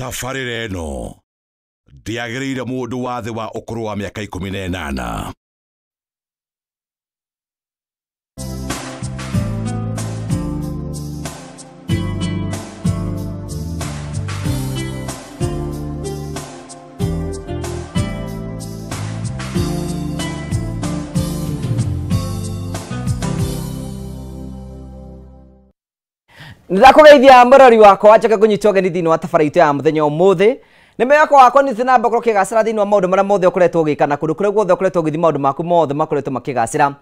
Tabarĩra ĩno ndĩagĩrĩire mũndũ wa thĩ wa ũkũrũ wa mĩaka 18. Ndakũgeithia mũrori wakwa njoke kũnyitwo ũgeni thĩinĩ wa tabarĩra itũ ya mũthenya ũmũthĩ. Nĩ mwĩhoko wakwa nĩ namba ũkorwo ũkĩgacĩra thĩinĩ wa maũndũ marĩa mothe ũkoretwo ũgĩka na kũndũ kũrĩa guothe ũkoretwo ũgĩthiĩ maũndũ maku mothe makoretwo makĩgacĩra.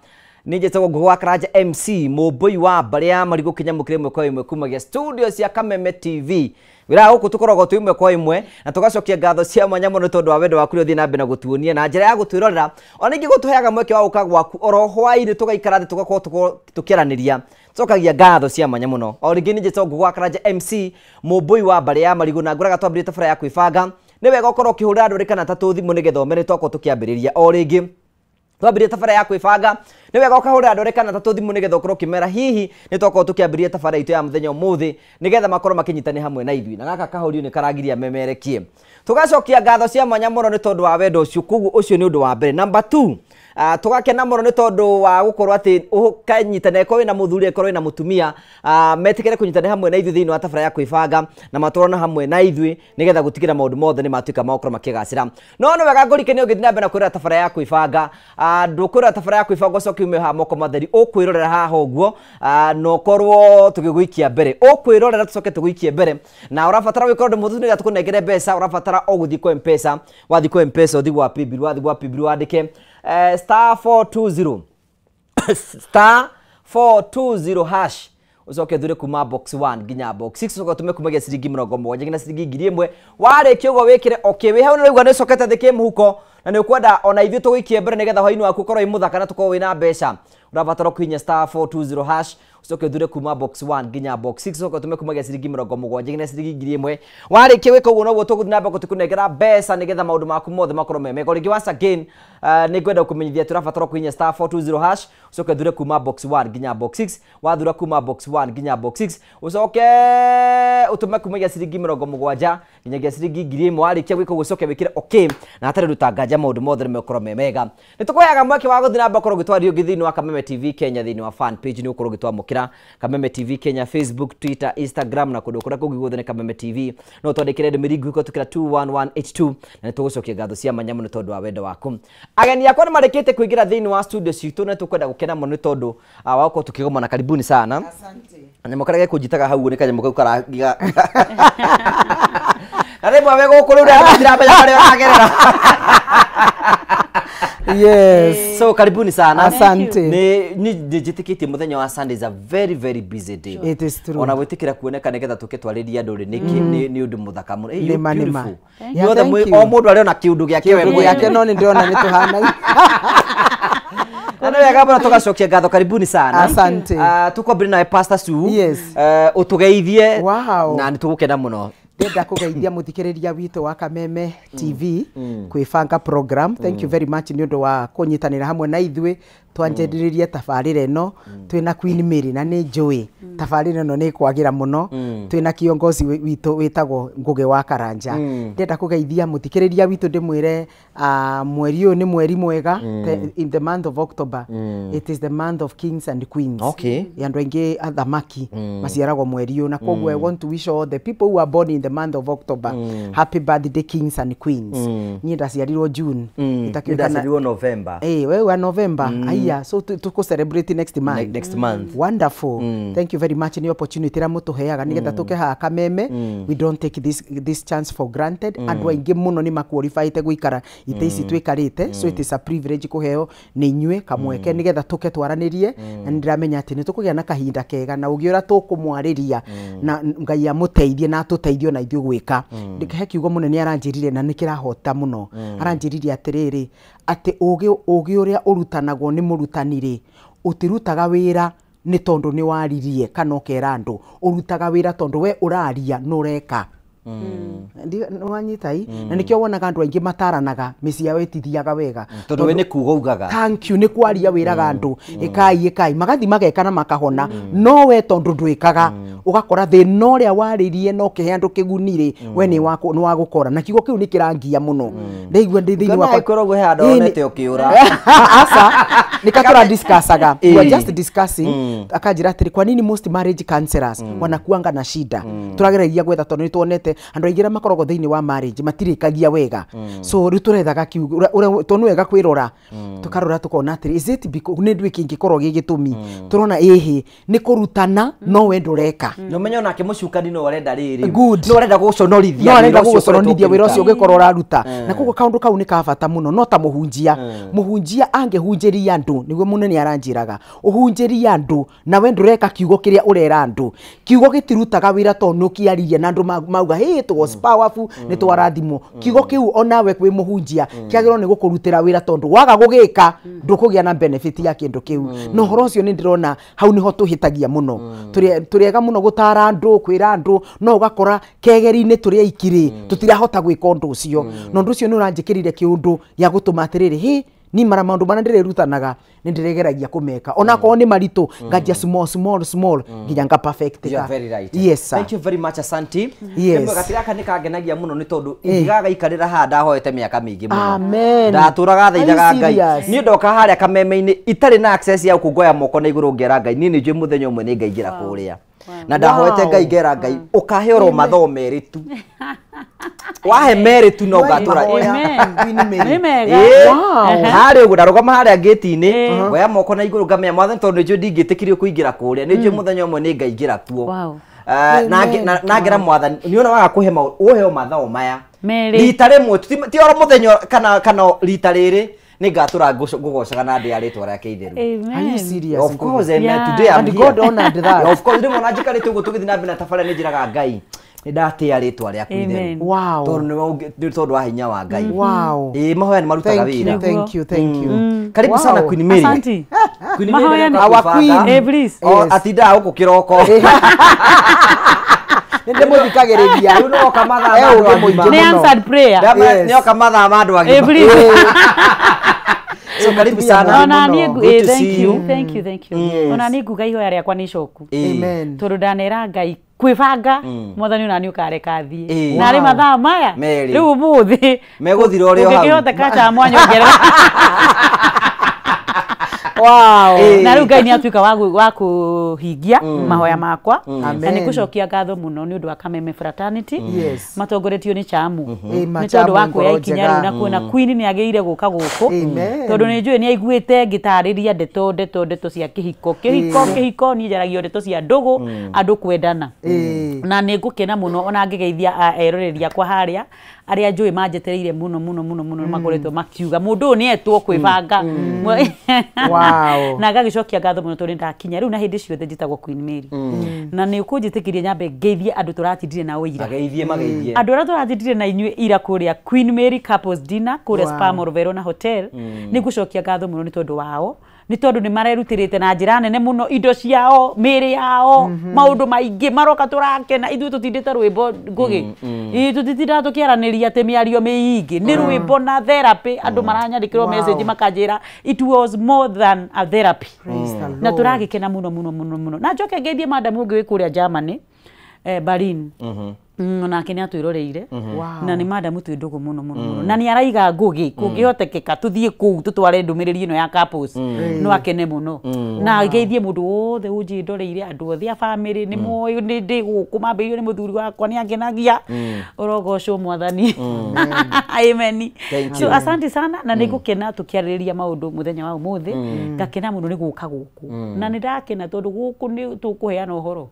Niĩ njĩtagwo Ngũgĩ wa Karanja MC mũmbũi wa mbarĩ ya marigũ kĩnyamũ ĩmwe kwa ĩmwe kumagia studio cia Kameme TV. Wĩra gũkũ tũkoragwo twĩ ĩmwe kwa ĩmwe na tũgacokia ngatho cia mwanya mũno tondũ wa wendo waku ũrĩa ũthiĩ na mbere na gũtuonia na njĩra ya gũtwĩrorera. Ona ningĩ gũtũheaga mweke wa gũka gwaku oro hwaĩ-inĩ tũgaikara thĩ tũgakorwo tũkĩaranĩria. Tũcokagia ngatho cia mwanya mũno. O rĩngĩ niĩ njĩtagwo Ngũgĩ wa Karanja MC mũmbũi wa mbarĩ ya marigũ na ngũraga twambĩrĩrie tabarĩra ya kwĩbanga. Nĩ wega ũkorwo ũkĩhũrĩra andũ erĩ kana atatũ thimũ nĩgetha ũmere twakorwo tũkĩambĩrĩria. O rĩngĩ twambĩrĩrie tabarĩra ya kwĩbanga nĩ wega ũkahũrĩra andũ erĩ kana atatũ thimũ nĩgetha ũkorwo ũkĩmera hihi nĩ twakorwo tũkĩambĩrĩria tabarĩra itũ ya mũthenya ũmũthĩ nĩgetha makorwo makĩnyitanĩra hamwe na ithuĩ. Na gaka kahũrio nĩ karagiria memerekie. Tũgacokia ngatho cia mwanya mũno nĩ tondũ wa wendo ũcio, koguo ũcio nĩ ũndũ wa mbere. Number 2, tũgakena mũno nĩ tondũ wa gũkorwo atĩ ũkanyitanĩra ĩkorwo wĩna mũthuri ĩkorwo wĩna mũtumia, metĩkĩre kũnyitanĩra hamwe na ithuĩ thĩinĩ wa tabarĩra ya kwĩbanga na matwarana hamwe na ithuĩ nĩgetha gũtigĩrĩra maũndũ mothe nĩ matuĩka ma gũkorwo makĩgacĩra. No nĩ wega ngũrikanie ũgĩthiĩ na mbere na kwĩrora tabarĩra ya kwĩbanga. Ndũkwĩrora tabarĩra ya kwĩbanga ũcoke ume haha moko matheri, ũkwĩrorera haha ũguo, na ũkorwo tũgĩgũikia mbere. Ũkwĩrorera tũcoke tũgũikie mbere. Na ũrabatara wĩkorwo ũndũ mũhũthũ nĩgetha tũkũnengere mbeca, ũrabatara o gũthiĩ kwa M-Pesa. Wathiĩ kwa M-Pesa ũthiĩ gwa Paybill, wathiĩ gwa Paybill wandĩke star 420 star 420 hash ucoke thure kuma box 1 nginya box 6 ucoke utume kumagia ciringi 70 nginya ciringi 1000. Warĩkia ũguo wĩkĩre okay. Wĩ hau nĩ ũraigua nĩ ũcokete thĩ kĩmũhuko na nĩ ũkwenda ona ithuĩ tũgũikie mbere nĩgetha hwaĩ-inĩ waku ũkorwo wĩ mũthaka na tũkorwo wĩna mbeca. Ũrabatara kũhihinya star 420 hash ucoke thure kuma box 1 nginya box 6 ucoke utume kumagia ciringi 70 nginya ciringi 1000. Warĩkia gwĩka ũguo noguo tũgũthiĩ na mbere tũkũnengera mbeca nĩgetha maũndũ maku mothe makorwo me mega. Rĩngĩ once again, nĩ ngwenda kũmenyithia atĩ ũrabatara kũhihinya star 420 hash ucoke thure kuma box 1 nginya box 6. Wathura kuma box 1 nginya box 6 ucoke utume kumagia ciringi 70 nginyagia ciringi 1000. Warĩkia gwĩka ũguo ucoke wĩkĩre okay na hatarĩ rutanganja maũndũ mothe nĩ megũkorwo me mega. Nĩ tũkũheaga mweke wa gũthiĩ na mbere gũkorwo ũgĩtwaria ũngĩ thĩinĩ wa Kameme TV Kenya thĩinĩ wa fan page nĩ ũkorwo ũgĩtwamũkĩra Kameme TV Kenya Facebook, Twitter, Instagram na kũndũ kũrĩa kũngĩ guothe nĩ Kameme TV. No twandĩkĩre ndũmĩrĩri nguhĩ kũhetũkĩra 21182 na nĩ tũgũcokia ngatho cia mwanya mũno tondũ wa wendo waku. Ageni akwa nĩ marĩkĩte kũingĩra thĩinĩ wa studio citũ na tũkwenda gũkena mũno nĩ tondũ wa gũkorwo tũkĩgomana. Karibuni sana. Asante. Kanyamũ karĩa gekũnjitaga hau nĩ kanyamũ kau karagiga. Na rĩmwe we gũkũ rĩu ndĩramenya harĩa ũragerera. Yes. So karibuni sana. Asante. Ni njĩtĩkĩtie mũthenya wa Sunday is a very very busy day. It is true. Ona gwĩtĩkĩra kuoneka nĩgetha tũke twarĩrie andũ rĩ nĩ ũndũ mũthaka mũno. Hey, Nĩma, nĩma. beautiful. Yeah, Yothe thank you. o mũndũ arĩ ona kĩũndũ gĩake we Kĩũndũ mwene. gĩake no nĩ ndĩrona nĩ tũhanaine. Na nĩ wega mũno tũgacokia ngatho. Karibuni sana. Asante. Tũkwambĩrĩria nawe Pastor Sue. Yes. Ũtũgeithie. Wow. Na nĩ tũgũkena mũno. Ndĩrenda kũgeithia mũthikĩrĩria witũ wa Kameme TV kwĩbanga program. Thank you very much nĩ ũndũ wa kũnyitanĩra hamwe na ithuĩ twanjĩrĩrie tabarĩra ĩno. Twĩna Queen Mary na nĩ njũĩ tabarĩra ĩno nĩ ĩkwagĩra mũno. Twĩna kiongozi witũ wĩtagwo Ngũgĩ wa Karanja. Ndĩrenda kũgeithia mũthikĩrĩria witũ ndĩmwĩre, mweri ũyũ nĩ mweri mwega. In the month of October, it is the month of kings and queens. Okay. Andũ aingĩ athamaki maciaragwo mweri ũyũ na koguo I want to wish all the people who are born in the month of October happy birthday kings and queens. Niĩ ndaciarirwo June. Ĩtakĩũĩ kana Ndaciarirwo November. Wewe wa November. Aya, so tuko celebrate next month. Next month. Wonderful. Thank you very much ni opportunity ĩrĩa mũtũheaga nĩgetha tũke haha Kameme. We don't take this chance for granted. Andũ aingĩ mũno nĩ maqualifyĩte gũikara itĩ ici twĩkarĩte, so it is a privilege kũheo nĩ inyuĩ kamweke nĩgetha tũke twaranĩrie na nĩ ndĩramenya atĩ nĩ tũkũgĩa na kahinda kega na ũgĩ ũrĩa tũkũmwarĩria na Ngai amũteithie na atũteithie ona ithuĩ gwĩka. He kiugo mũnene aranjĩrire na nĩ kĩrahota mũno. Aranjĩrire atĩrĩrĩ atĩ ũgĩ ũrĩa ũrutanagwo nĩ mũrutani rĩ ũtirutaga wĩra nĩ tondũ nĩ waririe kana ũkera andũ, ũrutaga wĩra tondũ we ũraria nĩ ũreka. Nĩwanyita i na nĩkĩo wonaga andũ aingĩ mataranaga mĩciĩ yao ĩtithiaga wega Tondũ we nĩ kuga ugaga. Thank you, nĩ kwaria wĩraga andũ ĩkai ĩkai magathi mageka na makahona, no we tondũ ndwĩkaga Ũgakora thĩna ũrĩa warĩrie no kĩhe andũ kĩguni rĩ, we nĩ wa gũkora. Na kiugo kĩu nĩ kĩrangia mũno. Ndaigua ndĩ thĩinĩ wakwa. Ngona he handũ onete ũkĩũra. Aca, nĩ ka tũradiscussaga. We are just discussing. Akanjĩra atĩrĩ, kwa nini most marriage counselors wanakuanga na shida? Tũrageragia gwetha tondũ nĩ tuonete andũ aingĩ arĩa makoragwo thĩinĩ wa marriage matirĩkagia wega. So rĩu tũrethaga kiugo tondũ nĩ wega kwĩrora. Tũkarora tũkona atĩrĩ, is it because nĩ ndwĩ kĩngĩkorwo gĩ gĩtũmi? Tũrona ĩhĩ nĩ kũrutana no we ndũreka. No menye onake mũcukani no arenda rĩrĩ. Good. No arenda gũconorithia. No arenda gũgũconorithia wĩra ũcio ũngĩkorwo ũraruta. Na koguo kaũndũ kau nĩ ka bata mũno. No ta mũhunjia, mũhunjia angĩhunjĩria andũ, nĩguo mũnene aranjĩraga, ũhunjĩrie andũ na we ndũreka kiugo kĩrĩa ũrera andũ. Kiugo gĩtirutaga wĩra tondũ nĩ ũkĩaririe na andũ mauga hey, it was powerful, nĩ twarathimwo. Kiugo kĩu onawe kwĩ mũhunjia kĩagĩrĩirwo nĩ gũkũrutĩra wĩra tondũ waga gũgĩka ndũkũgĩa na benefit ya kĩndũ kĩu. Na ũhoro ũcio nĩ ndĩrona hau nĩho tũhĩtagia mũno. Tũrĩega mũno gũtara andũ, kwĩra andũ, no ũgakora kegeri-inĩ tũrĩ aiki rĩ, tũtirahota gwĩka ũndũ ũcio. Na ũndũ ũcio nĩ ũranjĩkĩrire kĩũndũ gĩa gũtũma atĩrĩrĩ, hĩ, ni mara maũndũ marĩa ndĩrĩrutanaga nĩ ndĩrĩgeragia kũmeka. Onakorwo nĩ maritũ, nganjia small small small nginya nga perfect. You are very right. Yes sir. Thank you very much, Asante. Yes. Gatira gaka nĩ kangenagia mũno nĩ tondũ ingĩgagaikarĩra haha ndahoete mĩaka mĩingĩ mũno. Amen. Ndatũraga thaithaga Ngai. Serious? Niĩ ndoka harĩa kameme-inĩ itarĩ na access ya kũngoya moko na igũrũ ngera Ngai. Niĩ nĩ njũĩ mũthenya ũmwe nĩ ngaingĩra kũrĩa. Na ndahoete Ngai ngera Ngai ũkahe oro mathomo merĩ tu. Wahe merĩ tu no ngatũra. Amen. Nĩ mega. Wow. Harĩa ũguo ndarũgama harĩa ngĩti-inĩ ngoya moko na igũrũ ngamenya mwathani tondũ nĩ njũĩ ndingĩtĩkirio kũingĩra kũrĩa, nĩ njũĩ mũthenya ũmwe nĩ ngaingĩra kuo. Na ngera mwathani nĩ ona waga kũhe ũheo mathomo maya Merĩ. rita rĩmwe ti oro mũthenya kana rita rĩrĩ nĩ ngatũra ngũgocaga na ndĩa rĩtwa rĩake itheru. Are you serious? Of course, and Yeah. today I'm And here. God honored that. Of course, rĩmwe ona njikarĩte ũguo tũgĩthiĩ na mbere na tabarĩra nĩ njĩraga Ngai nĩ ndatĩa rĩtwa rĩaku Amen. itheru. Wow. Tondũ nĩ tondũ wa hinya wa Ngai. Wow. Ĩĩ, mahoya nĩ marutaga Thank you, wĩra. thank you, thank you. Karibu Wow. sana Queen Mary. Asante. Queen Mary Mahoya nĩ nĩ- Our queen. Eh, please. O, Yes. atindaga gũkũ kĩroko. Nĩ ndĩmũthikagĩrĩria. Rĩu nĩ oka mathaa ma Eh, andũ ũgĩ agima. mũingĩ Nĩ mũno. answered prayer. Yes. Nĩ oka mathaa ma andũ Eh, agima. please. So karibu Mũtumia sana. Ona mũno. niĩ Good to thank see you, you. thank you, thank you. Ona niĩ nguga ihoya rĩakwa nĩ icoku. Amen. Tondũ ndanera Ngai kwĩbanga mwathani ona nĩ ũkareka thiĩ. Na arĩ Wow. mathaa maya Merĩ. rĩu ũmũthĩ Megũthira ũrĩ o hau. ũngĩkĩhoteka cha mwanyongerera. Wow. Na rĩu Ngai nĩ atuĩka wa kũhingia mahoya makwa. Na Amen. nĩ ngũcokia ngatho mũno nĩ ũndũ wa Kameme Fraternity. Yes. Matongoretio nĩ Chamu. Ĩ, Nĩ Machamu tondũ wa kuoya ngoro ikinya njega. rĩu na kuona Queen nĩ agĩrĩire gũka gũkũ. Amen. Tondũ nĩ njũĩ nĩ aiguĩte ngĩtarĩria ndeto ndeto ndeto cia kĩhiko. Kĩhiko kĩhiko niĩ njaragio ndeto cia ndũgũ andũ kwendana. Na nĩ ngũkena mũno ona ngĩgeithia eroreri akwa harĩa arĩa njũĩ manjetereire mũno mũno mũno mũno makoretwo makiuga mũndũ ũyũ nĩ etwo kwĩbanga. Wow. Na ngagĩcokia ngatho mũno tondũ nĩndakinya rĩu na hĩndĩ ciothe njĩtagwo Queen Mary. Na nĩ ũkũnjĩtĩkĩria nyambe ngeithie andũ tũratindire nao ira. Mageithie mageithie. Andũ arĩa tũratindire na inyuĩ ira kũrĩa Queen Mary Couples Dinner kũrĩa Wow. Spa Mall Verona Hotel. Nĩ ngũcokia ngatho mũno nĩ tondũ wao. Nĩ tondũ nĩ marerutĩrĩte na njĩra nene mũno indo ciao, mĩĩrĩ yao, maũndũ maingĩ maroka tũrakena ithuĩ tũtindĩte rwĩmbo ngũgĩ. Ĩ tũtitindaga tũkĩaranĩria atĩ mĩario mĩingĩ nĩ rwĩmbo na therapy andũ maranyandĩkĩrwo Wow. message makanjĩra it was more than a therapy. Praise the Na Lord. tũragĩkena mũno mũno mũno mũno. Na njoke ngeithie madam ũngĩ wĩ kũrĩa Germany, Berlin. Nake nĩ atwĩroreire. Wow. Na nĩ madamu twĩ ndũgũ mũno mũno mũno. Na nĩ araiga ngũgĩ kũngĩhotekeka tũthiĩ kũu tũtware ndũmĩrĩri ĩno ya couples. No akene mũno. Na ngeithie mũndũ wothe ũnjĩndoreire andũ othe a family nĩ moĩ nĩ ndĩ gũkũ mambĩrĩirio nĩ mũthuri wakwa nĩ angenagia. Ũrogocwo mwathani. Amen. Thank So you. asante sana na nĩ ngũkena tũkĩarĩrĩria maũndũ mũthenya wa ũmũthĩ. Ngakena mũno nĩ gũka gũkũ. Na nĩ ndakena tondũ gũkũ nĩ tũkũheana ũhoro.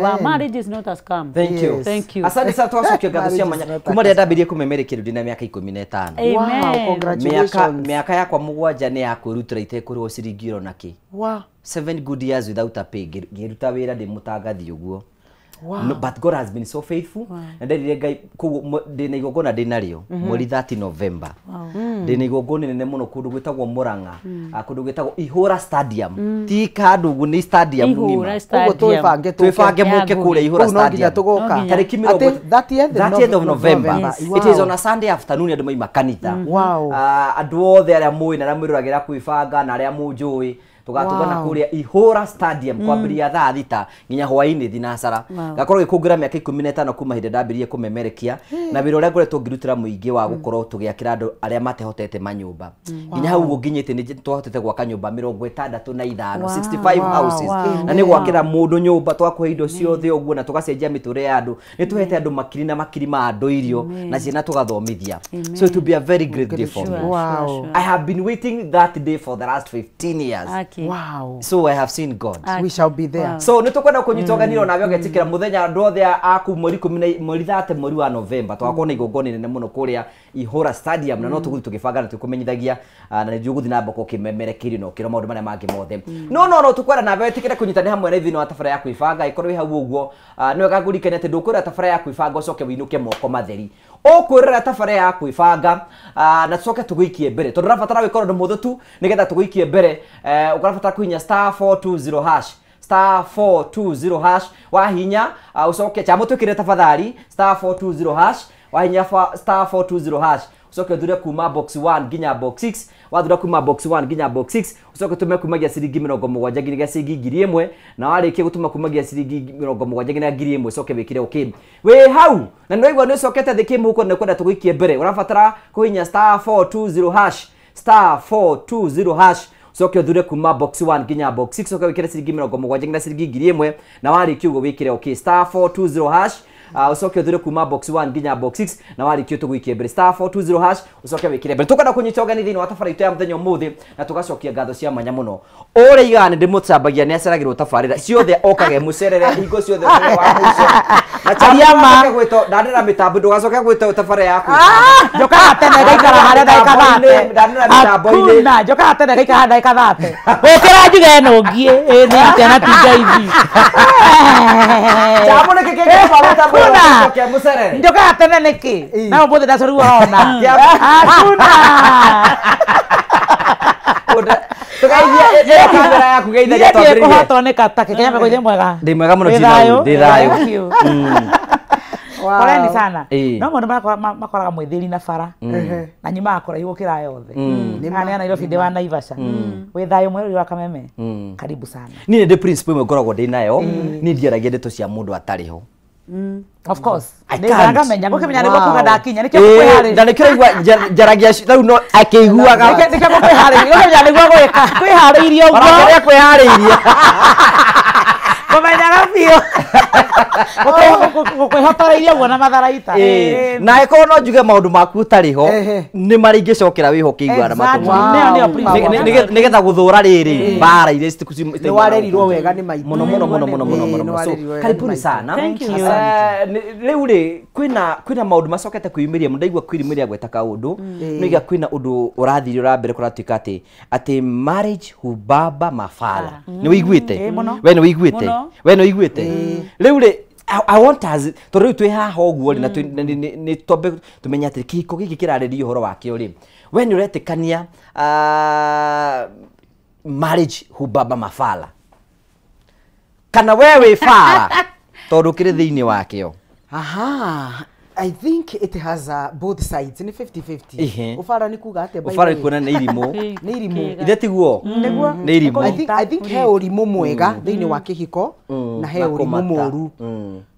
Wa Amen. marriage is not a scam. Thank you. Yes. Thank you. Asante sana twacokia ngatho cia Marriage mwanya. is not a Kuma rĩrĩa ndambĩrĩrie kũmemerekia rĩu ndĩna mĩaka 15. Amen. Wow, congratulations. Mĩaka yakwa mũgwanja nĩ ya kwĩrutĩra itekũrĩhwo ciringi oro na kĩ. Wow. 7 good years without a pay ngĩruta wĩra ndĩ mũtangathi ũguo. Wow. No, but God has been so faithful. Na nderire Ngai koguo ndĩna igongona ndĩnarĩo mweri 30 November. Ndĩna igongona inene mũno kũndũ gwĩtagwo Murang'a, kũndũ gwĩtagwo Ihũra Stadium. Ti handũ ũguo nĩ stadium Ihũra ng'ima. Koguo twĩbange tũke. Twĩbange mũke kũrĩa Ihũra Kũu no nginya Stadium. tũgoka. No nginya. Tarĩki mĩrongo Atĩ 30th 30th of November. Yes. It is on a Sunday afternoon andũ maima kanitha. Wow. Andũ othe arĩa mũĩ na arĩa mwĩroragĩra kwĩbanga na arĩa mũnjũĩ Tugatũngana Wow. kũrĩa Ihũra Stadium kwambĩrĩria thaa 6 nginya hwaĩ-inĩ thinacara. Ngakorwo gĩkũngũĩra mĩaka 15 kuma hĩndĩ ndambĩrĩirie kũmemerekia na wĩra ũrĩa ngoretwo ngĩrutĩra mũingĩ wa gũkorwo tũgĩakĩra andũ arĩa matehotete manyũmba. Nginya hau ũguo nginyĩte nĩ twahotete gwaka nyũmba 65, 65 houses. Na nĩ gwakĩra mũndũ nyũmba, twakũhe indo ciothe ũguo na tũgacenjia mĩtũrĩre ya andũ. Nĩ tũhete andũ makiri na makiri ma andũ irio na ciana tũgathomithia. So it will be a very great day for me. Wow. I have been waiting that day for the last 15 years. Aki. Wow. So I have seen God. We shall be there. So nĩ tũkwenda kũnyita ũgeni o nawe ũgetĩkĩra mũthenya andũ othe aku mweri ikũmi na mweri 30 mweri wa November tũgakorwo na igongona inene mũno kũrĩa Ihũra Stadium na no tũgũthiĩ tũgĩbanga na tũkũmenyithagia, na nĩ ũgũthiĩ na mbere ũkĩmemerekerio na ũkĩrwo maũndũ marĩa mangĩ mothe. No tũkwenda nawe wĩtĩkĩre kũnyita nĩ hamwe na ithuĩ wa tabara ya kwĩbanga ĩkorwo wĩ hau ũguo. Nĩ wega ngũririkanie atĩ ndũkwĩrora tabara ya kwĩbanga ũcoke wĩinũke moko matheri. Ũkwĩrora tabara ya kwĩbanga, na tũcoke tũgũikie mbere tondũ ũrabatara gwĩka ũndũ mũhũthũ tu nĩgetha tũgũikie mbere. Ũrabatara kũhihinya *420 hash, *420 hash wahinya, ucoke chamo twikire tafadhali *420 hash wahinya *420 hash ucoke uthure kuma box 1 nginya box 6, wathura kuma box 1 nginya box 6 ucoke tume kumagia ciringi 70 nginya ciringi 1000, na warikia gutuma kumagia ciringi 70 nginya 1000 ucoke wikire okay wi hau. Na nĩ waigua nĩ ũcokete thĩ kĩmũhuko na kwenda tũgũikie mbere, ũrabatara kũhihinya *420 hash, *420 hash ucoke uthure kuma box 1 nginya box 6 ucoke wikire ciringi 70 nginya ciringi 1000, na warikia ũguo wikire okay *420 hash, ucoke uthure kuma box 1 nginya box 6 na warikia tũgũikie mbere *420 hash ucoke wikire mbere. Tũkwenda kũnyita ũgeni thĩinĩ wa tabarĩra itũ ya mũthenya ũmũthĩ na tũgacokia ngatho cia mwanya mũno. Ũrĩa igaga nĩ ndĩmũcambagia nĩ aceragĩrwo tabarĩra ciothe okage mũcerere hingo ciothe mũthenya wa mũico. Na Aria ma. ndũgacoke gwĩtwo ndanĩra mĩtambo, ndũgacoke gwĩtwo tabarĩra yaku. Njokaga tene ngaikara harĩa ndagĩka 30. Ndanĩra mĩtambo-inĩ. Hakuna, njokaga tene ngaikara harĩa ndagĩka 30. Ũkĩra njuge ĩno ngiĩ, ĩ nĩ atĩa na ti ngeithi. Chamo nĩkĩ kĩngĩtũma mĩtambo ĩyo Hakuna. ũcoke mũcerere? Njokaga tene nĩkĩ? Na ũmũthĩ ndacorirwo ona. Hakuna. Tũgeithie ĩyo kamera yaku geithagia Niĩ twambĩrĩrie. kũhotwo nĩ katake Kenya mekũithie mwega. Ndĩ mwega mũno Wĩ Gina, thayũ? ndĩ thayũ. Thank you. Wow. Poleni sana. Ĩĩ. No mũndũ makoraga mwĩthĩri na bara na nyumaga kũraihu gũkĩra yothe. Haha nĩ ya Nairobi ndĩ wa Naivasha. Wĩ thayũ mwerũri wa Kameme. Karibu sana. Niĩ nĩ ndĩ principle ĩmwe ngoragwo ndĩ nayo, niĩ ndiaragia ndeto cia mũndũ atarĩ ho. Of course. I Nĩ can't. ngamenya gũkĩmenya nĩguo Wow. kuga ndakinya nĩkĩo Ĩĩ, ngũkwĩharĩria. na nĩkĩo raigua njaragia rĩu no akĩiguaga. Nĩkĩo ngũkwĩharĩria. Gũkĩmenya nĩguo gwĩka. Kwĩharĩirie ũguo. Onake nĩekwĩharĩirie. Kũmenyaga biũ. Gũkwĩhotoreirie ũguo na matharaita. Ĩĩ. Na ĩkorwo no njuge maũndũ maku ũtarĩ ho Ehe. nĩ marĩa ingĩcokera wĩho ũkĩiguaga na matũ Exactly. maku. Nĩyo nĩyo principle. Nĩgetha gũthũra rĩrĩ mbara iria Nĩ warerirwo wega nĩ maitũ. mũno mũno mũno mũno mũno Ĩĩ, mũno nĩ mũno. So warerirwo wega nĩ karibuni maitũ. sana. Thank you. Rĩu rĩ kwĩna maũndũ macokete kwĩyumĩria mũno. Ndaigua kwĩyumĩria gweta kaũndũ nĩiga kwĩna ũndũ ũrathire ũrambere kũratuĩka atĩ marriage hubaba mafala. Nĩ wĩiguĩte? Ĩĩ, mũno. We nĩ wĩiguĩte? Mũno. We nĩ wĩiguĩte? Rĩu rĩ I want us tondũ rĩu twĩ haha ũguo rĩ na nĩ twambe tũmenye atĩ kĩhiko gĩkĩ kĩrarĩria ũhoro wakĩo rĩ, we nĩ ũretĩkania, marriage hubaba mafala kana we wĩ bara tondũ kĩrĩ thĩinĩ wakĩo? Aha. I think it has both sides. Nĩ 50-50. Ihe. Ũbara nĩ kuga atĩa by the ũbara way? nĩ kuona nĩ irimũ. Nĩ irimũ. Ithe tiguo? Nĩguo. Nĩ irimũ. I think he ũrimũ mwega thĩinĩ wa kĩhiko na he Na ũrimũ kũmata. mũru.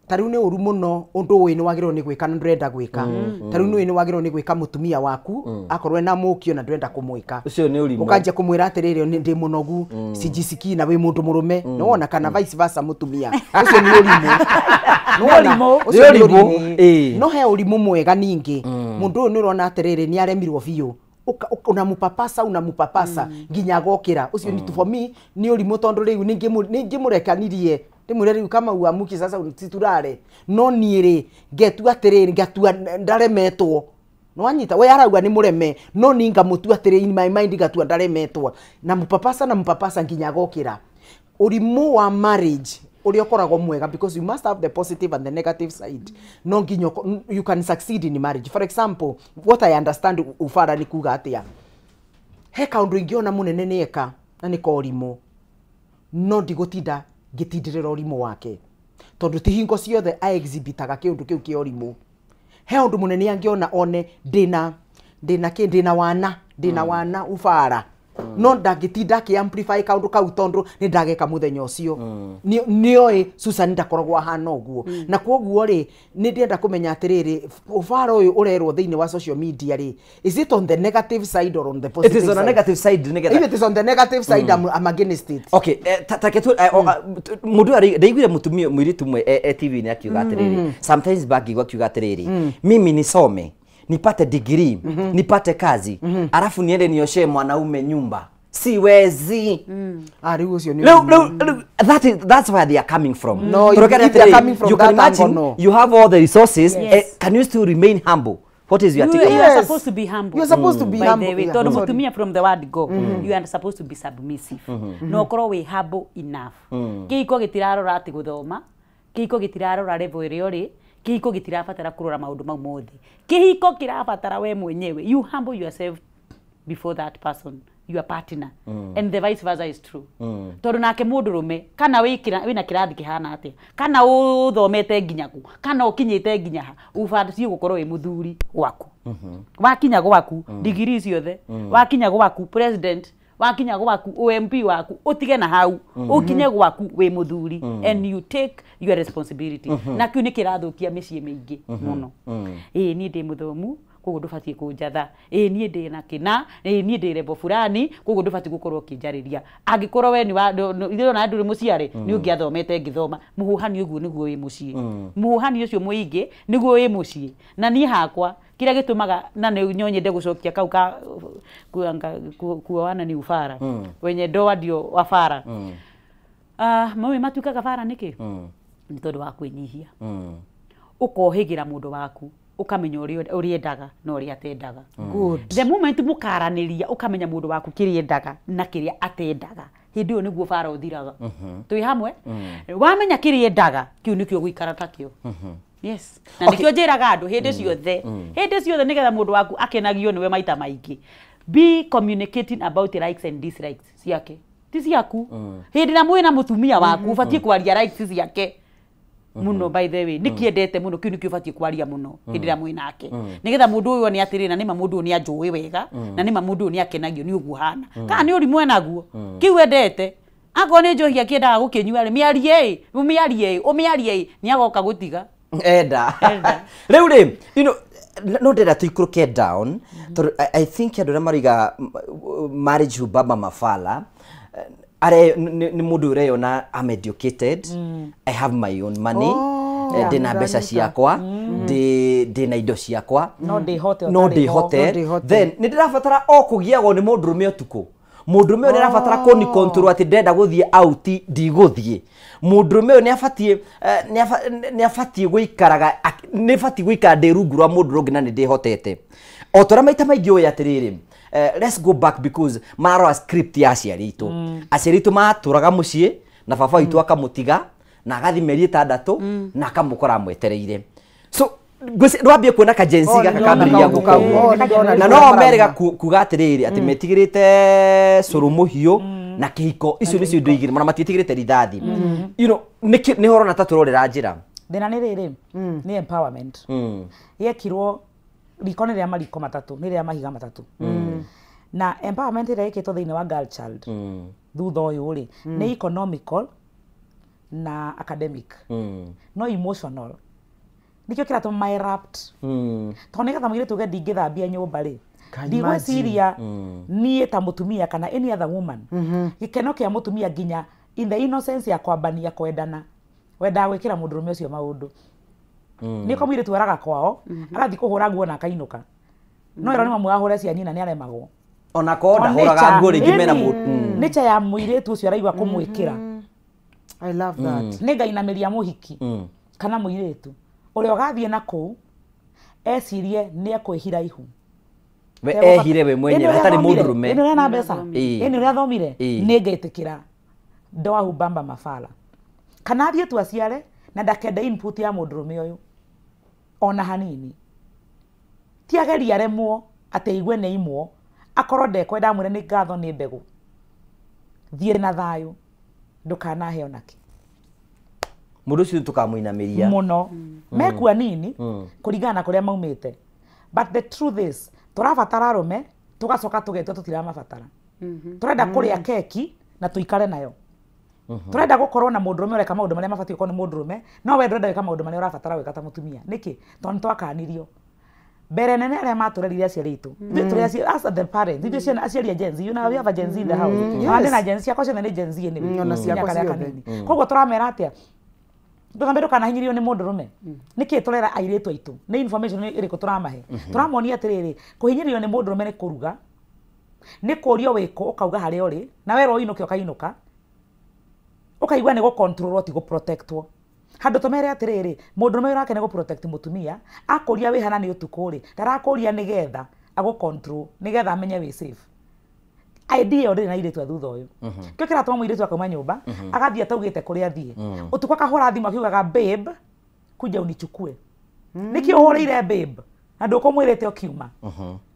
Ta rĩu nĩ ũru mũno ũndũ ũyũ nĩ wagĩrĩirwo nĩ gwĩka na ndũrenda gwĩka. Ta rĩu nĩ wagĩrĩirwo nĩ gwĩka mũtumia waku akorwo ena mũkio na ndũrenda kũmwĩka. Ũcio nĩ ũrimũ. Ũkanjia kũmwĩra atĩrĩrĩ nĩ ndĩ mũnogu sijisikii na wĩ mũndũ mũrũme nĩ wona kana vice versa mũtumia ũcio nĩ ũrimũ. Nĩ wona? Nĩ ũrimũ. Ũcio Nĩ nĩ ũrimũ. ũrimũ. Ĩĩ. No he ũrimũ mwega ningĩ mũndũ ũyũ nĩ ũrona atĩrĩrĩ nĩ aremirwo biũ unamupapasa unamupapasa nginya agokĩra. Ũcio ni for me nĩ ũrimũ tondũ rĩu ningĩmũrekanirie ndĩmwĩre rĩu kama uamuki sasa titurare no niĩ rĩ ngetua atĩrĩrĩ ngatua ndaremetwo nĩwanyita we arauga nĩ mũreme no ni ngamũtua atĩrĩ in my mind ngatua ndaremetwo na mupapasa na mupapasa nginya agokĩra. Ũrimũ wa marriage ũrĩa ũkoragwo mwega because you must have the positive and the negative side no nginya you can succeed in marriage. For example, what I understand ubara nĩ kuga atĩa, he kaũndũ ingĩona mũnene nĩ eka na nĩ korimũ no ndigũtinda ngĩtindĩrĩra ũrimũ wake tondũ ti hingo ciothe aexhibitaga kĩũndũ kĩu kĩa ũrimũ. He ũndũ mũnene angĩona one ndĩna ndĩna kĩ ndĩna wana ndĩna wana ubara No ndangĩtinda akĩ-amplify kaũndũ kau tondũ nĩ ndageka mũthenya ũcio. Nĩoĩ Susan ndakoragwo ahana ũguo. Na kwoguo rĩ, nĩ ndĩrenda kũmenya atĩrĩrĩ, ũbara ũyũ ũrerwo thĩinĩ wa social media rĩ, is it on the negative side or on the It positive is on a side? negative side nĩgetha If it is on the negative side, I'm against it. Okay, take tu mundu ari ndaiguire mutumia mwiritu mwe TV-inĩ akiuga atĩrĩrĩ, sometimes back igua akiuga atĩrĩrĩ, mimi nisome nipate degree, nipate kazi, alafu niende nioshee mwanaume nyumba, siwezi. Ah, rĩu ũcio nĩ Rĩu, that's where they are coming from. No, Tondũ kĩrĩa if they are atĩrĩrĩ, coming from you can that angle, imagine no. you have all the resources, Yes. can you still remain humble? What is your You, take you on are that? Yes. supposed to be humble. You're supposed to be By humble. the way, Yeah. tondũ Sorry. mũtumia from the word go, you are supposed to be submissive. Na ũkorwo wĩ humble enough. Kĩhiko gĩtirarora atĩ gũthoma, kĩhiko gĩtirarora level ĩrĩa ũrĩ, kĩhiko gĩtirabatara kũrora maũndũ mau mothe. Kĩhiko kĩrabatara we mwenyewe. You humble yourself before that person, your partner. And the vice versa is true. Tondũ nake mũndũrũme kana wĩna kĩrathi kĩhana atĩa, kana ũthomete nginya kũ, kana ũkinyĩte nginya ha, ũbatiĩ gũkorwo wĩ mũthuri gwaku. Wakinya gwaku degree ciothe, wakinya gwaku president, wakinya gwaku OMP waku, ũtige na hau, ũkinye gwaku wĩ mũthuri, and you take your responsibility. Na kĩu nĩ kĩrathũkia mĩciĩ mĩingĩ mũno. Ĩĩ niĩ ndĩ mũthomu, koguo ndũbatiĩ kũnjatha. Ĩĩ niĩ ndĩ na kĩna, ĩĩ niĩ ndĩ level fulani, koguo ndũbatiĩ gũkorwo ũkĩnjarĩria. Angĩkorwo we nĩ wa ithuĩ ona ndũrĩ mũciarĩ, nĩ ũngĩathomete ngĩthoma. Mũhũhani ũguo nĩguo wĩ mũciĩ. Mũhũhani ũcio mũingĩ nĩguo wĩ mũciĩ. Na niĩ hakwa kĩrĩa gĩtũmaga na nĩ no nyende gũcokia kau ka kuoana ni ubara, wenye ndoa ndio wabara. Maũĩ matuĩkaga bara nĩkĩ? Nĩ tondũ wa kwĩnyihia. Ũkohĩgĩra mũndũ waku, ũkamenya ũrĩa ũrĩendaga na ũrĩa atendaga. Good. The moment mũkaranĩria, ũkamenya mũndũ waku kĩrĩa endaga na kĩrĩa atendaga, hĩndĩ ĩyo nĩguo bara ũthiraga. Twĩ hamwe? Wamenya kĩrĩa endaga, kĩu nĩkĩo gũikara takĩo. Yes. Na nĩkĩo njĩraga andũ hĩndĩ ciothe, hĩndĩ ciothe nĩgetha mũndũ waku akenagio nĩwe maita maingĩ. Be communicating about likes and dislikes ciake. Ti ciaku. Hĩndĩ ĩrĩa mwĩna mũtumia waku, ũbatiĩ kwaria likes ciake muno. By the way, nĩkĩendete mũno, kĩu nĩkĩo ũbatiĩ kwaria mũno hĩndĩ ĩrĩa mwĩ nake, nĩgetha mũndũ ũyũ one atĩrĩ, na nĩma mũndũ ũyũ nĩ anjũĩ wega, na nĩma mũndũ ũyũ nĩ akenagio nĩ ũguo hana, kana nĩ ũrimũ enaguo kĩu endete. Akorwo nĩ njohi akĩendaga gũkĩnyua rĩ, mĩarie ĩ, ũmĩarie ĩ, ũmĩarie ĩ, nĩ agoka gũtiga. Enda. Enda. Rĩu rĩ, no ndĩrenda tũikũrũke down tondũ I think andũ arĩa marauga marriage hubamba mafala, are nĩ mũndũ ũreyona, I'm educated, I have my own money, ndĩna mbeca ciakwa, ndĩna indo ciakwa, No ndĩhote no ũtarĩ ho. ndĩhote. No ndĩhote. Then nĩ ndĩrabatara o kũgiagwo nĩ mũndũrũme ũtukũ. Mũndũrũme ũyũ nĩ arabatara kũni control atĩ ndĩrenda gũthiĩ out, ndigũthiĩ. Mũndũrũme ũyũ nĩ abatiĩ nĩ abatiĩ gũikaraga nĩ batiĩ gũikara ndĩ rungu rwa mũndũ ũngĩ na nĩ ndĩhotete o ta ũrĩa maita maingĩ ũĩ atĩrĩrĩ, let's go back because mararora script ya aciari aitũ. Aciari aitũ matũraga mũciĩ na baba witũ akamũtiga na agathiĩ mĩeri 6 na akamũkora amwetereire. So ndwambie kuona kajensi Oh, gaka nĩndona kambĩrĩria kaũndũ kau. gũkũ. Oh, nĩndona Na nĩndona no marauma. merega kuga atĩrĩrĩ atĩ metigĩrĩte cũrũ mũhiũ na kĩhiko, icio nĩcio indo igĩrĩ mana matiĩtigĩrĩte rithathi. Nĩkĩ nĩ horona ta tũrorera njĩra? Thĩna nĩ rĩrĩ, nĩ empowerment yekirwo riko nĩ rĩa mariko matatũ, nĩ rĩa mahiga matatũ, na empowerment ĩrĩa ĩkĩtwo thĩinĩ wa girl child thutha ũyũ rĩ, nĩ economical na academic, no emotional nĩkĩo kĩratũma ma erupt, tondũ nĩgetha mũirĩtu uge ndingĩthambia nyũmba rĩ, Can ndigwĩciria niĩ ta mũtumia kana any other woman, gĩkeno kĩa mũtumia nginya in the innocence ya kwambania kwendana, wendaga gwĩkĩra mũndũrũme ũcio maũndũ. Nĩ ko mũirĩtu araga kwao agathiĩ kũhũra nguo na akainũka, no ĩro nĩ mamwe ahũre cia nyina nĩ aremagwo. Ona korwo ndahũraga nguo rĩngĩ mena mũndũ. Nature ya mũirĩtu ũcio araigua kũmwĩkĩra. I love that. Nĩ ngainamĩria mũhiki kana mũirĩtu ũrĩa ũgathiĩ na kũu ecirie nĩ ekwĩhira ihu. We ehire we mwenyewe hatarĩ mũndũrũme. Ĩnĩ ũrĩa na mbeca, Ĩĩ. ĩnĩ ũrĩa athomire, Ĩĩ. nĩ ngetĩkĩra ndoa hubamba mafala, kana athiĩ tu aciare na ndakende input ya mũndũrũme ũyũ ona hanini, ti ageria aremwo atĩ aigue nĩ imwo, akorwo ndekwenda amwĩre nĩ ngatho nĩ mbegũ, thiĩ na thayũ, ndũkanahe onakĩ. Mũndũ ũcio tũkamũinamĩria. Mũno mekua nini kũringana na kũrĩa maumĩte, but the truth is tũrabatara arũme, tũgacoka tũgetua tũtiramabatara. Turenda kuria keki na tuikare nayo. Turenda gukorwo na mundurume ureka maundu maria mabatiĩ gũkorwo nĩ mundurume, no we ndũrenda gwĩka maundu maria ũrabatara gwĩka ta mutumia. Nĩkĩ? Tondũ nĩtwakanirio. Mbere nene arĩa matũrerire aciari aitũ. Ithuĩ tũrĩ aciari, us the parents, ithuĩ ciana aciari a Gen Z, you know, we have a Gen Z in the house. Ona ndĩ na Gen Z, ciakwa ciothe nĩ Gen Z anyway. Ona ciakwa Nginya karĩa ciothe. kanini. Koguo tũramera atĩa? Ndũgambe ndũkanahinyĩrĩrio nĩ mũndũrũme. Nĩkĩ tũrera airĩtu aitũ? Nĩ information ĩrĩkũ tũramahe? Tũramonia atĩrĩrĩ, kũhinyĩrĩrio nĩ mũndũrũme nĩ kũruga, nĩ kũũrio wĩkũ ũkauga harĩa ũrĩ, na werwo ũinũke ũkainũka, ũkaigua nĩ gũ-controlwo ti gũ-protectwo. Handũ tũmere atĩrĩrĩ, mũndũrũme wĩra wake nĩ gũ-protect mũtumia, akũria wĩ hana nĩ ũtukũ rĩ, ndarakũria nĩgetha agũ-control, nĩgetha amenye wĩ safe. Idea ĩyo ndĩrĩ na airĩtu a thutha ũyũ. Kĩo kĩratũma mũirĩtu akauma nyũmba, agathiĩ ataugĩte kũrĩa athiĩ. Ũtukũ akahũra thimũ akiugaga babe, kuja unichukue. Nĩkĩ ũhũrĩire babe? Na ndũkũmwĩrĩte ũkiuma.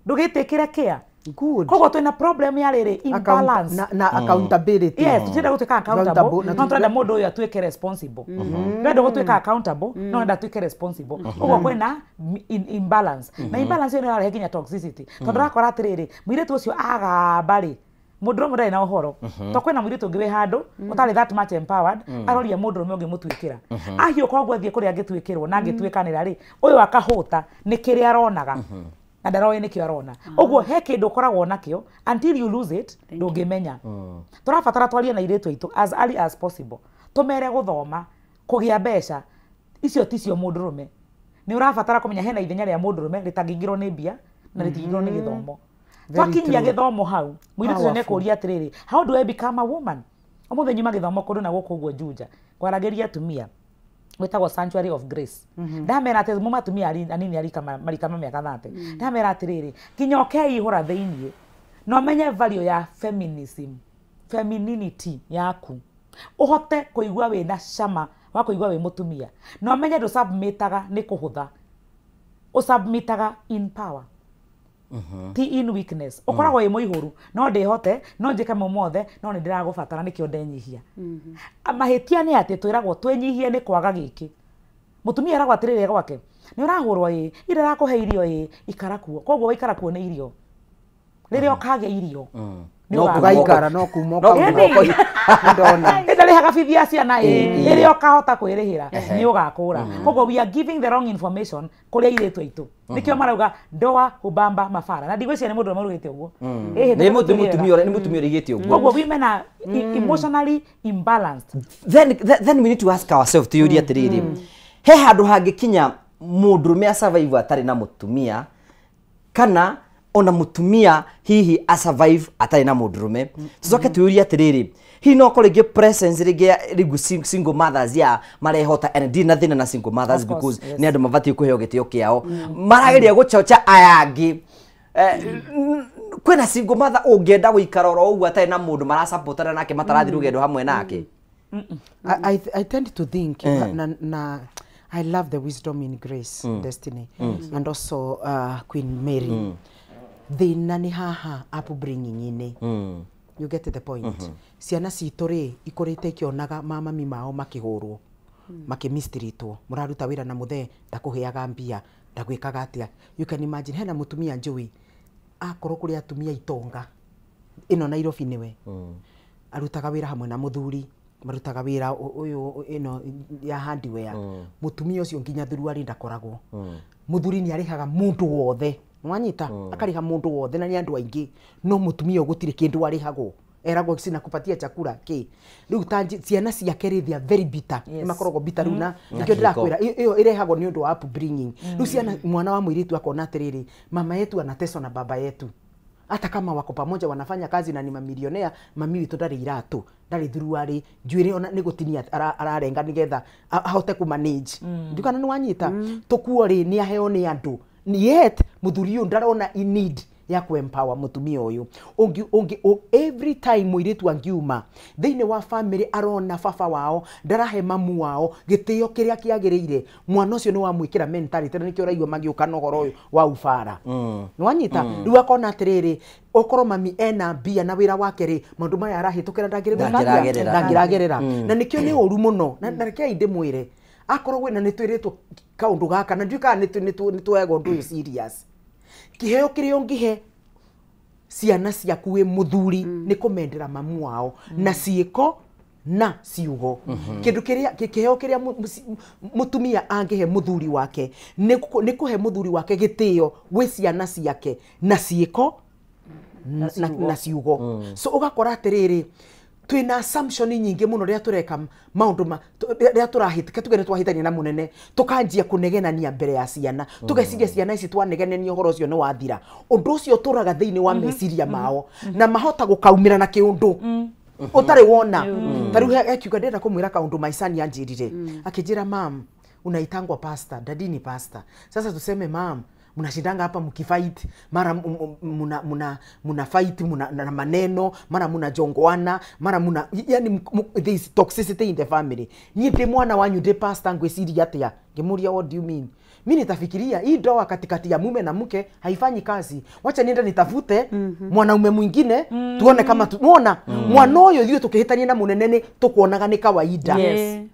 Ndũgĩtĩkĩre kĩa. Good. Koguo twĩna problem ya rĩrĩ imbalance. Na accountability. Yes, tũtirenda gũtuĩka accountable, na no tũrenda mũndũ ũyũ atuĩke responsible. Ndũrenda gũtuĩka accountable, no ũrenda atuĩke responsible. Ũguo kwĩna imbalance. Na imbalance ĩyo nĩ ĩrarehe nginya toxicity. Tondũ ũrakora atĩrĩrĩ, mũirĩtu ũcio agamba rĩ, mũndũrũme ndarĩ na ũhoro. To kwĩna mũirĩtu ũngĩ wĩ handũ ũtarĩ that much empowered, aroria mũndũrũme ũngĩ mũtuĩkĩra. Ahiũka ũguo athiĩ kũrĩa angĩtuĩkĩrwo na angĩtuĩkanĩra rĩ, ũyũ akahũta nĩ kĩrĩa aronaga. Na ndaroĩ nĩkĩo arona. Ũguo he kĩndũ ũkoragwo nakĩo until you lose it, ndũngĩmenya. Tũrabatara twarie na airĩtu aitũ as early as possible. Tũmere gũthoma, kũgĩa mbeca, icio ticio mũndũrũme. Nĩ ũrabatara kũmenya hena ithenya rĩa mũndũrũme rĩtangĩingĩrwo nĩ mbia na rĩtingĩingĩrwo nĩ gĩthomo. Twakinyia gĩthomo hau, mũirĩtu ũcio nĩekũria atĩrĩrĩ, how do I become a woman? Ũmũthĩ nyuma gĩthomo kũndũ na gũkũ ũguo Juja, kwaragĩria atumia gwĩtagwo Sanctuary of Grace. Ndamera atĩ mũma atumia anini arika marika ma mĩaka 30. Ndamera atĩrĩrĩ, nginya ũkeihũra thĩiniĩ na ũmenye value ya feminism, femininity yaku, ũhote kũigua wĩna cama wa kũigua wĩ mũtumia, na ũmenye ndũsubmitaga nĩ kũhũtha, ũsubmitaga in power, ti in weakness. Ũkoragwo wĩ mũihũru, no ndĩhote, no njĩke mo mothe, no nĩ ndĩragũbatara nĩkĩo ndenyihia. Mahĩtia nĩ atĩ twĩragwo twĩnyihie nĩ kwaga gĩkĩ. Mũtumia eragwo atĩrĩrĩ gwake, nĩ ũrahũrwo ĩ, ira rakũhe irio ĩ, ikara kuo. Koguo waikara kuo nĩ irio. Rĩrĩa ũkagĩa irio, nĩ Ũgaikara no kuma ũkauma. Ndona. Ndarĩhaga bithi ya ciana ĩ, rĩrĩa ũkahota kwĩrĩhĩra nĩ ũgakũra. Koguo we are giving the wrong information kũrĩ airĩtu aitũ. Nĩkĩo marauga ndoa hubamba mabara. Na ndigwĩciria nĩ mũndũ ũrĩa marugĩte ũguo. Nĩ mũtumia ũrĩa, nĩ mũtumia ũrĩa ũigĩte ũguo. Koguo women are emotionally imbalanced. Then we need to ask ourselves tuyũrie atĩrĩrĩ, he handũ hangĩkinya mũndũrũme asurvive atarĩ na mũtumia, kana ona mũtumia hihi asurvive atarĩ na mũndũrũme? Tucoke tuyũrie atĩrĩrĩ, hihi no korwo rĩngĩ presence rĩngĩ rĩu single mothers ya marehota, and ndirĩ na thĩna na single mothers, Of course, because yes. nĩ andũ mabatiĩ kũheo gĩtĩo kĩao, marageria gũchocha aya angĩ. Kwĩna single mother ũngĩenda gũikara oro ũguo atarĩ na mũndũ marasapotana nake, matarathiĩ rũgendo hamwe nake? I tend to think na I love the wisdom in Grace Destiny and also Queen Mary. Thĩna nĩ haha upbringing-inĩ. You get the point. Ciana citũ rĩ ikũrĩte ikĩonaga mamami mao makĩhũrwo, makĩmistritwo, mũraruta wĩra na mũthee ndakũheaga mbia, ndagwĩkaga atĩa. You can imagine hena mũtumia njũĩ akorwo kũrĩ atumia itonga ĩno Nairobi nĩwe arutaga wĩra hamwe na mũthuri, marutaga wĩra ũyũ ĩno ya hardware. Mũtumia ũcio nginya thuruarĩ ndakoragwo. Mũthuri nĩ arĩhaga mũndũ wothe, nĩwanyita, akarĩha mũndũ wothe na nĩ andũ aingĩ, no mũtumia ũyũ gũtirĩ kĩndũ arĩhagwo, eragwo sinakupatia chakula kĩ. Rĩu ta ciana ciake rĩ, they are very bitter. Nĩ makoragwo bitter rĩu, na nĩkĩo ndĩrakwĩra ĩyo ĩrehagwo nĩ ũndũ wa upbringing. Rĩu ciana, mwana wa mũirĩtu akona atĩrĩrĩ, mama yetu anateswa na baba yetu, hata kama wako pamoja wanafanya kazi na ni mamilionea, mami witũ ndarĩ iratũ, ndarĩ thuruarĩ, njuĩrĩ ona nĩ gũtinia ararenga nĩgetha ahote kũ manage. Ndikana nĩ wanyita, tũkuo rĩ nĩ aheo nĩ andũ, yet mũthuri ũyũ ndarona i need ya ku empower mũtumia ũyũ ũngĩ. Every time mũirĩtu angiuma thĩinĩ wa family arona baba wao ndarahe mamu wao gĩtĩo kĩrĩa kĩagĩrĩire, mwana ũcio nĩ wamwĩkĩra mentality, na nĩkĩo ũraigua magĩũka na ũhoro ũyũ wa ubara, nĩwanyita. Rĩu akona atĩrĩrĩ, okorwo mami ena mbia na wĩra wake rĩ, maũndũ maya arahĩtũkĩra Ndangĩragerera. Ndangĩragerera, na nĩkĩo nĩ ũru mũno. Na rekei ndĩmwĩre, akorwo kwĩna nĩ twĩrĩtwo kaũndũ gaka na ndiũĩ kana nĩ tuoyaga ũndũ ũyũ serious, kĩheo kĩrĩa ũngĩhe Ciana ciaku wĩ mũthuri nĩ kũmendera mamu wao na ciĩko na ciugo. Kĩndũ kĩrĩa kĩheo kĩrĩa mũtumia angĩhe mũthuri wake nĩ kũhe mũthuri wake gĩtĩo gwĩ ciana ciake na ciĩko na ciugo. So ũgakora atĩrĩrĩ, twĩna assumption nyingĩ mũno rĩrĩa tũreka maũndũ rĩrĩa tũrahĩtũka, tuge nĩ twahĩtania na mũnene, tũkanjia kũnegenania mbere ya ciana, tũgeciria ciana ici twanegenania ũhoro ũcio nĩ wathira. Ũndũ ũcio ũtũraga thĩinĩ wa meciria mao na mahota gũkaumĩra na kĩũndũ ũtarĩ wona. Ta rĩu ekiuga ndĩrenda kũmwĩra kaũndũ maicani anjĩrire, akĩnjĩra, mam, unaitangwa pastor, daddy ni pastor, sasa tuseme mam, mnashindanga hapa mkifight, mara muna fight muna na maneno, mara muna jongoana, mara muna, yani there is toxicity in the family. Niĩ ndĩ mwana wanyu, ndĩ pastor, ngwĩciria atĩa? Ngĩmũria, what do you mean? Mi nitafikiria hii ndoa katikati ya mume na mke haifanyi kazi, wacha niende nitafute mwanaume mwingine, tuone kama nuona mwana ũyũ ithuĩ tũkĩhĩtania na mũnene nĩ tũkuonaga nĩ kawaida.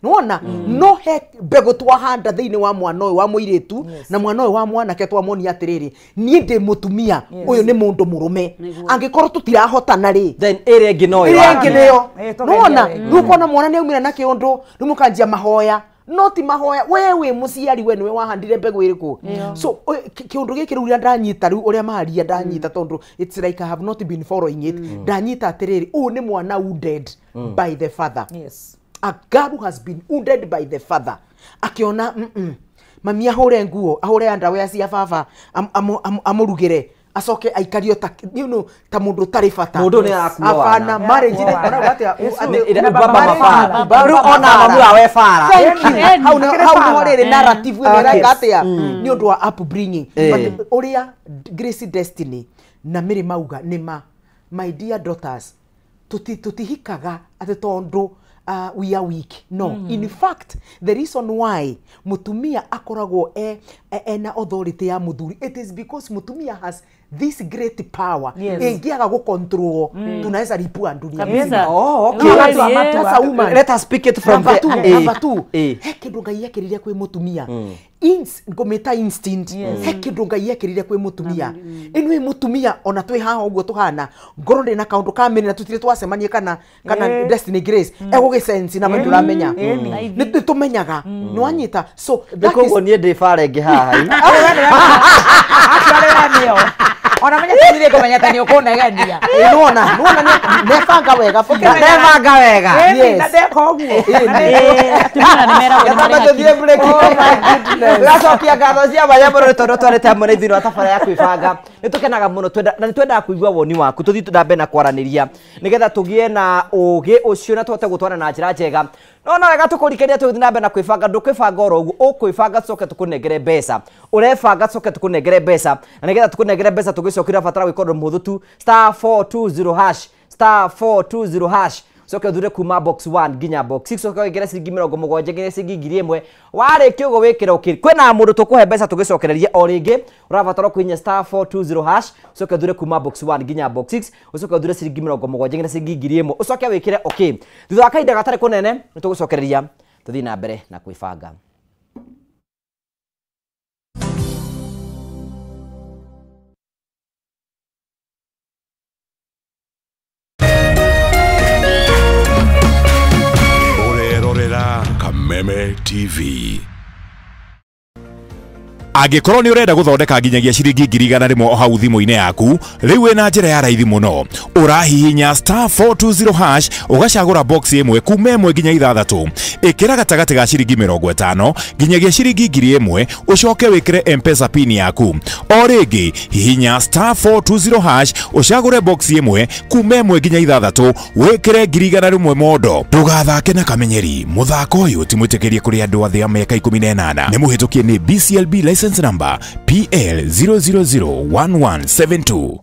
Nuona no he mbegũ twahanda thĩinĩ wa mwana ũyũ wa mũirĩtu na mwana ũyũ wa mwanake, twamuonia atĩrĩrĩ, niĩ ndĩ mũtumia, ũyũ nĩ mũndũ mũrũme, angĩkorwo tũtirahotana rĩ, then ĩrĩa ĩngĩ no ĩrĩa ĩngĩ nĩyo. Tũgerie Nĩwona ĩngĩ. Rĩu ũkona mwana nĩ aumĩra na kĩũndũ, rĩu mũkanjia mahoya, no ti mahoya, we wĩ mũciari, we nĩwe wahandire mbegũ ĩrĩkũ. So kĩũndũ gĩkĩ rĩu ũrĩa ndanyita, rĩu ũrĩa maria ndanyita, tondũ it's like I have not been following it, ndanyita atĩrĩrĩ, ũyũ nĩ mwana wounded by the father. A girl who has been wounded by the father, akiona mami ahũre nguo, ahũre underwear cia baba, amũrugĩre, acoke aikario ta ta mũndũ ũtarĩ bata. Mũndũ nĩ arakua Abana wana. marriage ĩkoragwo atĩa? Baba mabara rĩu ona mamu wawe bara. Thank you. Hau hau niho rĩrĩ narrative ĩno ĩreka atĩa nĩ ũndũ wa upbringing. But ũrĩa Grace Destiny na Mary mauga nĩ ma, my dear daughters, tutihikaga atĩ tondũ we are weak. No, in fact the reason why mutumia akoragwo ena authority ya muthuri, it is because mutumia has this great power. Ĩngĩaga gũcontrol, tunaweza lipua dunia Kabisa. mzima. Oh, okay. Kweli, That's a woman. Let us speak it from Number the two, number two. He kĩndũ Ngai ekĩrire kwĩ mũtumia, ngũmĩta instinct. He kĩndũ Ngai ekĩrire kwĩ mũtumia. Ĩno ĩ mũtumia, ona twĩ haha ũguo tũhana, ngorwo ndĩ na kaũndũ ka mĩrĩ na tũtirĩ twacemania kana Destiny Grace egũgĩsense na ndũramenya, nĩ tũmenyaga, nĩ wanyita. So that is Koguo niĩ ndĩ bara ĩngĩ haha. Actually we nĩyo ona menya tũthire kũmenya atĩ nĩ ũkũnegenia. Ĩ, nĩwona nebanga wega biũ. Ndebanga wega. Ĩni, na ndeka ũguo. Atumia nĩ meragwo nĩ marĩ Tũthiĩ hakiri. break. Tũgacokia ngatho cia mwanya mũno nĩ tondũ twarĩte hamwe na ithuĩ wa tabara ya kwĩbanga. Nĩ tũkenaga mũno na nĩ twendaga kũigua woni waku, tũthiĩ na mbere na kwaranĩria nĩgetha tũgĩe na ũgĩ ũcio na tũhote gũtwarana na njĩra njega. No wega tũkũrikĩria tũgĩthiĩ na mbere na kwĩbanga. Ndũkwĩbanga oro ũguo, ũkwĩbanga tũcoke tũkũnengere mbeca. Ũrebanga tũcoke tũkũnengere mbeca, na nĩgetha tũkũnengere mbeca tũgĩcokera batara gwĩka ũndũ mũhũthũ tu, *420#, *420#, coke ũthure kuma box 1 nginya box 6, coke wĩkĩre ciringi 70 nginya ciringi 1000. Warĩkia ũguo wĩkĩre ũkĩ kwĩna mũndũ tũkũhe mbeca tũgĩcokererie o rĩngĩ. Ũrabatara kũhihinya *420#, ũcoke ũthure kuma box 1 nginya box 6, ũcoke ũthure ciringi 70 nginya ciringi 1000, ũcoke wĩkĩre okay. Thutha wa kahinda gatarĩ kũnene nĩ tũgũcokereria tũthiĩ na mbere na kwĩbanga. Ũrerorera Kameme TV. Angĩkorwo nĩ ũrenda gũthondeka nginyagia ciringi 100,000 o hau thimũ-inĩ yaku, rĩu wĩna njĩra ya raithi mũno. Ũrahihinya *420# ũgacagũra box ĩmwe kuma 1 nginya 6, ĩkĩra gatagatĩ ga ciringi 50 nginyagia ciringi 1000, ũcoke wĩkĩre M-Pesa pin yaku. O rĩngĩ hihinya *420# ũcagũre box ĩmwe kuma 1 nginya 6, wĩkĩre 100,000 mondo. Ndũgathake na kamenyeri, mũthako ũyũ ti mwĩtĩkĩrie kũrĩ andũ athĩ a mĩaka 18. Nĩ mũhĩtũkie nĩ BCLB license number PL 0001172.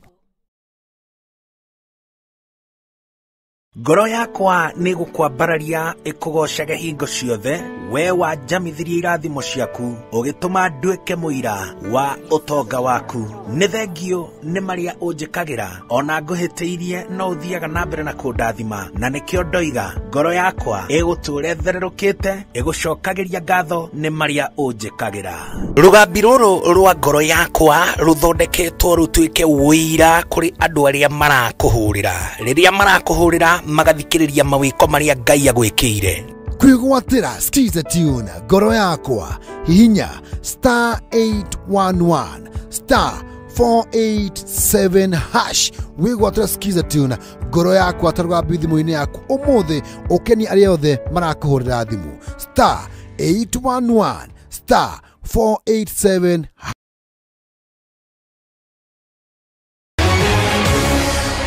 Ngoro yakwa nĩ gũkwambararia ĩkũgocage hingo ciothe, We wanjamithirie irathimo ciaku, ũgĩtũma nduĩke mũira wa ũtonga waku. Nĩ thengio nĩ marĩa ũnjĩkagĩra, ona ngũhĩtĩirie no ũthiaga na mbere na kũndathima, na nĩkĩo ndoiga ngoro yakwa ĩgũtũũra ĩthererũkĩte, ĩgũcokagĩria ngatho nĩ marĩa ũnjĩkagĩra. Rũgambi rũrũ rwa ngoro yakwa rũthondeketwo rũtuĩke ũira kũrĩ andũ arĩa marakũhũrĩra. Rĩrĩa marakũhũrĩra magathikĩrĩria mawĩko marĩa Ngai agwĩkĩire. Kwĩgwatĩra Skiza Tune ngoro yakwa, hihinya star 811 star 487 hash wĩgwatĩra Skiza Tune ngoro yakwa ta rũgambi thimũ-inĩ yaku ũmũthĩ, ũkenie arĩa othe marakũhũrĩra thimũ star 811 star 487.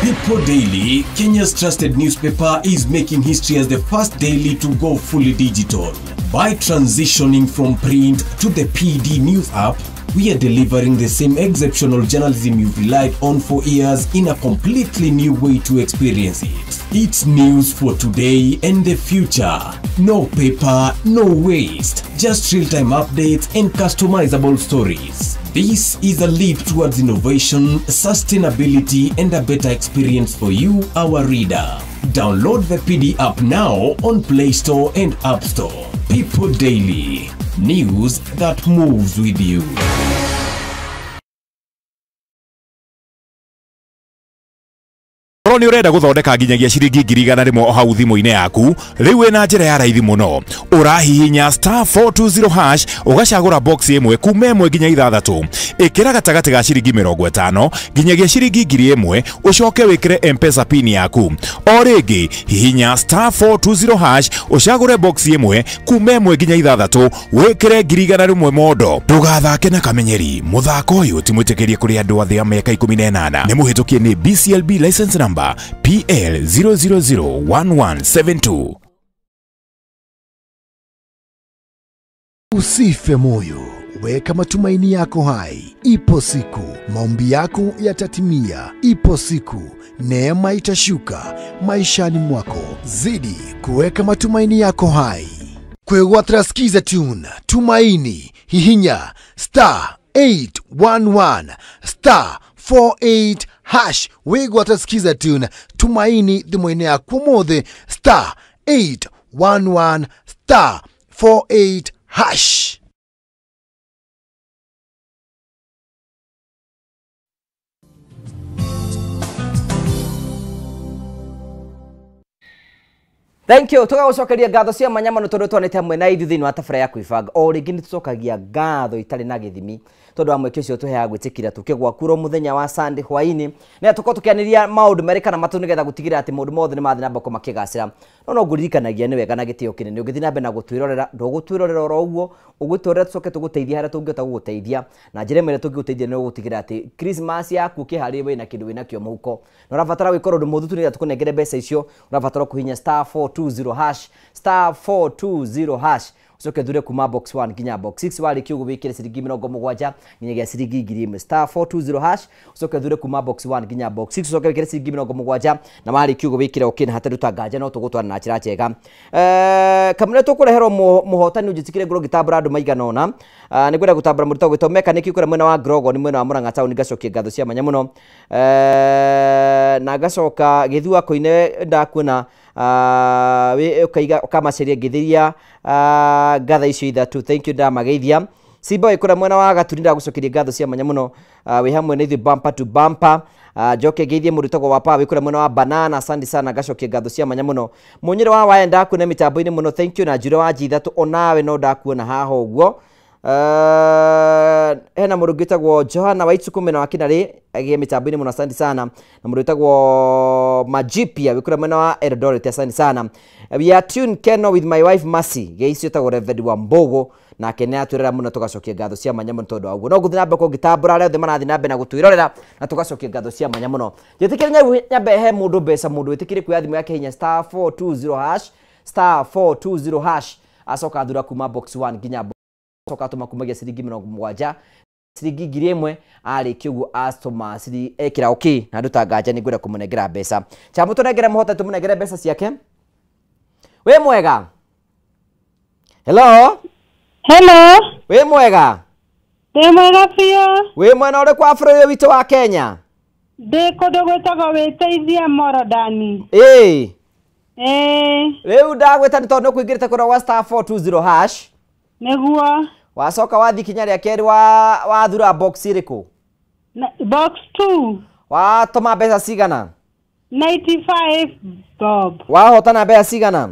People Daily, Kenya's trusted newspaper, is making history as the first daily to go fully digital. By transitioning from print to the PD News app, we are delivering the same exceptional journalism you've relied on for years in a completely new way to experience it. It's news for today and the future. No paper, no waste, just real-time updates and customizable stories. This is a leap towards innovation, sustainability, and a better experience for you, our reader. Download the PD app now on Play Store and App Store. People Daily, news that moves with you. Korwo nĩ ũrenda gũthondeka nginyagia ciringi 100,000 o hau thimũ-inĩ yaku, rĩu wĩna njĩra ya raithi mũno. Ũrahihinya star 420 hash ũgacagũra box ĩmwe kuma 1 nginya 6. Ĩkĩra gatagatĩ ga ciringi 50 nginyagia ciringi 1,000, ũcoke wĩkĩre M-Pesa pin yaku. O rĩngĩ hihinya star 420 hash ũcagũre box ĩmwe kuma 1 nginya 6, wĩkĩre 100,000 mondo. Ndũgathake na kamenyeri, mũthako ũyũ ti mwĩtĩkĩrie kũrĩ andũ a thĩ ya mĩaka 18. Nĩ mũhĩtũkie nĩ BCLB license number PL 0001172. Usife moyo, weka matumaini yako hai. Ipo siku maombi yako yatatimia. Ipo siku neema itashuka maishani mwako. Zidi kuweka matumaini yako hai. Kwĩgwatĩra Skiza Tune Tumaini, hihinya star 811 star 48 hash wĩgwatĩra Skiza Tune Tumaini thimũ-inĩ yaku ũmũthĩ star 811 star 48 hash. Thank you. Tugagucokeria ngatho cia mwanya muno tondu twanite hamwe na ithuĩ thĩinĩ wa tabara ya kwĩbanga. O rĩngĩ nĩ tũcokagia ngatho itarĩ na gĩthimi tondu wa mweke ũcio tũheaga gwĩtĩkĩra tũke gwaku mũthenya wa Sunday hwaĩ-inĩ na tũkorwo tũkĩanĩria maũndũ merĩ kana matũ nĩgetha gũtigĩrĩra atĩ maũndũ mothe nĩ mathiĩ na mbere makĩgacĩra. No no ngũririkanagia nĩ wega na gĩtĩo kĩnene ũngĩthiĩ na mbere na gũtwĩrorera, ndũgũtwĩrorera oro ũguo, ũgũtwĩrorera tũcoke tũgũteithie harĩa tũngĩhota gũgũteithia. Na njĩra ĩmwe ĩrĩa tũngĩgũteithia nĩ gũtigĩrĩra atĩ Christmas yaku ũkĩharĩria wĩna kĩndũ wĩnakĩo mũhuko. Na ũrabatara gwĩka ũndũ mũhũthũ tu nĩgetha tũkũnengere mbeca icio, ũrabatara kũhihinya star 420 hash star 420 hash ucoke thure kuma box 1 nginya box 6 warĩkia ũguo wĩkĩre ciringi 70 nginyagia ciringi 1,000 star 420 hash ucoke thure kuma box 1 nginya box 6 ucoke wĩkĩre ciringi 70 na warĩkia ũguo wĩkĩre okay na hatarĩ ũtanganja no tũgũtwara na njĩra njega. Kamũira tũkũreherwo mũhotani ũnjĩtĩkĩre ngorwo ngĩtambũra andũ maigana ũna. Nĩngwenda gũtambũra mũndũ ũgwĩtwo mechanic kũrĩa mwena wa Grogo nĩ mwena wa Murang'a town, ngacokia ngatho cia mwanya mũno. Na ngacoka Gĩthua Koine ndakuona ũkaiga ũkamaceria ngĩthiria ngatha icio ithatũ, thank you ndamageithia. Simba wĩ kũrĩa mwena wa Gaturi ndagũcokeria ngatho cia mwanya mũno, wĩ hamwe na ithuĩ bumper to bumper. Njoke ngeithie mũndũ ũtagwo wa Power wĩ kũrĩa mwena wa Banana, asante sana, ngacokia ngatho cia mwanya mũno. Mũnyĩrĩ wa Waya ndakuona mĩtambo-inĩ mũno, thank you. Na Njure wa G3 onawe no ndakuona haha ũguo. Hena mũndũ ũngĩ wĩtagwo Johana wa Itsuku mwena wa Kinarĩ agĩe mĩtambo-inĩ mũno, asante sana. Na mũndũ wĩtagwo Majipia wĩ kũrĩa mwena wa Eldoret, asante sana. We are tuned Keno with my wife Mercy, geicio ĩtagwo Reverend wa Mbogo, nake nĩ atwĩrera mũno, tũgacokia ngatho cia mwanya mũno tondũ wa ũguo. No ngũthiĩ na mbere kũngĩtambũra arĩa othe marathiĩ na mbere na gũtwĩrorera, na tũgacokia ngatho cia mwanya mũno. Njĩtĩkĩre nyambe he mũndũ mbeca, mũndũ wĩtĩkĩre kuoya thimũ yake hinya star 420 hash star 420 hash acoka athura kuma box 1 nginya coka atũma kumagia ciringi 70 ciringi 1,000 arĩkia ũguo atũma ciringi ekĩra okay na andũ ta nganja nĩ ngwenda kũmũnengera mbeca. Chamũ tũnengere mũhote tũmũnengere mbeca ciake. Wĩ mwega? Hello. Hello. Wĩ mwega? Ndĩ mwega biũ. Wĩ mwena ũrĩkũ wa bũrũri witũ wa Kenya? Ndĩ kũndũ gwĩtagwo Wĩteithie Morodani. Ĩĩ. Ĩĩ. Rĩu ndagwĩta nĩ tondũ nĩ ũkũingĩrĩte kũrĩa gwa star 420 hash. Nĩguo. Wacoka wathiĩ kinya rĩa kerĩ wathura box ĩrĩkũ? Box 2. Watũma mbeca cigana? 95 bob. Wahotana mbeca cigana?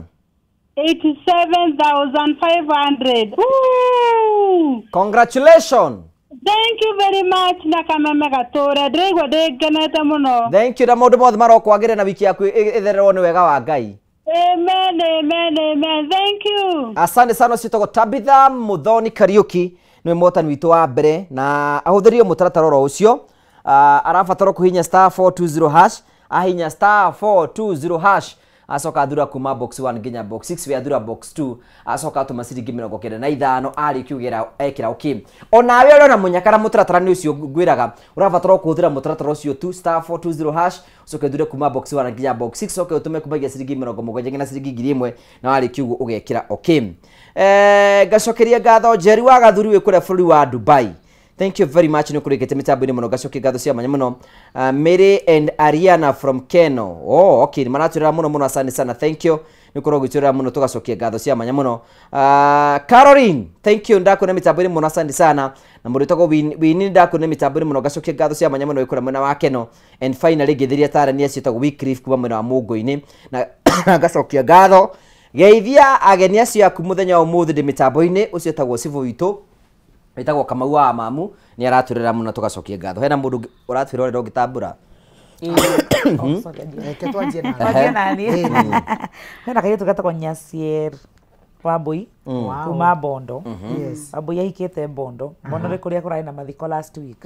87,500. Woo! Congratulations. Thank you very much na kameme gatũre ndĩraigua ndĩ ngenete mũno. Thank you na maũndũ mothe marokwagĩrĩra na wiki yaku ĩthererwo nĩ wega wa Ngai. Amen, amen, amen. Thank you. Asante sana. Ũcio wĩtagwo Tabitha Muthoni Kariuki nĩwe mũhotani witũ wa mbere na ahũthĩrire mũtaratara oro ũcio. Arabatara kũhihinya star 420 hash, ahinya star 420 hash acoka athura kuma box 1 nginya box 6, we athura box 2 acoka atũma ciringi 95 arĩkia ũgera ekĩra okay. Onawe ũrĩa ona mũnyakara mũtaratara nĩ ũcio ngwĩraga ũrabatara kũhũthĩra mũtaratara ũcio tu star 420 hash ũcoke ũthure kuma box 1 nginya box 6 ũcoke ũtũme kumagia ciringi 70 nginya ciringi 1000 na warĩkia ũguo ũgekĩra okay. Ngacokeria ngatho Njeri wa Gathuri wĩ kũrĩa bũrũri wa Dubai. Thank you very much nĩ kũrĩkĩte mĩtambo-inĩ mũno, ngacokia ngatho cia mwanya mũno. Mary and Ariana from Keno. Oh, okay, nĩ maratwĩrĩra mũno mũno, asante sana, thank you nĩ ũkorwo ũgĩtwĩrĩra mũno, tũgacokia ngatho cia mwanya mũno. Caroline, thank you ndakuona mĩtambo-inĩ mũno, asante sana. Na mũndũ wĩtagwo Winnie ndakuona mĩtambo-inĩ mũno, ngacokia ngatho cia mwanya mũno wĩ kũrĩa mwena wa Keno. And finally ngĩthĩria tarani acio ĩtagwo Wycliffe kuma mwena wa Mũngũ-inĩ na ngacokia ngatho. Geithia ageni acio aku mũthenya wa ũmũthĩ ndĩ mĩtambo-inĩ, ũcio wĩtagwo Cibũ witũ wĩtagwo Kamau wa Mamu nĩ aratwĩrĩra mũno, tũgacokia ngatho. Hena mũndũ ũratwĩrorera ũngĩtambũra? Reke twanjie na Twanjie nani. Hena kairĩtu getagwo Nyasier Wambui kuma Bondo. Yes. Wambui ahikĩte Bondo. Bondo nĩ kũrĩa kũrarĩ na mathiko last week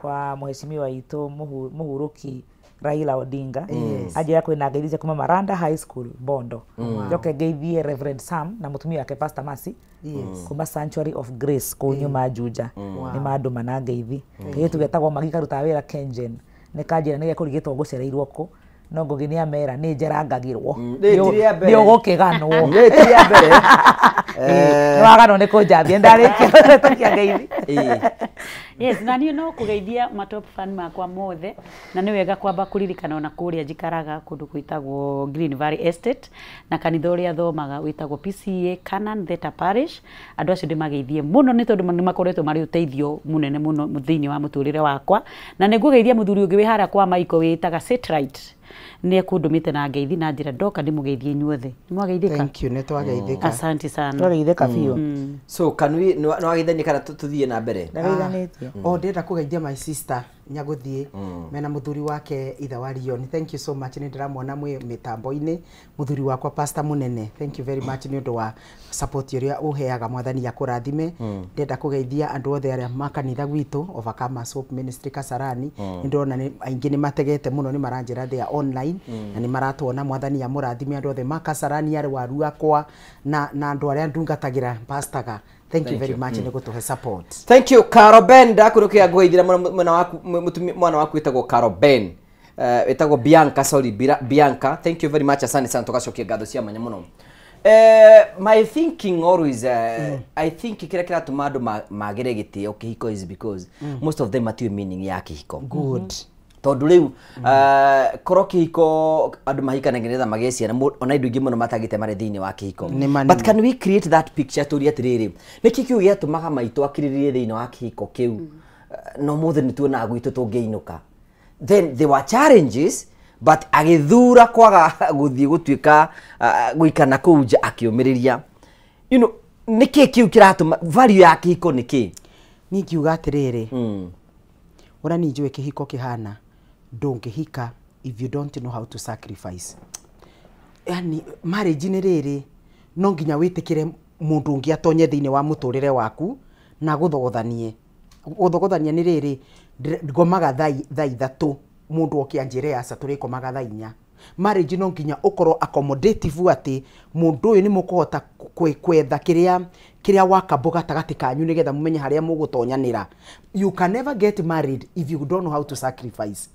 kwa mheshimiwa witũ Mũhurũki Raila Odinga. Anjĩra kwĩna ngeithi cia kuma Maranda High School Bondo. Njoke ngeithie Reverend Sam na mũtumia wake Pastor Mercy kuma Sanctuary of Grace kũu nyuma Juja. Nĩ mandũma na ngeithi. Kairĩtu getagwo Magi karutaga wĩra Kengen. Nĩ kanjĩra nĩ gekũrigĩtwo ngũcereirwo kũ no Ngũgĩ nĩ amera nĩ njerangagĩrwo Nĩ ti rĩa mbere. nĩ ũgũkĩganwo Nĩ ti rĩa mbere. Nĩ waganwo nĩ kũnjambia ndarĩkia kũhetũkia ngeithi. Yes, na niĩ no kũgeithia matop fan makwa mothe na nĩ wega kwamba kũririkana ona kũrĩa njikaraga kũndũ gwĩtagwo Green Valley Estate na kanitha ũrĩa thomaga wĩtagwo PCA Canaan Theta Parish. Andũ acio ndĩmageithie mũno nĩ tondũ nĩ makoretwo marĩ ũteithio mũnene mũno thĩinĩ wa mũtũrĩre wakwa, na nĩ ngũgeithia mũthuri ũngĩ wĩ harĩa kwa Michael wĩtaga Sitright nĩ ekũndũmĩte na ngeithi na njĩra ndoka ndĩmũgeithie inyuothe. Nĩ mwageithĩka? Thank you, nĩ twageithĩka. Asante sana. Twageithĩka biũ. So can we nĩ wageithania kana tũthiĩ na mbere? Ndageithanĩtie. Oh, ndĩrenda kũgeithia my sister Nyagũthiĩ mena mũthuri wake ithe wa Leon. Thank you so much, nĩ ndĩramuona mwĩ mĩtambo-inĩ. Mũthuri wakwa Pastor Mũnene, thank you very much nĩ ũndũ wa support ũrĩa ũheaga, mwathani akũrathime. Ndĩrenda kũgeithia andũ othe arĩa ma kanitha gwitũ Overcomers Hope Ministry Kasarani. Nĩ ndĩrona aingĩ nĩ mategete mũno, nĩ maranjĩra they are online na nĩ maratuona, mwathani amũrathime andũ othe ma Kasarani, arwaru akwa na andũ arĩa ndungatagĩra pastaga. Thank you very much nĩ gũtũhe support. Thank you Caro Ben, ndakurukia ngũgeithira mwena waku mwana waku wĩtagwo Caro Ben. Wĩtagwo Bianca, sorry Bianca. Thank you very much, asante sana, tũgacokia ngatho cia mwanya mũno. My thinking always I think kĩrĩa kĩratũma andũ magĩre gĩtĩo kĩhiko is because most of them matiũĩ meaning ya kĩhiko. Good. Tondũ rĩu korwo kĩhiko andũ mahikanagia nĩgetha magĩe ciana, ona indo ingĩ mũno matagĩte marĩ thĩinĩ wa kĩhiko. But can we create that picture tũrie atĩrĩrĩ, nĩkĩ kĩu gĩatũmaga maitũ akirĩrĩrie thĩinĩ wa kĩhiko kĩu no mũthĩ nĩ tuonaga gwitũ tũngĩinũka. Then there were challenges but agĩthura kwaga gũthiĩ gũtuĩka gũikara kũu nja akĩũmĩrĩria. You know, nĩkĩ kĩu kĩratũma value ya kĩhiko nĩkĩ? Niĩ ngiuga atĩrĩrĩ, ũrĩa niĩ njũĩ kĩhiko kĩhana, ndũngĩhika if you don't know how to sacrifice. Yani marriage nĩ rĩrĩ, no nginya wĩtĩkĩre mũndũ ũngĩ atonye thĩinĩ wa mũtũrĩre waku na gũthogothanie. Gũthogothania nĩ rĩrĩ, ngomaga thaa 3 mũndũ oke anjĩre aca tũrĩkomaga thaa 4. Marriage no nginya ũkorwo accommodative atĩ mũndũ ũyũ nĩ mũkũhota kwetha kĩrĩa wakambũ gatagatĩ kanyu nĩgetha mũmenye harĩa mũgũtonyanĩra. You can never get married if you don't know how to sacrifice.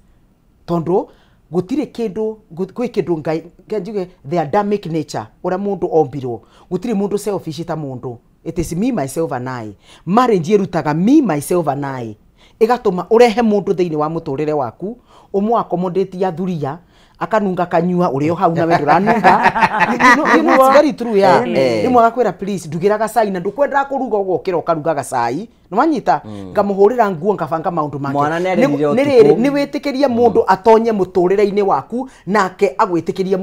Tondũ Gutire kindu gwi kindu ngai njuge the Adamic nature ura mundu ombirwo gutire mundu selfish ta mundu. It is me, myself and I. Marriage irutaga me, myself and I, igatuma urehe mundu thiini wa muturire waku umu accommodate ya thuria akanunga kanyua uri o hau nawe nduranunga. You know it's very true, yeah. Rimwe agakwira please ndugira gacai na ndukwenda kuruga ugokira ukaruga gacai nwanyita ngamuhurira nguo ngabanga maundu make. Ni ni witikirie mundu atonye muturire-ini waku nake agwitikirie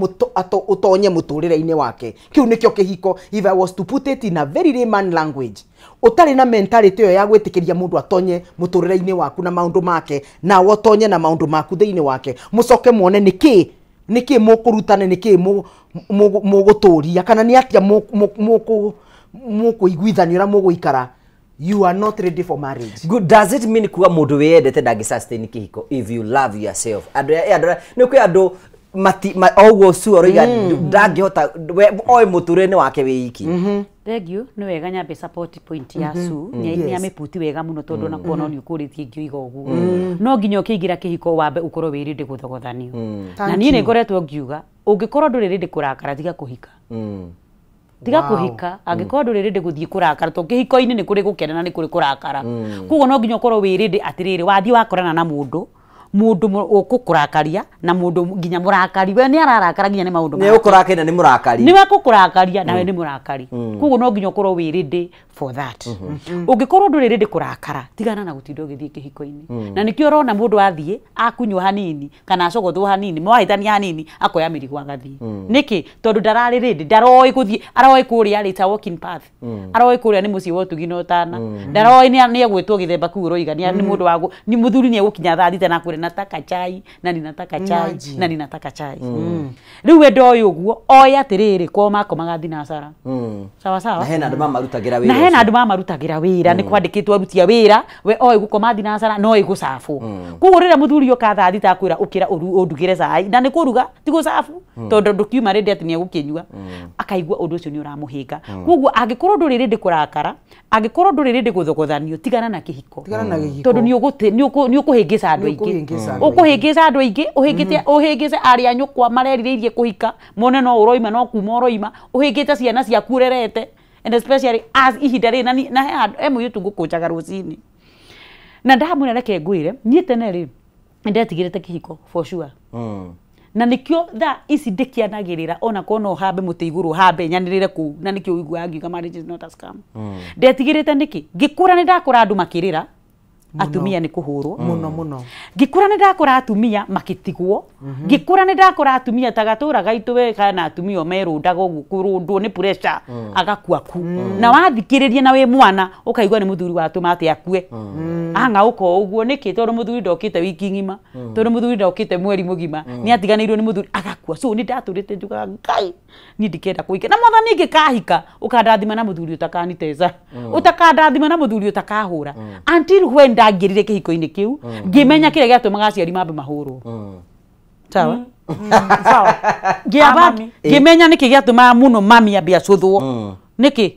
utonye muturire-ini wake. Kiu nikio kihiko. If I was to put it in a very layman language, utari na mentality yo ya gwitikiria mundu atonye muturire-ini waku na maundu make na utonye na maundu maku thiini wake, mucoke muone niki niki mukurutane niki muguturia kana ni atia mukuiguithanio ura muguikara. You are not ready for marriage. Good. Does it mean kuwa mundu wiyendete ndangi sustain kihiko if you love yourself? Andu ni kwi andu mati oguo su aroiga ndangihota oe muturire wake wiki. Thank you. Nĩ wega nyambe support point ya su nĩ amĩputi wega mũno tondũ na kuona nĩ ũkũrĩtie ngĩuga ũguo. No nginya ũkĩingĩra kĩhiko wambe ũkorwo wĩ ready gũthogothanio. Na niĩ nĩ ngoretwo ngiuga ũngĩkorwo ndũrĩ ready kũrakara tiga kũhika. Tiga kuhika angĩkorwo ndũrĩ ready gũthiĩ kũrakara tondũ kĩhiko-inĩ nĩ kũrĩ gũkena na nĩ kũrĩ kũrakara. Koguo no nginya ũkorwo wĩ ready atĩrĩrĩ wathiĩ wakorana na mũndũ ũkũkũrakaria na mũndũ nginya mũrakari we nĩ ararakara nginya nĩ maũndũ make. Nĩ ũkũrakaria na nĩ mũrakari. Nĩ wekũkũrakaria nawe nĩ mũrakari. Koguo no nginya ũkorwo wĩ ready for that. Ũngĩkorwo ndũrĩ ready kũrakara tigana na gũtinda ũgĩthiĩ kĩhiko-inĩ. Na nĩkĩo ũrona mũndũ athiĩ akunywa hanini kana acogothwo hanini mwahĩtania hanini akoya mĩrigo agathiĩ. Nĩkĩ? Tondũ ndararĩ ready, ndaroĩ gũthiĩ, aroĩ kũrĩa rĩ ta walking path. Aroĩ kũrĩa nĩ mũciĩ wa ũtugi na ũtana. Ndaroĩ nĩ egwĩtwo gĩthemba kĩu ũroiga nĩ mũndũ wa nĩ mũthuri nĩ egũkinya thaa thita na akwĩre nataka chai na ninataka chai na ninataka chai. Rĩu we ndoĩ ũguo oe atĩrĩrĩ kwao makomaga thinacara. Sawa sawa. Na hena andũ mamarutagĩra wĩra. Na hena andũ mamarutagĩra wĩra nĩ kwandĩkĩtwo aruti a wĩra we oĩ gũkoma thinacara no ĩ gũcabwo. Koguo rĩrĩa mũthuri oka thaa thita akwĩra ũkĩra ũndugĩre cai na nĩ kũruga ti gũcabu tondũ ndũkiuma rĩndĩ atĩ nĩ egũkĩnyua akaigua ũndũ ũcio nĩ ũramũhĩnga. Koguo angĩkorwo ndũrĩ rĩndĩ kũrakara angĩkorwo ndũrĩ rĩndĩ gũthogothanio tigana na kĩhiko tondũ nĩ ũkũhĩngĩca andũ aingĩ. Ũkũhĩngĩca andũ aingĩ ũhĩngĩte ũhĩngĩce arĩa nyũkwa marerirĩirie kũhika mone no ũroima no kuma ũroima ũhĩngĩte ciana ciaku ũrerete and especially as ihinda rĩrĩ na he mũirĩtu ngũkũnjaga rũcinĩ na ndamwĩra reke ngwĩre niĩ tene rĩ nĩndetigĩrĩte kĩhiko for sure. Na nikio thaa ici ndĩkĩanagĩrĩra ona korwo no hambe mũtĩ igũrũ hambe nyanĩrĩre kũu na nĩkĩo ũiguaga ngiuga marriage is not a scam. Ndetigĩrĩte nĩkĩ? Ngĩkũra nĩ ndakũra andũ makĩrĩra atumia nĩ kũhũrwo mũno mũno. Ngĩkũra nĩ ndakũra atumia makĩtigwo. Ngĩkũra nĩ ndakũra atumia ta gatũra gaitũ we kana atumia merũndaga ũguo kũrũndwo nĩ pressure agakua ku. Na wathikĩrĩria na wĩ mwana ũkaigua nĩ mũthuri watũma atĩ akue. Ang'aũka ũguo nĩkĩ? Tondũ mũthuri ndokĩte wiki ng'ima, tondũ mũthuri ndokĩte mweri mũgima, nĩ atiganĩirwo nĩ mũthuri agakua. So nĩ ndatũrĩte njugaga Ngai niĩ ndikenda kũhika na mwathani ingĩkahika ũkandathima na mũthuri ũtakaniteza ũtakandathima na mũthuri ũtakahũra until when ndangĩrire kĩhiko-inĩ kĩu ngĩmenya kĩrĩa gĩatũmaga aciari mambe mahũrwo. Sawa? Sawa. Ngĩamba ngĩmenya nĩkĩ gĩatũmaga mũno mami ambe acũthwo. Nĩkĩ?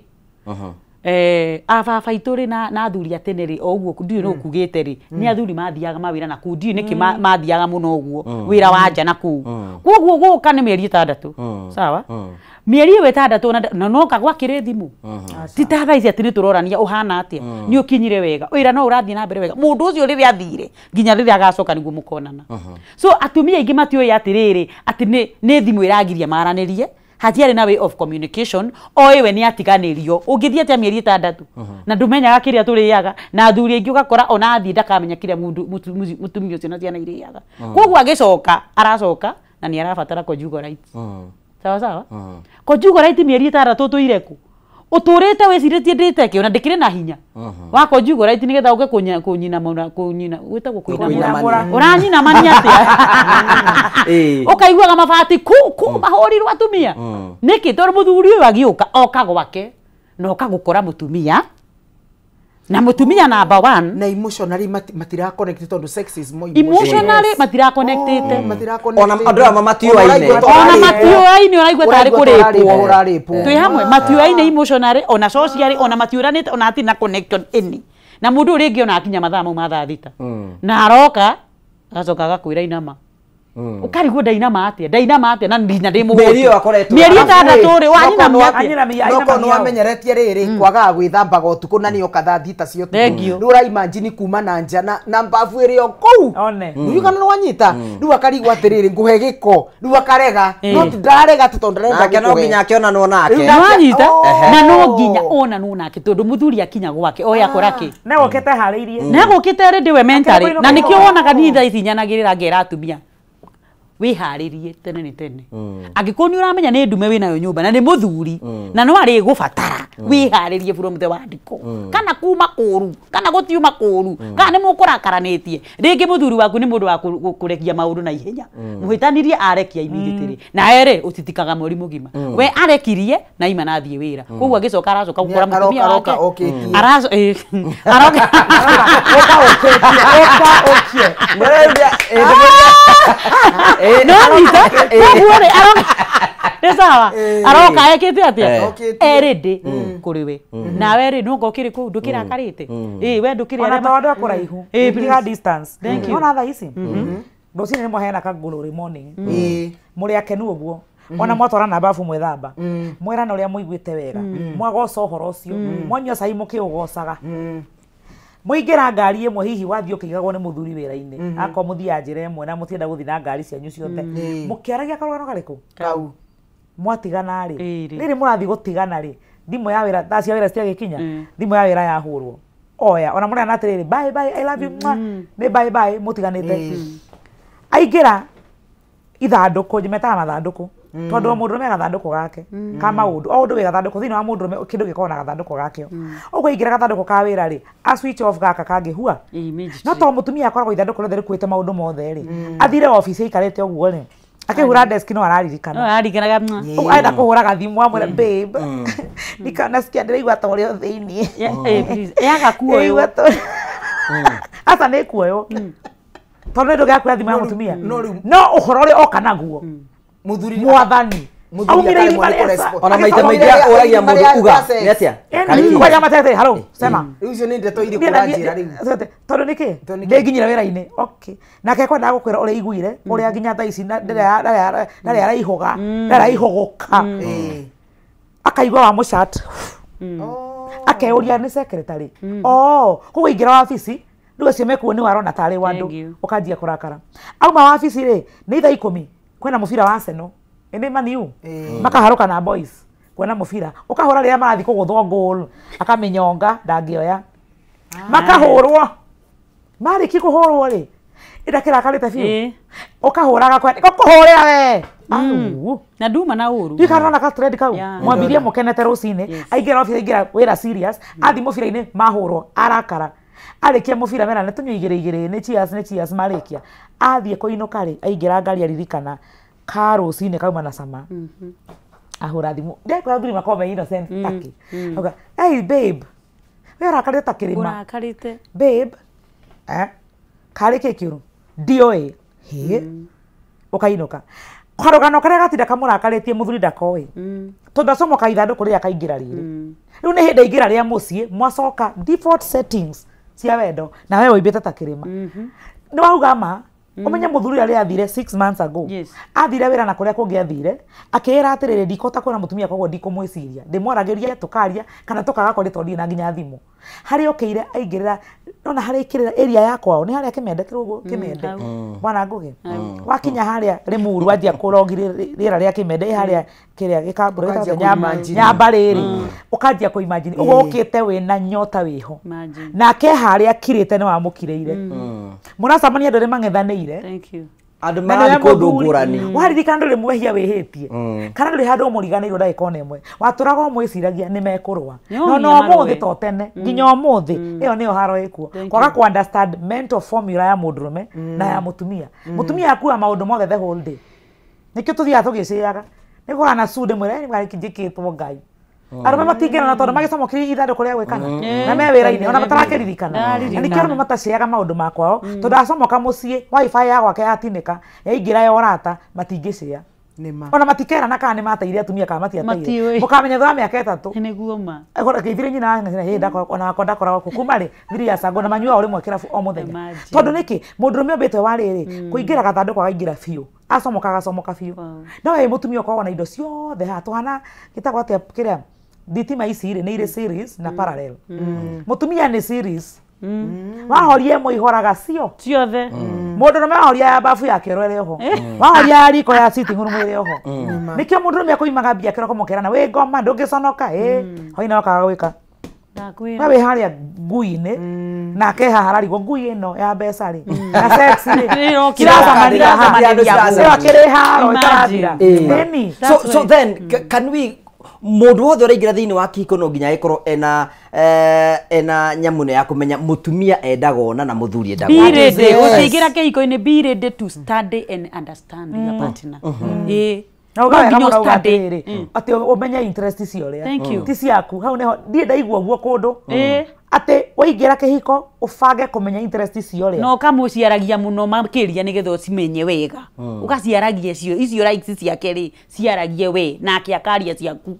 Ababa itũ rĩ na athuri a tene rĩ o ũguo ndiũĩ nũ ũkugĩte rĩ nĩ athuri mathiaga mawĩra na kũu ndiũĩ nĩkĩ mathiaga mũno ũguo wĩra wa nja na kũu. Koguo gũka nĩ mĩeri ĩtandatũ. Sawa? Mĩeri ĩyo ĩtandatũ na noka gwakĩrĩ thimũ. Ti ta thaa ici atĩ nĩ tũrorania ũhana atĩa nĩ ũkinyire wega wĩra no ũrathiĩ na mbere wega mũndũ ũcio rĩrĩa athire nginya rĩrĩa agacoka nĩguo mũkonana. So atumia aingĩ matiũĩ atĩrĩrĩ atĩ nĩ thimũ ĩragiria maranĩrie hatiarĩ na way of communication oĩ we nĩ atiganĩrio ũngĩthiĩ atĩa mĩeri ĩtandatũ na ndũmenyaga kĩrĩa tũrĩaga na athuri aingĩ ũgakora ona athiĩ ndakamenya kĩrĩa mũtumia ũcio na ciana irĩaga. Koguo agĩcoka aracoka na nĩ arabatara conjugal rights. Sawa sawa? Conjugal right mĩeri ĩtandatũ ũtũire kũ? Ũtũrĩte wĩcirĩtie ndĩte ona ndĩkĩrĩ na hinya wa conjugal right nĩgetha ũke kũnyinamũra kũnyina gwĩtagwo kũinamũra ũranyinamania atĩa? Ũkaiguaga mabati ku mahũrirwo atumia nĩkĩ? Tondũ mũthuri ũyũ agĩũka oka gwake na oka gũkora mũtumia na mũtumia number 1 na emotionally matira connect tondu sex is more emotionally matira connected ona andũ aya matiũaine ona matiũaine ũraigua tarĩ kũrĩpwo twĩ hamwe matiũaine emotionally ona socially ona matiũranĩte ona hatirĩ na connection any na mũndũ ũrĩa ũngĩ ona akinya mathaa mau ma thaa thita na aroka agacoka agakwĩra inama Ukarigwo ndainama atia ndainama atia na nginya ndi mũgũnda. Mĩeri ĩyo akoretwo mĩeri ĩtandatũ rĩ wanyinamia atia. Noko nĩ wamenyeretie rĩrĩ kwagaga gwĩthambaga ũtukũ na nĩ oka thaa thita cia ũtukũ. Thank you. Rĩu ũraimagine kuma na nja na mbabu ĩrĩ o kũu. Rĩu kana nĩ wanyita rĩu akarigwo atĩrĩrĩ ngũhe gĩko rĩu akarega no ti ndararega tu tondũ ndarenda Nake no nginya akĩonanwo nake. Rĩu nake- Nĩwanyita Oh. na no nginya onanwo nake tondũ mũthuri akinya gwake oya akora kĩ Negũkĩte harĩirie. negũkĩte ready we mentally Akĩrĩ na kũinũka nĩkĩo wonaga niĩ thaa ici nyanagĩrĩra ngera atumia wĩharĩrie tene nĩ tene angĩkorwo nĩ ũramenya nĩ ndume wĩnayo nyũmba na nĩ mũthuri na no arĩgũbatara wĩharĩrie from the word go kana kuma kũru kana gũtiuma kũru kana nĩ mũkũrakaranĩtie rĩngĩ mũthuri waku nĩ mũndũ wa kũrekia maũndũ na ihenya mũhĩtanirie arekia immediately na erĩ ũtitikaga mweri mũgima we arekirie na ima na athiĩ wĩra koguo agĩcoka aracoka gũkora Nĩ mũtumia aroka wake okĩtie. Aroka Ũka ũkĩtie, ũka ũkie. No nyita koguo rĩ aroka nĩ sawa aroka ekĩte atĩa erĩndĩ kũrĩ we nawe rĩ nonga ũkĩrĩ kũu ndũkĩrakarĩte ĩ we ndũkĩrĩ Ona arĩa to andũ a kũraihu. Eh, Tiga please. distance. Thank you. Ona thaa ici. Rũcinĩ nĩ mwaheana kangũrũ morning. Mũrĩ akenu ũguo. Ona mwatwarana babu mwĩthamba. Mwĩrana ũrĩa mũiguĩte wega. Mwagoca ũhoro ũcio. Mwanyua cai mũkĩũgocaga. Mũingĩra ngari ĩmwe hihi wathiĩ ũkĩigagwo nĩ mũthuri wĩra-inĩ akorwo mũthiaga njĩra ĩmwe na mũtienda gũthiĩ na ngari cianyu ciothe mũkĩaragia karũgano karĩkũ Kau. mwatigana rĩ Ĩrĩ. rĩrĩ mũrathiĩ gũtigana rĩ thimũ ya wĩra thaa cia wĩra citiagĩkinya thimũ ya wĩra yahũrwo oya ona mũrena atĩrĩrĩ bye bye I love you mwah. Nĩ bye bye mũtiganĩte aingĩra ithandũkũ metaga mathandũkũ tondũ o mũndũrũme gathandũkũ gake ka maũndũ o ũndũ wĩ gathandũkũ thĩinĩ wa mũndũrũme kĩndũ gĩkoragwo na gathandũkũ gakĩo ũguo aingĩra gathandũkũ ka wĩra rĩ a switch off gaka kangĩ hua no to mũtumia akoragwo ithandũkũ rĩothe rĩkuĩte maũndũ mothe rĩ athire obici aikarĩte ũguo rĩ akĩhura desk no araririkana no araririkanaga Ũguo arenda kũhũra gathimũ amwĩra babe nasikia ndĩraigua ta ũrĩ o thĩiniĩ yaga kuoywo Ndĩraigua ta aca nĩ kuoywo tondũ nĩ ndũgĩakuoya thimũ ya mũtumia no ũhoro ũrĩa oka naguo Mũthuri mwathani Mũthuri aumire akaremwo irima nĩ rĩa kũrespond. Ona maita maingĩ ũragia mũndũ uga nĩ atĩa Karĩki. kwaja matete halo sema Rĩu icio nĩ ndeto irĩkũ Niĩ na niĩ- ũranjĩra rĩu? Tondũ nĩkĩ Tondũ nĩkĩ? ndĩnginyire wĩra-inĩ okay nake kwendaga gũkwĩra ũrĩa aiguire ũrĩa nginya thaa ici ndarĩ araihũga ndarĩ araihũgũka akaigua wa mũchat akeuria nĩ secretary oh koguo aingĩra wabici rĩu acio mekuo nĩ warona tarĩ wa Thank andũ you. ũkanjia kũrakara auma wabici rĩ nĩ thaa ikũmi kwĩna mũbira wa Arsenal ĩnĩ maniu makaharũka na boys kuona mũbira ũkahũra rĩrĩa marathiĩ kũgũthwo goal akamĩnyonga ndangĩoya makahũrwo marĩkia kũhũrwo rĩ ĩndakĩrakarĩte biũ ũkahũra gakwa ngũkũhũrĩra we Au. na nduma na ũru Ndiũĩ kana nona ka trend kau Yeah. mwambirie mũkenete rũcinĩ aingĩra obici aingĩra wĩra serious athiĩ mũbira-inĩ mahũrwo arakara arĩkia mũbira mera nĩ tũnyue igĩrĩ igĩrĩ nĩ cheers nĩ cheers marĩkia athiĩ kũinũka rĩ aingĩra ngari aririkana ka rũcinĩ kauma na cama ahũra thimũ ndekora athuri makoragwo me innocent taki auga hey babe we ũrakarĩte ta kĩrĩma ũrakarĩte babe eh karĩ kĩ kĩũru ndioĩ hĩ ũkainũka karũgano karĩa gatinda kamũrakarĩtie mũthuri ndakoĩ tondũ acomoka ithandũkũ rĩrĩa akaingĩra rĩrĩ rĩu nĩ hĩndĩ aingĩra rĩa mũciĩ mwacoka default settings cia wendo na we wĩimbĩte ta kĩrĩma nĩ wauga ma ũmenye mũthuri ũrĩa athire 6 months ago athire wĩra na kũrĩa kũngĩ athire akĩĩra atĩrĩrĩ ndikũhota kuona mũtumia koguo ndikũmwĩciria ndĩmwaragĩria tũkaria kana tũkaga kwaria tondũ ndirĩ na nginya thimũ harĩa okĩire aingĩrĩra nona harĩa aingĩrĩra area ya kwao nĩ harĩa kĩmende kĩrũgũ kĩmende bwana Ngũgĩ wakinya harĩa Limuru wanjia kũrogi rĩera rĩa kĩmende ĩ harĩa kĩrĩa gĩkambũra Ũkanjia gĩtagwo nyamba kũ-imagine. nyamba rĩrĩ ũkanjia kũ-imagine ũguo ũkĩte wĩna nyota wĩho nake harĩa akirĩte nĩ wamũkirĩire mũracemania andũ arĩa mang'ethanĩire Thank you. Andũ Na marathiĩ nĩwe kũndũ mũthuri. ngũrani. Waririkana ndũrĩ mwehia wĩhĩtie kana ndũrĩ handũ ũmũriganĩirwo ndagĩka ona ĩmwe watũraga ũmwĩciragia nĩ mekũrũa No no nginya no marũe. ũmũthĩ to tene nginya ũmũthĩ ĩyo nĩyo haro ĩkuo kwaga kũ understand mental formula ya mũndũrũme na ya mũtumia mũtumia akua maũndũ mothe the whole day nĩkĩo tũthiaga tũgĩcĩaga nĩ kũhana su ndĩmwĩra njĩkĩtwo ngai arũme matingĩrana tondũ magĩcamũkĩria ithandũkũ rĩa gwĩkana na me wĩra-inĩ ona matarakĩririkana na nĩkĩo arũme matacĩaga maũndũ makwao tondũ acomoka mũciĩ wifi ya gwake yatinĩka yaingĩra ya ũrata matingĩcĩa Ona matikerana kana nĩ mateire atumia kana matiateire. Mũkamenya thutha wa mĩaka 3. Nĩguo ma. Ngĩthire nyina hĩ ndakora ona wakwa ndakoragwo kũ kuma rĩ 3 years ago na manyuaga o rĩmwe kĩrabu o mũthenya. Tondũ nĩkĩ mũndũrũme ũmbĩtwe wa rĩrĩ kũingĩra gathandũkũ akaingĩra biũ. Acomoka agacomoka biũ. No we mũtumia ũkoragwo na indo ciothe haha tũhana gĩtagwo atĩa kĩrĩa thitima ici rĩ nĩ irĩ series na parallel. Mũtumia nĩ series. Wahoria ĩmwe ihoraga cio ciothe. Mũndũrũme wahoria ya babu ya kĩoro ĩrĩ oho. Wahoria ya riko ya sitting room ĩrĩ oho. Nĩkĩo mũndũrũme akũimaga mbia kĩroko mũkerana wĩ ngoma ndũngĩconoka ĩ hoina okaga gwĩka. Ndakwĩra. We wĩ harĩa ngui-inĩ nake haha ararigwo ngui ĩno ya mbeca rĩ na sex rĩ kiracemania haha akĩrĩ haro ĩtarathira. So then can we mundu wothe ũraingĩra thĩinĩ wa kĩhiko no nginya agĩkorwo ena ena nyamũ ĩno ya kũmenya mũtumia endaga ona na mũthuri endaga Be ready. Ũkĩingĩra kĩhiko-inĩ, be ready to study and understand your partner. Na ũgawega mũno uga atĩrĩrĩ atĩ ũmenye interest cia ũrĩa Thank you. ti ciaku hau nĩho ndiĩ ndaigua ũguo kũndũ atĩ waingĩra kĩhiko ũbange kũmenya interest cia ũrĩa na ũkamũciaragia mũno makĩria nĩgetha ũcimenye wega ũgaciaragia cio icio likes ciake rĩ ciaragie we nake akaria ciaku.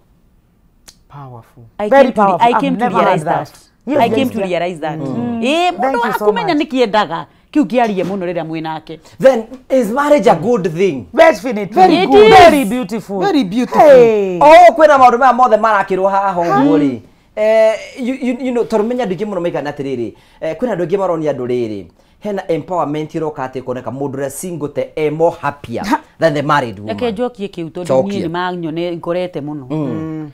Powerful. I Very came to, powerful. I came I've to never heard realize that. that. Yes, I came yes, to yeah. realize that. Mũndũ Thank you so akumenya much. nĩkĩendaga kĩu kĩarie mũno rĩrĩa mwĩ nake. Then is marriage a good thing? Definitely. Very It good. is. Very beautiful. Very beautiful. Hey. Oh, kwĩna maũndũ maya mothe marakĩrwo haha ũguo rĩ. You know, tondũ menya andũ aingĩ mũno maigana atĩrĩrĩ, kwĩna andũ aingĩ maronia andũ rĩrĩ hena empowerment ĩroka atĩ ĩkoneka mũndũ ũrĩa single te e more happier than the married woman. Reke njokie kĩu tondũ Cokia. niĩ nĩmanyone ngorete mũno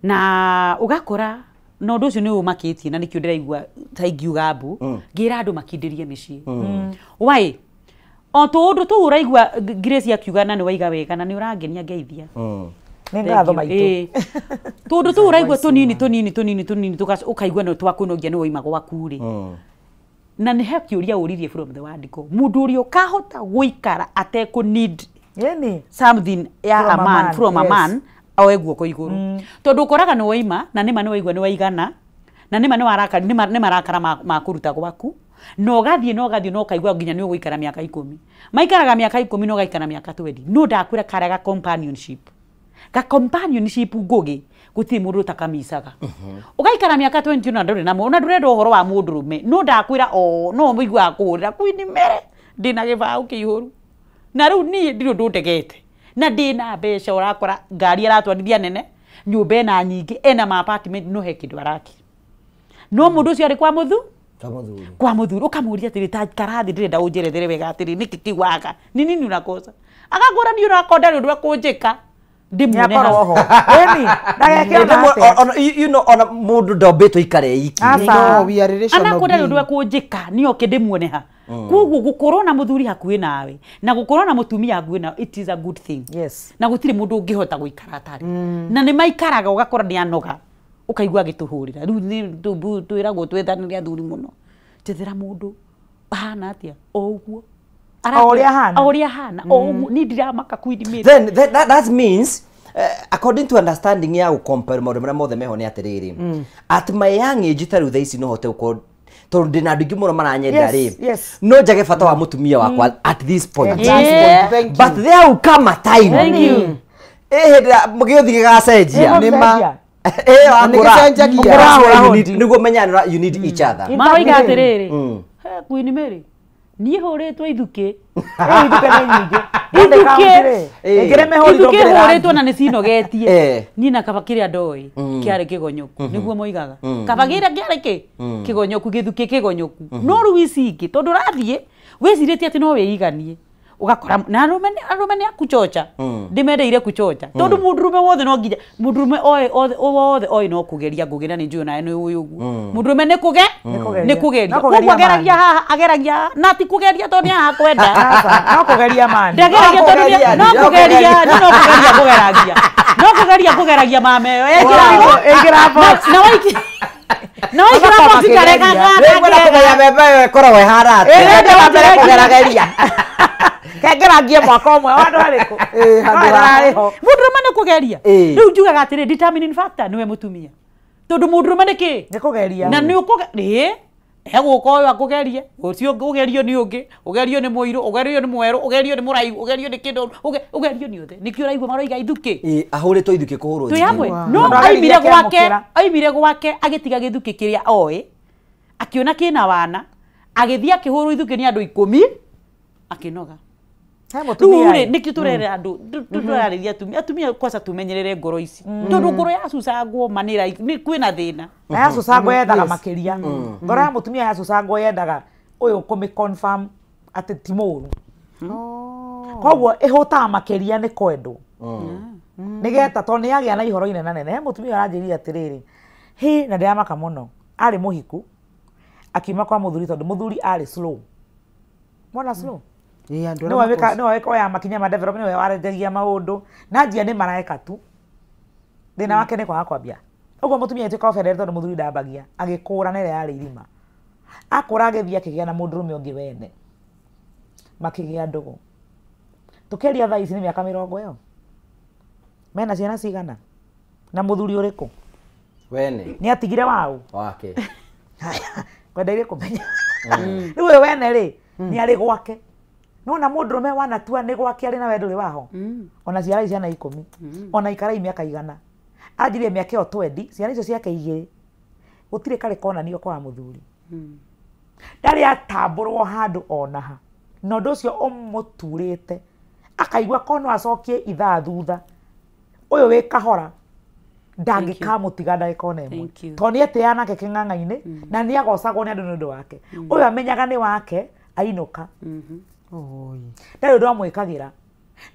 na ũgakora na ũndũ ũcio nĩ ũmakĩtie na nĩkĩo ndĩraigua ta ingiuga mbu ngĩra andũ makindĩrie mĩciĩ. Why? O tũũndũ tũu ũraigua Grace akiuga na nĩ waiga wega na nĩ ũrangenia ngeithia. Nĩ ngatho maitũ. Tũndũ tũu ũraigua tũnini tũnini tũnini tũnini ũkaigua nĩ twakũnogia nĩ waima gwaku rĩ. Na nĩ he kĩũria ũririe from the word go. Mũndũ ũrĩa ũkahota gũikara atekũ need something ya From a a man, man, from a yes. man oe guoko igũrũ. Tondũ ũkoraga nĩ waima na nĩma nĩ waigua nĩ waigana na nĩma nĩ warakara nĩ marakara ma kũruta gwaku na ũgathiĩ na ũgathiĩ na ũkaigua nginya nĩ ũgũikara mĩaka 10. Maikaraga mĩaka 10 na ũgaikara mĩaka 20. No ndakwĩra karĩa ga companionship. Ga companionship ngũgĩ gũtirĩ mũndũ ũtakamicaga. Ũgaikara mĩaka 20 na ndũrĩ na na ndũrenda ũhoro wa mũndũrũme no ndakwĩra o no mũiguaga kũhũrĩra Queen Mary ndĩna gĩbaũ kĩihũru na rĩu niĩ ndirĩ ũndũ ndegete na ndĩna mbeca ũrakora ngari aratwarithia nene nyũmba ĩna nyingĩ ena ma apartment no he kĩndũ araki no mũndũ ũcio arĩ kwa mũthu kwa mũthuri ũkamũria atĩrĩ ta ikara thĩ ndĩrenda ũnjerethere wega atĩrĩ nĩkĩ kĩu waga ni nini unakosa akakũra niĩ ũrakonda nĩ ũndũ wa kũnjĩka ndĩmuone Nĩakorwo hau ho. Ĩni, ndageke ona atĩa. You know, ona mũndũ ndombĩtwo ikare iki. Aca. No, we are relational anakwenda nĩ ũndũ wa being. kũnjĩka nĩ oke ndĩmuone ha koguo gũkorwo na mũthuri hakuhĩ nawe na gũkorwo na mũtumia hakuhĩ nawe it is a good thing. Yes. Na gũtirĩ mũndũ ũngĩhota gũikara atarĩ na nĩ maikaraga ũgakora nĩ anoga ũkaigua agĩtũhũrĩra rĩu nĩ twĩragwo twethanĩre athuri mũno njethera mũndũ ahana atĩa o ũguo O ũrĩa ahana. o ũrĩa ahana o ũguo niĩ ndiramaka Queen Mary. Then that means according to understanding ya gũcompare maũndũ marĩa mothe meho nĩ atĩrĩrĩ at my young age ta rĩu thaa ici no hote gũkorwo tondũ ndĩna andũ aingĩ mũno maranyenda rĩ yes. no njage bata wa mũtumia wakwa at this point. Yeah. Thank you. But there will come a time. Thank you. Hĩndĩ ĩrĩa gĩũthi gĩgacenjia. Nĩ ma. Wakũra. Nĩ gĩcenjagia. That's why you need- nĩguo menya you need each other. Maroiga atĩrĩrĩ "He, Queen Mary niĩ hũrĩtwo ithukĩ Ithukĩ nĩ nyingĩ. Ithukĩ. Ĩngĩrĩ mĩhũri ithukĩ ndũngĩrĩra. hũrĩtwo na nĩ cinogetie niĩ na kaba kĩrĩa ndoĩ kĩarĩ kĩgonyoku nĩguo moigaga kaba kĩrĩa kĩarĩ kĩ kĩgonyoku gĩthukĩ kĩgonyoku no rĩu ici ingĩ tondũ ũrathiĩ wĩcirĩtie atĩ no wĩiganie ũgakora na arũme nĩ akuchocha ndĩmendeire kuchocha tondũ mũndũrũme wothe no nginya mũndũrũme wothe oĩ no kũgeria ngũgĩ na nĩ njũĩ nawe nĩ ũĩ ũguo mũndũrũme nĩ kũge nĩ kũgeria No koguo kũgeria ageragia mani. haha ageragia haha na ti kũgeria tondũ nĩ haha kwenda Aca, no kũgeria mani. ndageragia No tondũ kũgeria, no no kũgeria no kũgeria kũgeragia no kũgeria kũgeragia mama ĩyo ĩkĩra Ĩkĩra box. na waiki na waikĩra box karega Rĩu ngwenda kũmenya mbembe ĩyo ĩkoragwo ĩhana atĩa. Ĩrenda Wa mbere kũgerageria. Kengeragie mwaka ũmwe handũ harĩkũ? Handũ haha. Harĩ ho. Mũndũrũme nĩ kũgeria Ĩĩ. rĩu njugaga atĩrĩ determining factor nĩwe mũtumia tondũ mũndũrũme nĩ kĩ Nĩ kũgeria. na nĩ ũkũge ĩĩ Hegũka ũyũ akũgerie, ũcio ũgerio nĩ ũngĩ, ũgerio nĩ mũirũ, ũgerio nĩ mwerũ, ũgerio nĩ mũraihu, ũgerio nĩ kĩndũ, ũgerio nĩ othe. Nĩkĩo ũraigua maroiga ithukĩ. Ĩ ahũrĩtwo ithukĩ kũhũrwo. Twĩ hamwe. No aimire gwake, aimire gwake agĩtiga gĩthukĩ kĩrĩa oĩ, akĩona kĩna wana, agĩthiĩ akĩhũrwo ithukĩ nĩ andũ 10, akĩnoga. Rĩu rĩ nĩkĩo tũrera andũ, tũrarĩria atumia, atumia kwanza tumenyerere ngoro ici. Tondũ ngoro yacucangwo ma nĩ kwĩna thĩna. Na yacucangwo yendaga makĩria. Ngoro ya mũtumia yacucangwo yendaga ũyũ kũmĩ confirm atĩ ti mũũru. Koguo ĩhũtaga makĩria nĩ kwendwo. Nĩgetha tondũ nĩ yagĩa na ihoro inenanene. He mũtumia aranjĩrire atĩrĩrĩ, hĩ na ndĩramaka mũno. Arĩ mũhiku, akiuma kwa mũthuri tondũ mũthuri arĩ slow. Mwana slow? No weka oya makinya ma development niwe warenjagia maundu na njia ni maraeka tu thina wake ni kwaga kwambia uguo mutumia ituika ofendere tondu muthuri ndambagia agikura na ĩrĩa yarĩ irima akura agĩthiĩ akĩgĩa na mũndũrũme ũngĩ wene makĩgĩa ndũgũ tũkĩaria thaa ici nĩ mĩaka 20 ĩyo mena ciana cigana na mũthuri ũrĩkũ wene nĩ atigire waũ wake kwendaire kũmenya rĩu ũyũ wene rĩ nĩ arĩ gwake no na mũndũrũme wanatua nĩ gwake arĩ na we ndũrĩ waho ona ciarai ciana 10 ona ikarai mĩaka 100 anjirie mĩaka ĩyo 20 ciana icio ciake 2 gũtirĩ karĩ konanio kwa mũthuri ndarĩ atambũrwo handũ ona ha na ũndũ ũcio ũmũturĩte akaigua kono acokie ithaa thutha ũyũ wĩ kahora ndangĩkamũtiga ndagĩka ona ĩmwe tondũ nĩ etĩaga nake kĩng'ang'a-inĩ na nĩ agocagwo nĩ andũ nĩ ũndũ wake ũyũ amenyaga nĩ wake ainũka ndarĩ ũndũ amwĩkagĩra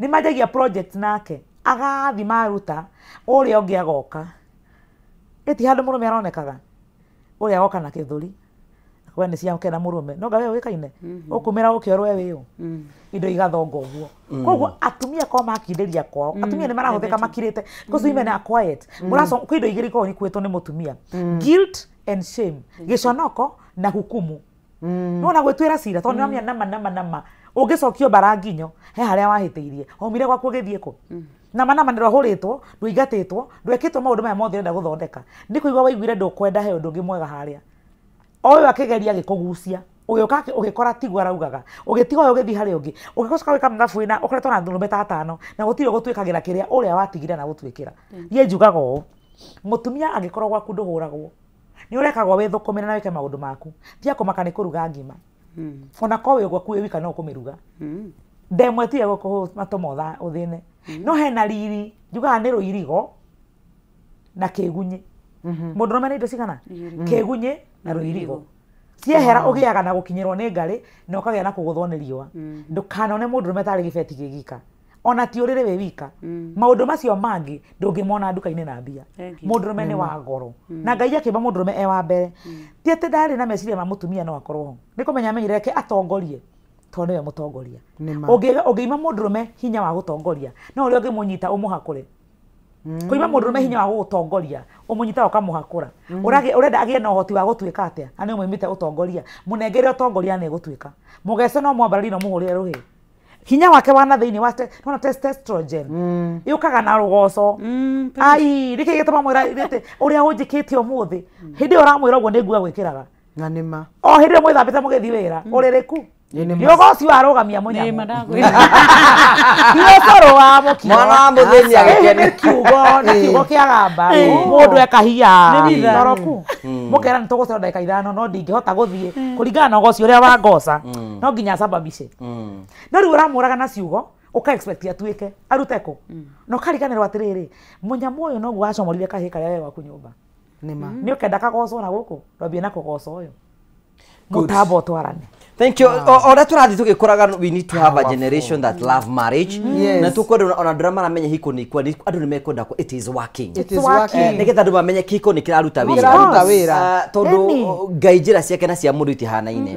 nĩ manjagia project nake agathi maruta ũrĩa ũngĩ agoka ĩti handũ mũrũme aronekaga ũrĩa agoka na gĩthũri akauga nĩ ciake na mũrũme no nga we ũĩkaine ũkumĩra ũkĩorwo we wĩũ indo igathonga ũguo koguo atumia ko makindĩria kwao atumia nĩ marahũthĩka makirĩte because women are quiet mũraco kwĩ indo igĩrĩ ikoragwo ikuĩtwo nĩ mũtumia guilt and shame gĩconoko na hukumu no na gwĩtuĩra cira tondũ nĩwamenya nama nama nama ũngĩcokio mbara nginyo he harĩa wahĩtĩirie waumire gwaku ũgĩthiĩ kũ nama nama nĩ rwahũrĩtwo ndũingatĩtwo ndwekĩtwo maũndũ maya mothe ũrenda gũthondeka nĩ kũigua waiguire ndũkwenda he ũndũ ũngĩ mwega harĩa o ũyũ akĩgeria agĩkũgucia ũgĩũka ũgĩkora tiguo araugaga ũgĩtiga ũyũ ũgĩthiĩ harĩ ũngĩ ũgĩcoka gwĩka mathabu ĩna ũkoretwo na ndũrũme ta 5 na gũtirĩ ũgũtuĩkagĩra kĩrĩa ũrĩa watigire na gũtuĩkĩra niĩ njugaga ũũ mũtumia angĩkorwo gwaku ndũhũragwo nĩ ũrekagwo wĩthũkũmĩre na wĩke maũndũ maku tiga kũmaka nĩ kũruga ngima ona korwo wĩ gwaku wĩ wika no ũkũmĩruga ndemwe tiga gũkũmatũma ũthĩne no hena riri njugaga nĩ rũirigo na kĩgunyĩ mũndũrũme nĩ indo cigana kĩgunyĩ na rũirigo ciehera ũgĩaga na gũkinyĩrwo nĩ ngarĩ na ũkagĩa na kũgũthwo nĩ riũa ndũkanone mũndũrũme tarĩ gĩbeti gĩ gika ona ti ũrĩrĩ wĩ wika maũndũ macio mangĩ ndũngĩmona nduka-inĩ na mbia mũndũrũme nĩ wa goro na Ngai akĩmba mũndũrũme e wa mbere ti atĩ ndarĩ na meciria ma mũtumia no akorwo ho nĩ kũmenya amenyire reke atongorie tondũ nĩwe mũtongoria ũngĩima mũndũrũme hinya wa gũtongoria no ũrĩa ũngĩmũnyita ũmũhakũre kũima mũndũrũme hinya wa gũgũtongoria ũmũnyitaga ũkamũhakũra ũrenda agĩe na ũhoti wa gũtuĩka atĩa na nĩ ũmũimĩte ũtongoria mũnengere ũtongoria nĩ gũtuĩka mũgece no mwambararie no mũhũrĩre rũhĩ hinya wake wa na thĩinĩ wa nona testosterone yũkaga na rũgoco ai nĩkĩ gĩtũma mwĩra atĩ ũrĩa ũnjĩkĩte ũmũthĩ hĩndĩ ĩyo ũramwĩra ũguo nĩ nguo gwĩkĩraga na nĩma o hĩndĩ ĩyo mwĩthambĩte mũgĩthiĩ wĩra ũrĩrĩku Rũgoci warũgamia mũnyamũ ũcũrũ wa mũkio mwana wa mũthĩni agĩkene nĩ kiugo na kiugo kĩa gamba mũndũ ekahia toroku mũkera nĩ tũgũcera ndagĩka 5 no ndingĩhota gũthiĩ kũringana na ũgoci ũrĩa wangoca no nginya acababice no rĩu ũramũraga na ciugo ũka expect atuĩke arute kũ na ũkariganĩrwo atĩrĩrĩ mũnyamũ ũyũ noguo wacomorire kahĩĩ karĩa ge gwaku nyũmba nĩ ũkenda kagocwo na gũkũ rwambie na kũgoca ũyũ mũtambo ũtwarane. Thank you. Ora tũrathiĩ tũgĩkũraga, we need to have a generation that love marriage. Na tũkwenda ona andũ arĩa maramenya hiko nĩ ikwa andũ nĩ mekwenda it is working. It is working. Nĩgetha andũ mamenye kĩhiko nĩ kĩraruta wĩra. Tondũ Ngai njĩra ciake na cia mũndũ itihanaine.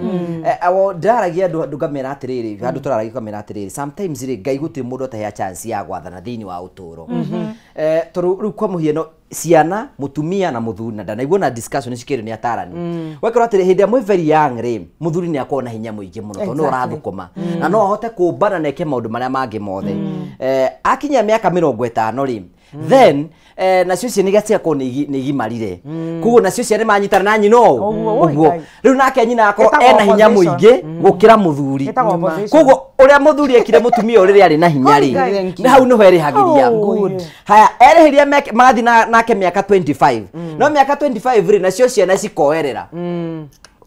Ndĩraragia andũ ngamera atĩrĩrĩ, handũ tũraragia ngamera atĩrĩrĩ, sometimes rĩ Ngai gũtirĩ mũndũ atahea chance ya gwathana thĩinĩ wa ũtũũro. Tondũ rĩu kwa mũhiano ciana mutumia na muthuri na ndanaigua na discussion cikĩrĩ nĩ atarani wekorwo atĩrĩ hĩndĩ ĩrĩa mwĩ very young rĩ muthuri nĩ akorwo na hinya mũingĩ mũno tondũ no ũrathũkũma na no ahote kũmbana na eke maũndũ marĩa mangĩ mothe. Akinya mĩaka 50 rĩ Then nacio ciana iria ciakorwo nĩ igimarire, koguo nacio ciana manyitana na nyina ũguo rĩu nake nyina akorwo ena hinya mũingĩ gũkĩra mũthuri. Koguo ũrĩa mũthuri ekire mũtumia ũyũ rĩrĩa arĩ na hinya rĩ, nĩ hau nĩho erĩhagĩria. Haya, erĩhĩria magathiĩ nake mĩaka 25, no mĩaka 25 rĩ, nacio ciana cikoerera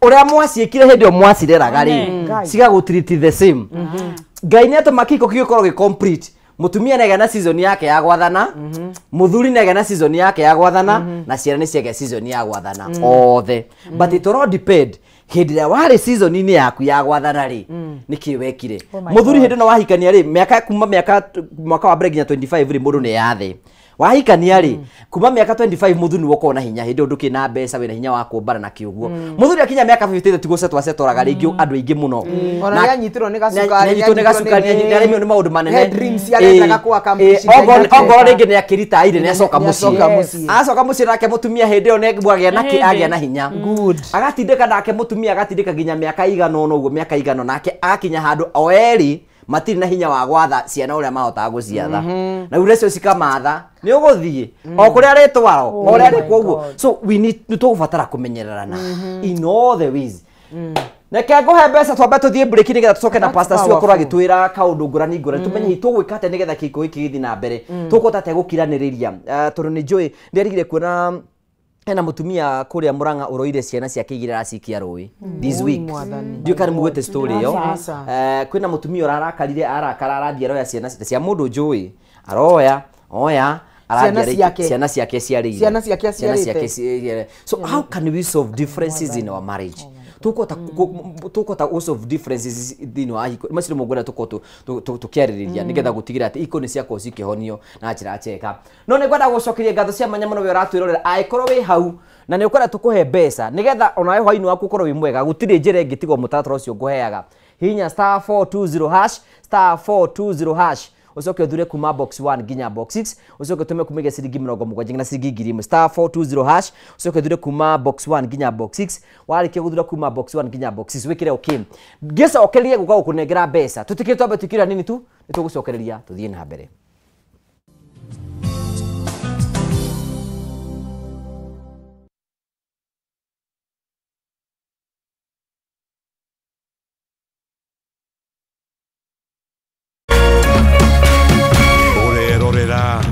ũrĩa mwaciĩkire hĩndĩ ĩyo mwacireraga rĩ, cigagũtreat the same. Ngai nĩ atũma kĩhiko gĩgĩkorwo gĩ complete. Mutumia nĩagĩa na season yake ya gwathana, muthuri nĩagĩa na season yake ya gwathana, na ciana nĩ ciagĩa season ya gwathana othe. But it all depend hĩndĩ ĩrĩa warĩ season-inĩ yaku ya gwathana rĩ, nĩkĩ wekire. Muthuri hĩndĩ ĩno wahikania rĩ, mĩaka kuma mĩaka mwaka wa mbere nginya 25 rĩ, mũndũ nĩ yathe. Wahikania rĩ, kuma mĩaka 25 mũthuri nĩwe ũkoragwo na hinya, hĩndĩ ĩyo ndũkĩrĩ na mbeca, wĩna hinya wa kũmbana na kĩũguo. Mũthuri akinya mĩaka 50 tiguo cetoraga rĩngĩ andũ aingĩ mũno. Ona nĩanyitirwo nĩ gacukari, nĩanyitirwo nĩ gacukari, nĩaremirwo nĩ maũndũ manene. Ongorwo rĩngĩ nĩakĩritaire, nĩacoka mũciĩ. Acoka mũciĩ nake mũtumia hĩndĩ ĩyo nĩagĩa agĩa na hinya. Agatindĩka nake mũtumia agatindĩka nginya mĩaka igana ũna ũguo, mĩaka igana nake akinya handũ o erĩ matirĩ na hinya wa gwatha ciana ũrĩa mahotaga gũciatha. Na rĩu nacio cikamatha nĩ ũgũthiĩ o kũrĩa arĩtwarwo, o ũrĩa arĩkwo ũguo. So we need, nĩ tũgũbatara kũmenyererana in all the ways. Reke ngũhe mbeca twambe tũthiĩ break nĩgetha tũcoke na Pastor Sue akorwo agĩtwĩra kaũndũ ngũrani ngũrani, tũmenye hihi tũgwĩka atĩa nĩgetha kĩhiko gĩkĩ gĩthiĩ na mbere, tũkũhota atĩa gũkiranĩrĩria. Tondũ nĩ njũĩ nĩerigire kuona hena mutumia kuria Murang'a uroire ciana ciake igĩrĩ aracikia rũĩ this week. Ndiũĩ kana nĩmuguĩte story ĩyo. Kwĩna mutumia ũrarakarire, arakara arathiĩ aroya ciana cia mũndũ njũĩ, aroya oya ciana ciake ciarĩire, ciana ciake aciarĩte. So how can we solve differences in our marriage? Tukota solve differences thĩinĩ wa hiko macio nĩmo ngwenda tũkorwo tũkĩarĩrĩria nĩgetha gũtigĩrĩra atĩ iko nĩ ciakorwo cikĩhonio na njĩra njega. No nĩ ngwenda gũcokeria ngatho cia mwanya mũno we ũratwĩrorera, angĩkorwo wĩ hau na nĩ ũkwenda tũkũhe mbeca nĩgetha onawe hwainĩ waku ũkorwo wĩ mwega, gũtirĩ njĩra ĩngĩ tiga mũtaratara ũcio ngũheaga. Hihinya *420#, *420# ucoke uthure kuma box 1 nginya box 6, ucoke utume kuma ciringi 70 nginya ciringi 1000, *420# ucoke uthure kuma box 1 nginya box 6, warikia guthura kuma box 1 nginya box 6 wikire okay. Ngicokererie guka gukunengera mbeca tutikire twambe twikira nini tu nitugucokereria tuthie na mbere.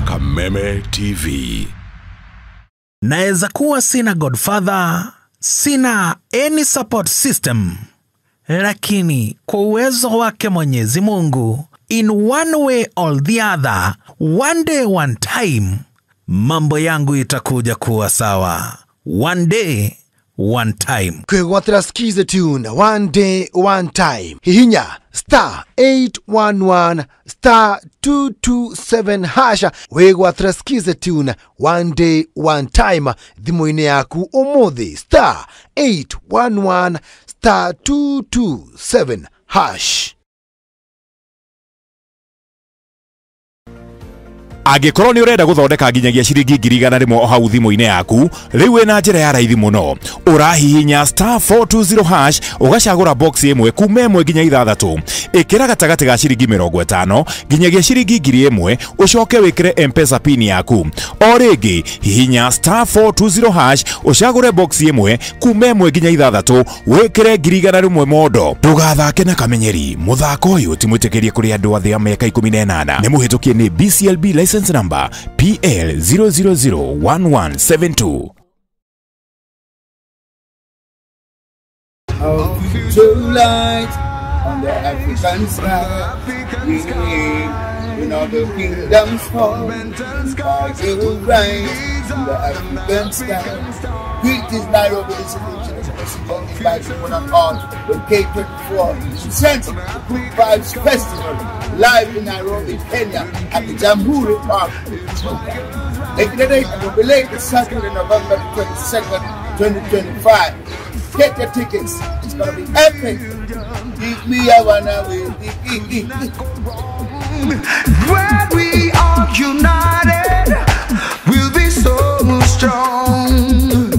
Kameme TV. Naeza kuwa sina godfather, sina any support system, lakini kwa uwezo wake Mwenyezi Mungu, in one way or the other, one day one time, mambo yangu itakuja kuwa sawa. One day one time. Kwĩgwatĩra Skiza tune one day one time. Hihinya *811 *227# wĩgwatĩra Skiza tune one day one time thimũ-inĩ yaku ũmũthĩ *811 *227#. Angĩkorwo nĩ ũrenda gũthondeka nginyagia ciringi 100,000 o hau thimũ-inĩ yaku, rĩu wĩna njĩra ya raithi mũno. Ũrahihinya *420# ũgacagũra box ĩmwe kuma 1 nginya 6, ĩkĩra gatagatĩ ga ciringi 50 nginyagia ciringi 1000, ũcoke wĩkĩre M-Pesa pin yaku. O rĩngĩ hihinya *420# ũcagũre box ĩmwe kuma 1 nginya 6, wĩkĩre 100,000 mondo. Ndũgathake na kamenyeri, mũthako ũyũ ti mwĩtĩkĩrie kũrĩ andũ athĩ a mĩaka 18. Nĩ mũhĩtũkie nĩ BCLB license number PL 0001172. Our future light on the African sky. When all the kingdoms fall, our rise on the African sky. Greetings, Nairobi, this is President inviting one and all with K24 presents the Good Vibes Festival live in Nairobi, Kenya at the Jamhuri Park. Making the date and will be late Saturday, November 22nd, 2025. Get your tickets. It's gonna be epic. Give me a one away. When we are united, we'll be so strong.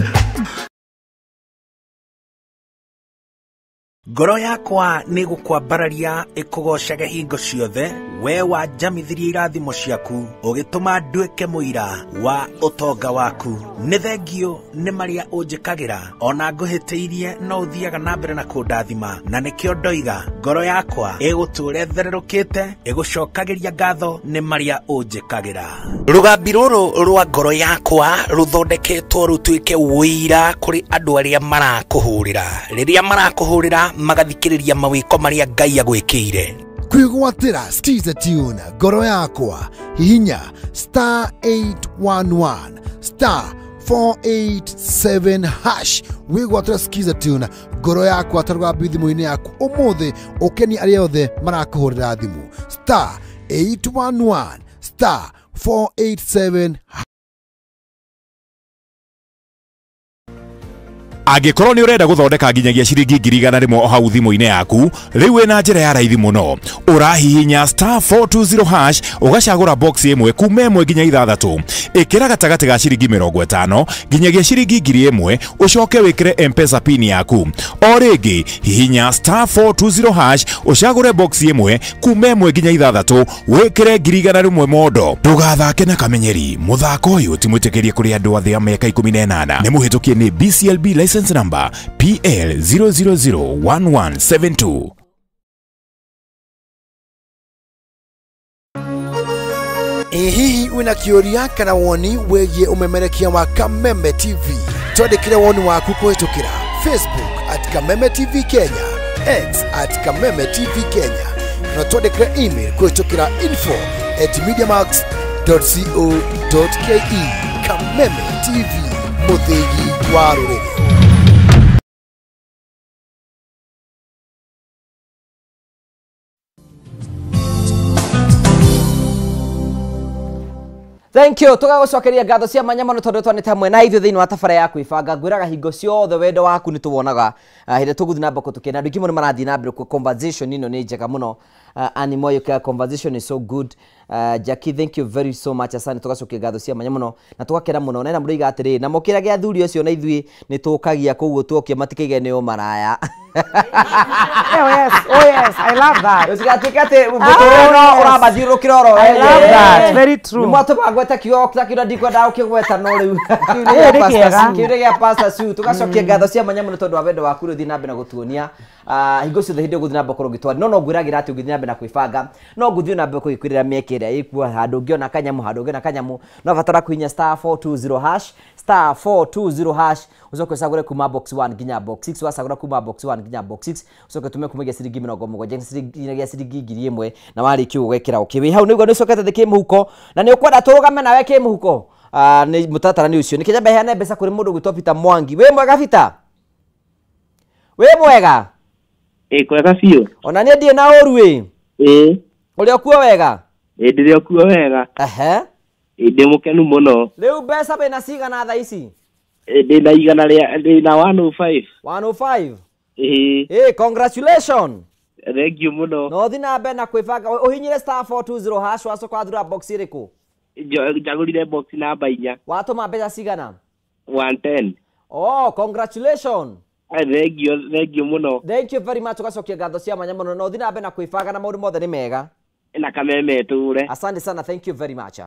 Ngoro yakwa nĩ gũkwambararia ĩkũgocage hingo ciothe, we wanjamithirie irathimo ciaku, ũgĩtũma nduĩke mũira wa ũtonga waku. Nĩ thengio nĩ marĩa ũnjĩkagĩra, ona ngũhĩtĩirie no ũthiaga na mbere na kũndathima, na nĩkĩo ndoiga ngoro yakwa ĩgũtũũra ĩthererũkĩte, ĩgũcokagĩria ngatho nĩ marĩa ũnjĩkagĩra. Rũgambi rũrũ rwa ngoro yakwa rũthondeketwo rũtuĩke ũira kũrĩ andũ arĩa marakũhũrĩra. Rĩrĩa marakũhũrĩra magathikĩrĩria mawĩko marĩa Ngai agwĩkĩire. Kwĩgwatĩra Skiza Tune ngoro yakwa, hihinya star 811 star 487 hash wĩgwatĩra Skiza Tune ngoro yakwa ta rũgambi thimũ-inĩ yaku ũmũthĩ, ũkenie arĩa othe marakũhũrĩra thimũ. Star 811 star 487. Angĩkorwo nĩ ũrenda gũthondeka nginyagia ciringi 100,000 o hau thimũ-inĩ yaku, rĩu wĩna njĩra ya raithi mũno. Ũrahihinya star 420 hash ũgacagũra box ĩmwe kuma 1 nginya 6. Ĩkĩra gatagatĩ ga ciringi 50 nginyagia ciringi 1,000, ũcoke wĩkĩre M-Pesa pin yaku. O rĩngĩ hihinya star 420 hash ũcagũre box ĩmwe kuma 1 nginya 6, wĩkĩre 100,000 mondo. Ndũgathake na kamenyeri, mũthako ũyũ ti mwĩtĩkĩrie kũrĩ andũ a thĩ ya mĩaka 18. Nĩ mũhĩtũkie nĩ BCLB license number PL 0001172. Ĩ hihi wĩna kĩũria kana woni wĩgiĩ ũmemerekia wa Kameme TV? Twandĩkĩre woni waku kũhĩtũkĩra Facebook at Kameme TV Kenya, X at Kameme TV Kenya, na twandĩkĩre email kũhĩtũkĩra info@mediamax.co.ke. Kameme TV, mũthĩgi wa rũrĩrĩ. Thank you. Tũgagũcokeria ngatho cia mwanya mũno tondũ twanĩte hamwe na ithuĩ thĩinĩ wa tabara ya kwĩbanga. Ngwĩraga hingo ciothe wendo waku nĩ tũwonaga hĩndĩ tũgũthiĩ na mbere kũtũkena. Andũ aingĩ mũno marathiĩ na mbere conversation ĩno nĩ njega mũno. Annie Moyo, conversation is so good. Jackie, thank you very so much. Asante. Tũgacokia ngatho cia mwanya mũno na tũgakena mũno. Na mũroiga atĩrĩ, na mokĩrage athuri ũcio na ithuĩ nĩ tũkagia koguo tuokia matikaige nĩo maraya. Oh yes, oh yes, I love that. Ũtigatuĩke atĩ mũtũrĩre no ũramathiũrũrũkĩra oro. I love that, very true. Nĩ mwatũma ngweta kiugo ta kĩrĩa ndikwendaga ũkĩgweta no rĩu. Nĩ kĩega. Kĩũria gĩa Pastor Sue. Tũgacokia ngatho cia mwanya mũno tondũ wa wendo waku rĩu thiĩ na mbere na gũtuonia. Hingo ciothe hĩndĩ ũgũthiĩ na mbere gũkorwo ũgĩtwara. No ngwĩragĩra atĩ ũngĩthiĩ na mbere na kwĩbanga, no ngũthiĩ na mbere gũgĩkwĩrĩra mĩeke ĩrĩa ĩkuo, handũ ũngĩona kanyamũ, handũ ũngĩona kanyamũ. No batara kũhihinya star 420 hash, star 420 hash, ũcoke ũcagũre kuma box 1 nginya box 6. Wacagũra kuma box 1 nginya box 6, ũcoke ũtũme kumagia ciringi 70 nginyagia ciringi 1,000, na warĩkia ũguo ũgekĩra okay. Wĩ hau nĩguo nĩũcokete thĩ kĩmũhuko, na nĩ ũkwenda tũrũgame nawe kĩmũhuko. Nĩ mũtaratara nĩ ũcio. Nĩkĩo nyambe heane mbeca kũrĩ mũndũ ũgwĩtwo Peter Mwangi. Wĩ mwega Peter? Wĩ mwega? Ĩ kwega biũ. Ona niĩ ndirĩ na ũru ĩ. Ĩ. Ũrĩ o kuo wega? Ĩ ndĩrĩ o kuo wega. Ehe. Ĩ ndĩ mũkenu mũno. Rĩu mbeca wĩna cigana thaa ici? Ĩ ndĩna igana rĩa ndĩna 105. 105? Ĩ. Ĩ congratulations. Thank you mũno. No ũthiĩ na mbere na kwĩbanga. Ũhinyire star 420 hash wacoka wathura box ĩrĩkũ? Njagũrire box namba 4. Watũma mbeca cigana? 110. Oh, congratulations. Thank you, thank you mũno. Thank you very much. Ũgacokia ngatho cia mwanya mũno. No ũthiĩ na mbere na kwĩbanga na maũndũ mothe nĩ mega. Na Kameme tũre. Asante sana, thank you very much.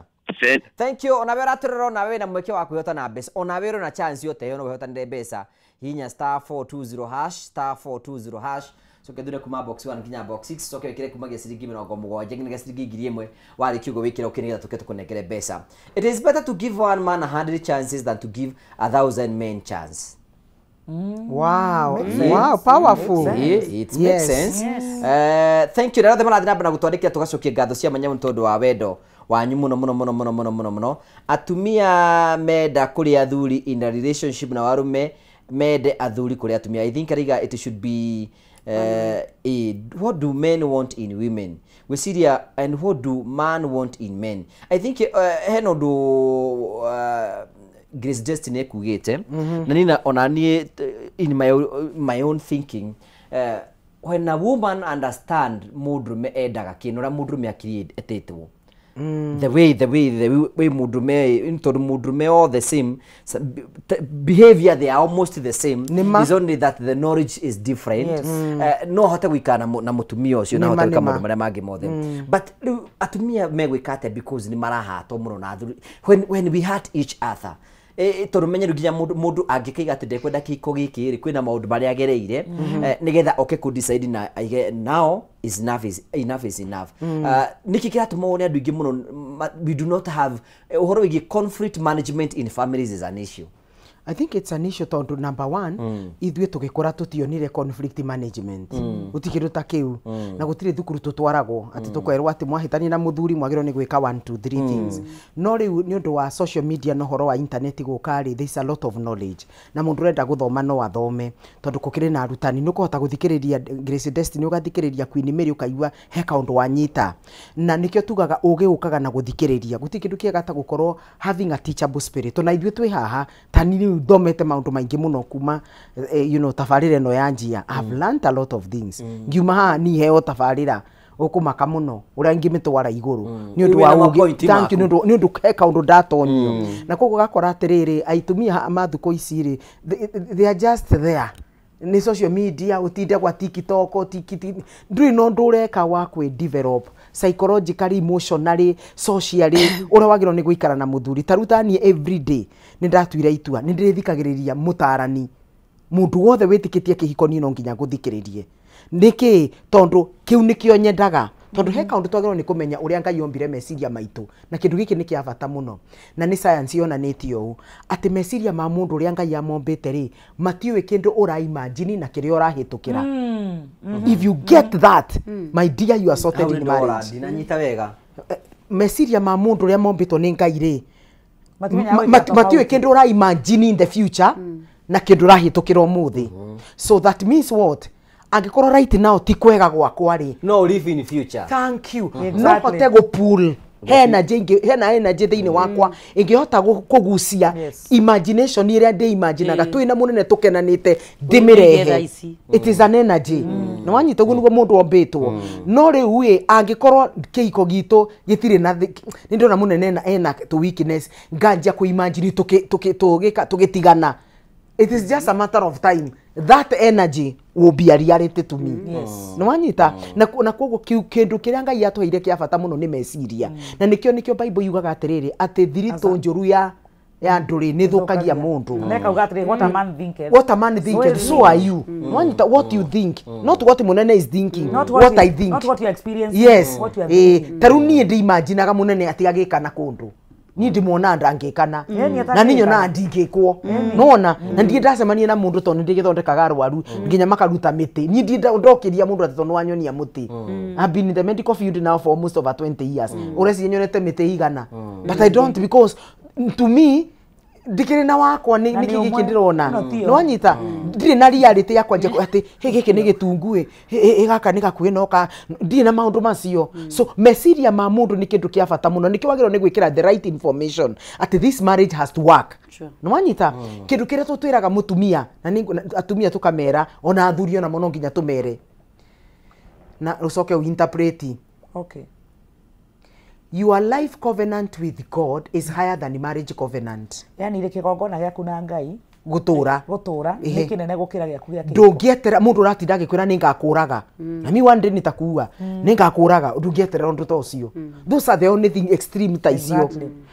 Thank you. Ona we ũratũrora, ona we wĩna mweke wa kwĩhota mbeca, ona we ũrĩ chance yote ĩyo no wĩhotanĩre mbeca. Hihinya star 420 hash, star 420 hash, coke thure kuma box 1 nginya box 6, coke wĩkĩre kumagia ciringi 70 nginya ciringi 1,000, warĩkia ũguo wĩkĩre okay nĩgetha tũke tũkũnengere mbeca. It is better to give one man 100 chances than to give 1,000 men chance. Wow. Wow, powerful. It makes sense. Yes. Thank you. Rĩrĩa marathiĩ na mbere na gũtwandĩkĩra tũgacokia ngatho cia mwanya mũno tondũ wa wendo wanyu mũno mũno mũno mũno mũno mũno mũno. Atumia menda kũrĩ athuri in a relationship na warume mende athuri kũrĩ atumia. I think ariga it should be what do men want in women? Gwĩciria and what do man want in men? I think hena ũndũ Grace Destiny ekugĩte na nina ona niĩ in my own thinking, when a woman understand mũndũrũme endaga kĩ na ũrĩa mũndũrũme akiri etĩtwo, The way mundume tondu mundume all the same behavior, they are almost the same. It's only that the knowledge is different. Yes. No hote gwikara na mutumia ucio na hote gwika maundu maria mangi mothe, but riu atumia megwika atia because ni marahatwo muno na athuri when we hurt each other. Tondu menye nginya mundu angikaiga ati ndekwenda kihiko giki ri kwina maundu maria agereire nigetha oke ku decide na aige now is enough is enough is enough. Niki kiratuma wone andu ingi muno we do not have uhoro wigi conflict management in families is an issue. I think it's an issue tondu number one, ithuĩ tũgĩkũra tũtionire conflict management. Gũtikĩndũ ta kĩu. Na gũtirĩ thukuru tũtwaragwo atĩ tũkerwo atĩ mwahĩtania na mũthuri mwagĩrĩirwo nĩ gwĩka 1 2 3 things. No rĩu nĩ ũndũ wa social media na ũhoro wa internet gũka rĩ, there is a lot of knowledge. Na mũndũ ũrenda gũthoma no athome tondũ gũkĩrĩ na arutani. Nĩ ũkũhota gũthikĩrĩria Grace Destiny, ũgathikĩrĩria Queen Mary, ũkaigua he kaũndũ wanyita. Na nĩkĩo tugaga ũgĩ ũkaga na gũthikĩrĩria. Gũtirĩ kĩndũ kĩega ta gũkorwo having a teachable spirit. Ona ithuĩ twĩ haha ta niĩ thomete maundu maingi muno kuma you know tabarira ino ya njia. I've learned a lot of things. Ngiuma haha ni heo tabarira ukumaka muno uria ngimitwara iguru ni undu wa ugi. Thank you, ni undu he kaundu ndatonio. Na koguo gakora atiriri aitumia ma thuko ici ri, they are just there ni social media, utinde gwa TikTok, tikiti nduri no ndu ureka wa kwi develop psychologically, emotionally, socially uria wagirwo ni guikara na muthuri. Ta ruta ni every day ni ndatuire itua ni ndirithikagiriria mutarani mundu wothe witikitie kihiko ni no nginya nguthikiririe niki tondu kiu nikio nyendaga tondu he kaundu twagirwo ni kumenya uria Ngai ombire meciria maitu na kindu giki ni kia bata muno na ni science yonanĩtie ũũ atĩ meciria ma mundu uria Ngai amombĩte ri matiũĩ kindu ura imagine na kiria urahĩtũkĩra. If you get that, my dear, you are sorted in marriage. Ndinanyita wega meciria ma mundu uria mombĩtwo ni Ngai ri matiũĩ kindu ura imagine in the future na kindu urahĩtũkĩra ũmũthĩ. So that means what? Angĩkorwo right now ti kwega gwakwa rĩ, no live in future. Thank you. No hote go pull hena jingi hena energy thĩinĩ wakwa ingĩhota kũgucia imagination ĩrĩa ndĩ imaginaga twĩ na mũnene tũkenanĩte ndĩmĩrehe. It is an energy. Na wanyita ũguo nĩguo mũndũ ombĩtwo. No rĩu ĩ angĩkorwo kĩhiko gitũ gĩtirĩ na nĩ ndĩrona mũnene ena tũ weakness nganjia kũ imagine tũgĩtigana. It is just a matter of time. That energy will be a reality to me. Yes. No wanyita na koguo kindu kiria Ngai atuheire kia bata muno ni meciria. Na nikio Bible yugaga atiriri ati thiritũ njuru ya nduri ni thukagia mundu. Na kauga atiri what a man thinketh. What a man thinketh, so are you. Wanyita what you think, not what munene is thinking, not what I think. Not what you experience. Yes. What you are thinking. Taru nie ndi imaginaga munene ati agika na kundu. Ni ndimwona ndangikana na ni nyona ndingikwo nona na ndie ndacemania na mundu tondu ndigithondekaga arwaru nginya makaruta miti ni ndie ndokiria mundu ati tondu wanyonia muti. I've been in the medical field now for almost over 20 years. Ureci nyonete miti igana, but I don't, because to me ndikiri na wakwa ni niki giki ndirona nwanyita ndiri na reality yakwa nje ati he giki ni gitungu he gaka ni gakuhi no ka ndiri na maundu macio. So meciria ma mundu ni kindu kia bata muno nikio wagirwo ni gwikira the right information ati this marriage has to work. Nwanyita kindu kiria tutwiraga mutumia na atumia tukamera ona athuri ona muno nginya tumere na ucoke uinterpret. Okay. Your life covenant with God is higher than the marriage covenant. Yani ile kigongona gĩaku na Ngai gutura nĩ kĩnene gũkĩra gĩaku gĩa kĩhiko. Ndũngĩeterera mũndũ ũratinda agĩkwĩra nĩ ngakũraga na mi one day nĩtakuua nĩ ngakũraga, ndũngĩeterera ũndũ ta ũcio. Those are the only thing extreme ta icio.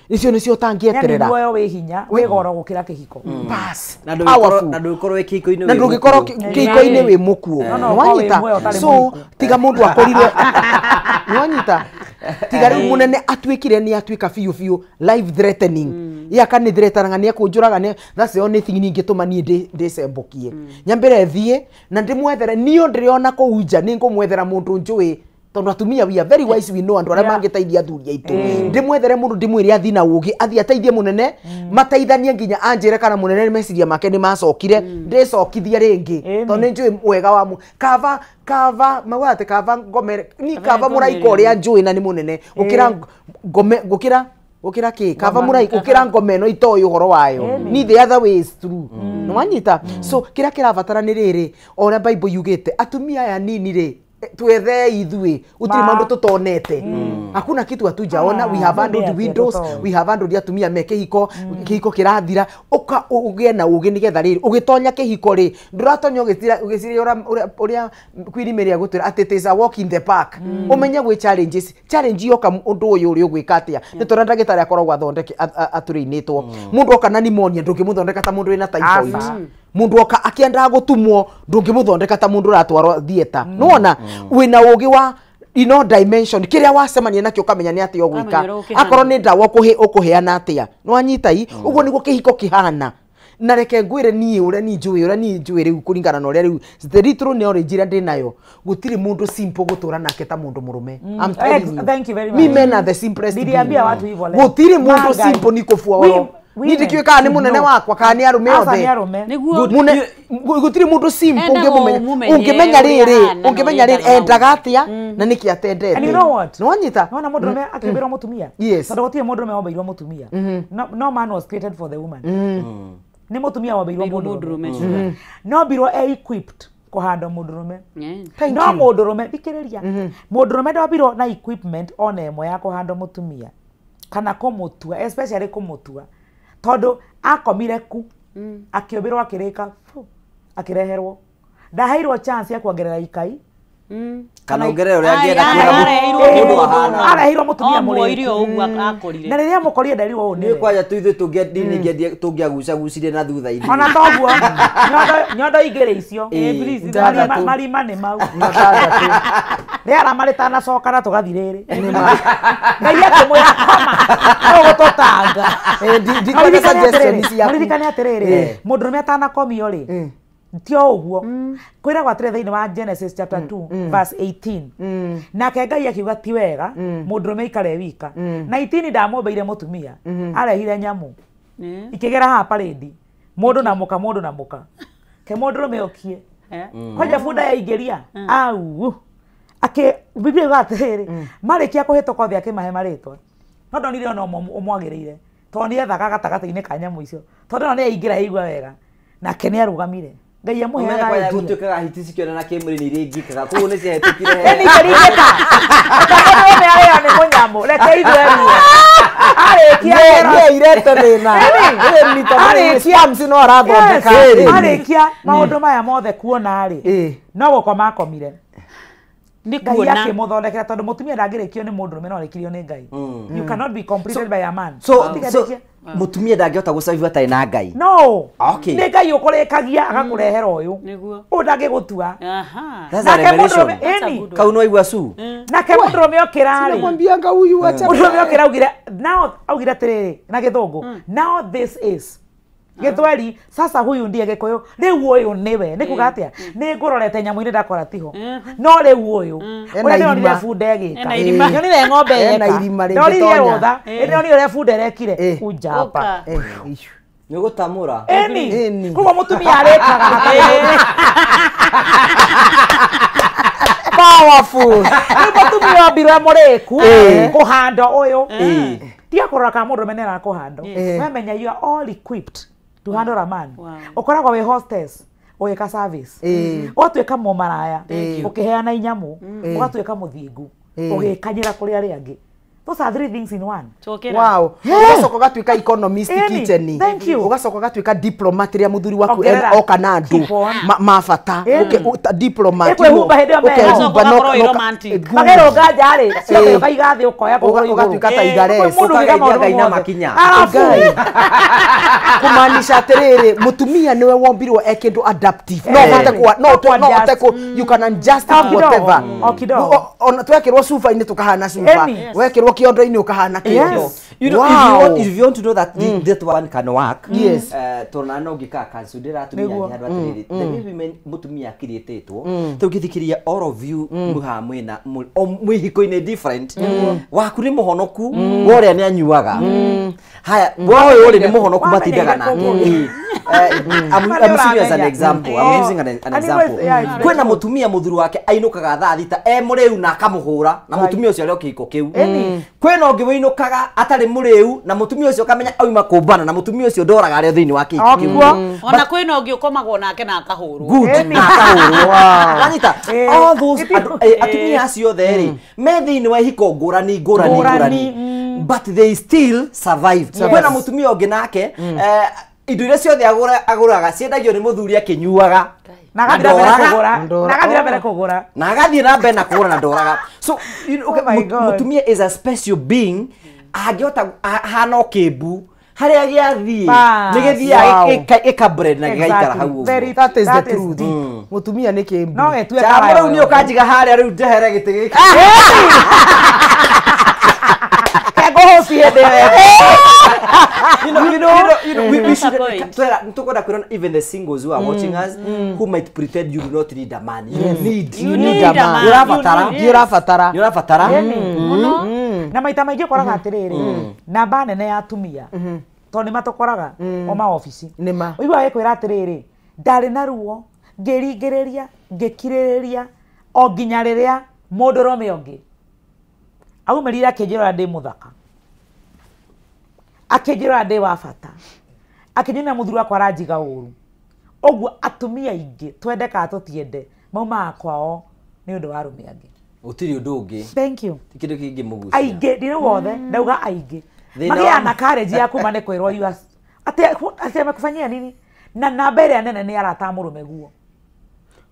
Icio nĩcio ũtangĩeterera. Yani muoyo wĩ hinya wĩ goro gũkĩra kĩhiko. Bas. Na ndũgĩkorwo wĩ kĩhiko-inĩ. Na ndũgĩkorwo kĩhiko-inĩ wĩ mũkuũ. Nĩwanyita? So tiga mũndũ akorirwo nĩwanyita? Tiga rĩu mũnene atuĩkire nĩ atuĩka biũ biũ life threatening. Ye akani threatenaga nĩ ekũnjũraga nĩ that's the only thing ningĩtũma niĩ ndĩcembũkie. Nyambĩre thiĩ na ndĩmwethere niĩ ndĩrona kũu nja nĩ ngũmwethera mũndũ njũĩ tondu atumia we are very wise, we know andu aria mangiteithia athuri aitu. Ndimwethere mundu ndimwire athi na ugi athi ateithie munene mateithanie nginya anjire kana munene meciria make ni macokire ndicokithie ringi tondu ni njui wega wa kava kava mauga kava ngomere ni kava muraika uria njui na ni munene gukira ngome gukira gukira ki kava muraika gukira ngome no itoĩ uhoro wayo ni the other way is true no wanyita. So kira kirabatara ni riri ora Bible yugite atumia aya nini ri Twethe ithuĩ gũtirĩ maũndũ tũtonete. Hakuna kitu hatujaona. We have handled windows, we have handled atumia me kĩhiko, kĩhiko kĩrathira, ũka ũgĩe na ũgĩ nĩgetha rĩrĩ ũgĩtonya kĩhiko rĩ ndũratonya ũgĩciria ũrĩa Queen Mary agũtwĩra atĩ it is a walk in the park. Ũmenye gwĩ challenges, challenge yoka ũndũ ũyũ ũrĩa ũgwĩka atĩa nĩ tondũ ndagĩtarĩ akoragwo athondeke atũrĩinĩtwo. Mũndũ oka na pneumonia ndũngĩmũthondeka ta mũndũ wĩna typhoid. Mundu oka akiendaga gutumwo ndungimuthondeka ta mundu uratwarwo theater. Nona wina ugi wa ino dimension kiria wacemania nakio ukamenya ni atia ugwika, akorwo ni ndawa ukuheana atia nwanyita i uguo niguo kihiko kihana. Na reke ngwire ni uria ni njui uria ni njui riu kuringana na uria riu the little knowledge iria ndi nayo gutiri mundu simple gutura nake ta mundu murume. I'm telling you. Thank you very much. Me men are the simplest. Niliambia watu hivyo leo gutiri mundu simple ni kufua wao. Ni kana ni munene wakwa kana ni arume othe gutiri mundu simple ungimenya riri ungimenya riri endaga atia na niki atendete. And you know what, no anyita nona mundu rume akibirwo mutumia tondu gutiri mundu rume wambeirwo mutumia. No man was created for the woman. Ni mutumia wambeirwo mundu rume no mbirwo equipped kuhanda mundu rume. No mundu rume thikiriria mundu rume ndombirwo na equipment ona ĩmwe ya kuhanda mutumia kana kumutua, especially kumutua tondu akomire ku akiobirwo akirika akireherwo ndaheirwo chance ya kuongerera ikai kana ongerera uria angienda mundu ahana areheirwo mutumia murio uguo akorire na riria mukorire nderirwo uu ni kwanja tu ithuĩ tũngĩendie tũngĩagucagucirie na thutha inĩ ona toguo nyondo igĩrĩ icio marima nĩ mau rĩara marĩtanacoka na tũgathi rĩrĩ Ngai akĩmwĩra koma ũgũtũtanga. Maririkane atĩrĩrĩ mũndũrũme atanakomio rĩ ti o ũguo kwĩragwo atĩrĩ thĩinĩ wa Genesis chapter 2 verse 18 nake Ngai akiuga ti wega mũndũrũme aikare wika na 18 ndamũmbeire mũtumia arehire nyamũ ikĩgera haha parade mũndũ na mũka mũndũ na mũka ke mũndũrũme okie kwanja bunda yaingĩria au ake Biblia yugaga atĩrĩrĩ marĩkia kũhĩtũka othe akĩmahe marĩtwa no ndonire ona ũmwe ũmwagĩrĩire tondũ nĩethaga gatagatĩ-inĩ ka nyamũ icio tondũ ona nĩaingĩra aigua wega nake nĩarũgamire Ngai amũheaga idea gũtuĩkaga hiti cikĩonana kĩmwĩrĩ nĩ iringĩkaga koguo nĩ ciahĩtũkire ĩni ikĩringĩka mũndũrũme arĩo nĩ mũnyamũ reke ithuĩ ruo arĩkia nĩairete thĩna arĩkia no arathondeka arĩkia maũndũ maya mothe kuona rĩ no gũkoma akomire Ngai akĩmũthondekera tondũ mũtumia ndangĩrĩkio nĩ mũndũrũme no arĩkirio nĩ Ngai. You cannot be completed by a man. So mũtumia ndangĩhota gũcabiwa atarĩ na Ngai. No. Okay. Nĩ Ngai ũkũrĩkagia agakũrehera ũyũ. Nĩguo. Ũyũ ndangĩgũtua. That's a revelation. Kau no aigua su. Nake mũndũrũme okĩra rĩ. Sinakwambianga huyu acha. Mũndũrũme okĩra augire now augire atĩrĩrĩ na gĩthũngũ. Now this is Gĩthweri sasa huyu ndiye Gĩkũyũ rĩu ũyũ nĩwe nĩ kuga atĩa nĩ ngũrorete nyamũ-inĩ ndakora tiho no rĩu ũyũ ũrĩa ndĩronire bunda ĩgĩka nyonire ng'ombe ĩgĩka ndonire rũtha ndĩronire ũrĩa bunda ĩrekire kunjamba nĩ ũgũtamũra ĩni koguo mũtumia arĩkaga powerful rĩu mũtumia ombirwo e mũrĩku kũhanda ũyũ tiga kũrora kana mũndũrũme nĩ arakũhanda wamenya you are all equipped to handle a man. Ukoragwo wi hostess ugika service ugatuika mumaraya ukiheana inyamu ugatuika muthingu ugikanyira kuri aria angi. Those are three things in one. Wow. Ugacoka ugatuika economist kitchen. Thank you. Ugacoka ugatuika diplomat ria muthuri waku oka na andu ma bata. Diplomat. Ekwihumba hindi yo mehumba no romantic. Magerũnga nja rĩ, ciothe ũkaiga thĩ ũkoya kũgũrũ igũrũ. Ũgatuĩka ta igares. Ũkaiga Ngai na makinya. Arabu. Kumaanisha atĩrĩrĩ, mũtumia nĩwe wombirwo e kĩndũ adaptive. No ũhote kwa no ũhote ku you can adjust to whatever. O kidogo. Ona twekĩrwo cuba-inĩ tũkahana cuba. Wekĩrwo kĩondo-inĩ ũkahana kĩondo. You know, if you want to know that that one can work, yes. Tona no ngika consider atumia handũ atĩrĩrĩ, the way women mutumia akirĩtĩtwo, tũngĩthikĩria all of you muha mwĩna mwĩhiko-inĩ different, waku nĩ mũhonoku, wa ũrĩa nĩ anyuaga. Haya, wa ũyũ rĩ nĩ mũhonoku matindaga nake. I'm using as an example. I'm using an example. Kwĩna mũtumia mũthuri wake ainũkaga thaa 6 e mũrĩu na akamũhũra na mũtumia ũcio arĩ o kĩhiko kĩu. Kwĩna ũngĩ wĩinũkaga atarĩ mũrĩu na mũtumia ũcio ũkamenya auma kũmbana na mũtumia ũcio ndoraga arĩ o thĩinĩ wa kĩhiko kĩu. Ona kwĩna ũngĩ ũkomagwo nake na akahũrwo. Good. Na akahũrwo. Wanyita all those atumia acio othe rĩ me thĩinĩ wa ihiko ngũrani ngũrani ngũrani, but they still survive. Kwĩna mũtumia ũngĩ nake indo iria ciothe agũraga ciendagio nĩ mũthuri akĩnyuaga na agathiĩ na mbere na kũgũra na ndoraga. So you know, mũtumia is a special being angĩhota ahana o kĩmbu harĩa gĩathiĩ nĩ gĩthiaga ĩkabread na gĩgaikara hau ũguo. That is the truth. Mũtumia nĩ kĩmbu. No etue kara. Rĩu niĩ ũkanjiga harĩa rĩu njehere gĩtĩ gĩkĩ. You know, we should even the singles who are watching us who might pretend you do not need a man. You need a man. Yurabatara. Na maita maingĩ ũkoraga atĩrĩrĩ, namba nene ya atumia tondũ nĩ matũkoraga o maobici. Ũiguaga gĩkwĩra atĩrĩrĩ, ndarĩ na ruo, ngĩringĩrĩria, ngĩkirĩrĩria o nginya rĩrĩa mũndũrũme ũngĩ aumĩrire akĩnjĩra ndĩ mũthaka, akĩnjĩra ndĩ wa bata, akĩnyonia mũthuri wakwa aranjiga ũru. Ũguo atumia aingĩ twende kana tũtiende maumaga kwao nĩ ũndũ wa arũme angĩ. Gũtirĩ ũndũ ũngĩ. Thank you. Ti kĩndũ kĩngĩ mũgucia. Aingĩ ndirĩ wothe ndauga aingĩ magĩaga na courage ya kuma nĩ kwĩrwo you are atĩ amekufanyia nini, na namba ĩrĩa nene nĩ arata mũrũme guo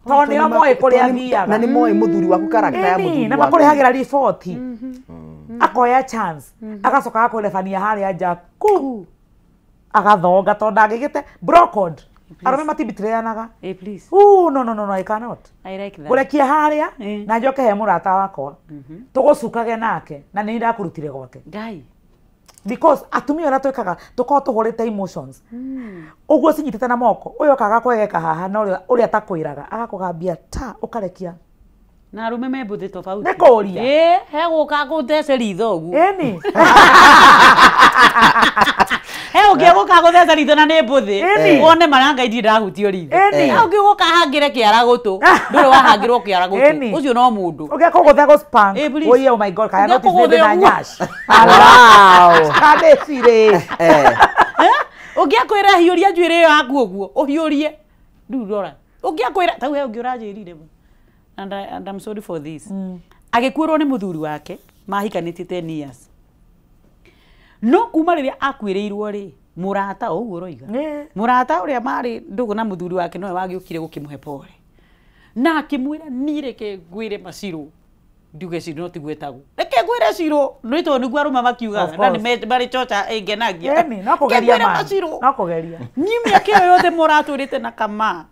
tondũ nĩo moĩ kũrĩa athiaga na nĩ moĩ mũthuri waku character ya mũthuri na makũrehagĩra riboti akoya chance agacoka agakũrebania harĩa nja ku agathonga tondũ ndangĩgĩte brocode. Arũme matibitireanaga. No, I cannot. I like that. Ngũrekia harĩa na njoke he mũrata wakwa tũgũcukage nake na nĩ ndakũrutire gwake. Ngai. Because atumia ũrĩa twĩkaga tũkoragwo tũhũrĩte emotions ũguo cinyitĩte na moko, ũyũ okaga kwegeka haha na ũrĩa atakwĩraga agakũgambia ta ũkarekia. Na arume me mbuthi tofauti. Nĩ kũũria. He gũka gũthece ritho ũguo. Ĩni. He ũngĩ gũka gũthece ritho na nĩ mbuthi. Wone maranga ithi ndahutio ritho. He ũngĩ gũka hangĩre kĩara gũtũ. Ndũrĩ wahangĩrwo kĩara gũtũ. Ũcio no mũndũ. Ũngĩ akũgũtha gũ spank. Oye, oh my God, kaya notice ndĩ na nyash. Wow. Kadecire. Ũngĩ akwĩra hiũria njuĩrĩ ĩyo yaku ũguo, ũhiũrie. Rĩu rora. Ũngĩ akwĩra tau he ũngĩ ũranjĩrire. And I'm sorry for this. Agĩkuĩrwo nĩ mũthuri wake mahikanĩtie 10 years. No kuma rĩrĩa akuĩrĩirwo rĩ, mũrata ũguo ũroiga. Mũrata ũrĩa marĩ ndũgũ na mũthuri wake nowe wagĩũkire gũkĩmũhe pole. Na akĩmwĩra niĩ reke ngwĩre macirũ. Ndiuge cirũ no tiguo ĩtagwo. Reke ngwĩre cirũ, nĩ tondũ nĩguo arũme makiugaga na nĩ marĩ chocha ĩngenagia. No kũgeria ma. No kũgeria. Niĩ mĩaka ĩyo yothe mũratũrĩte na kama.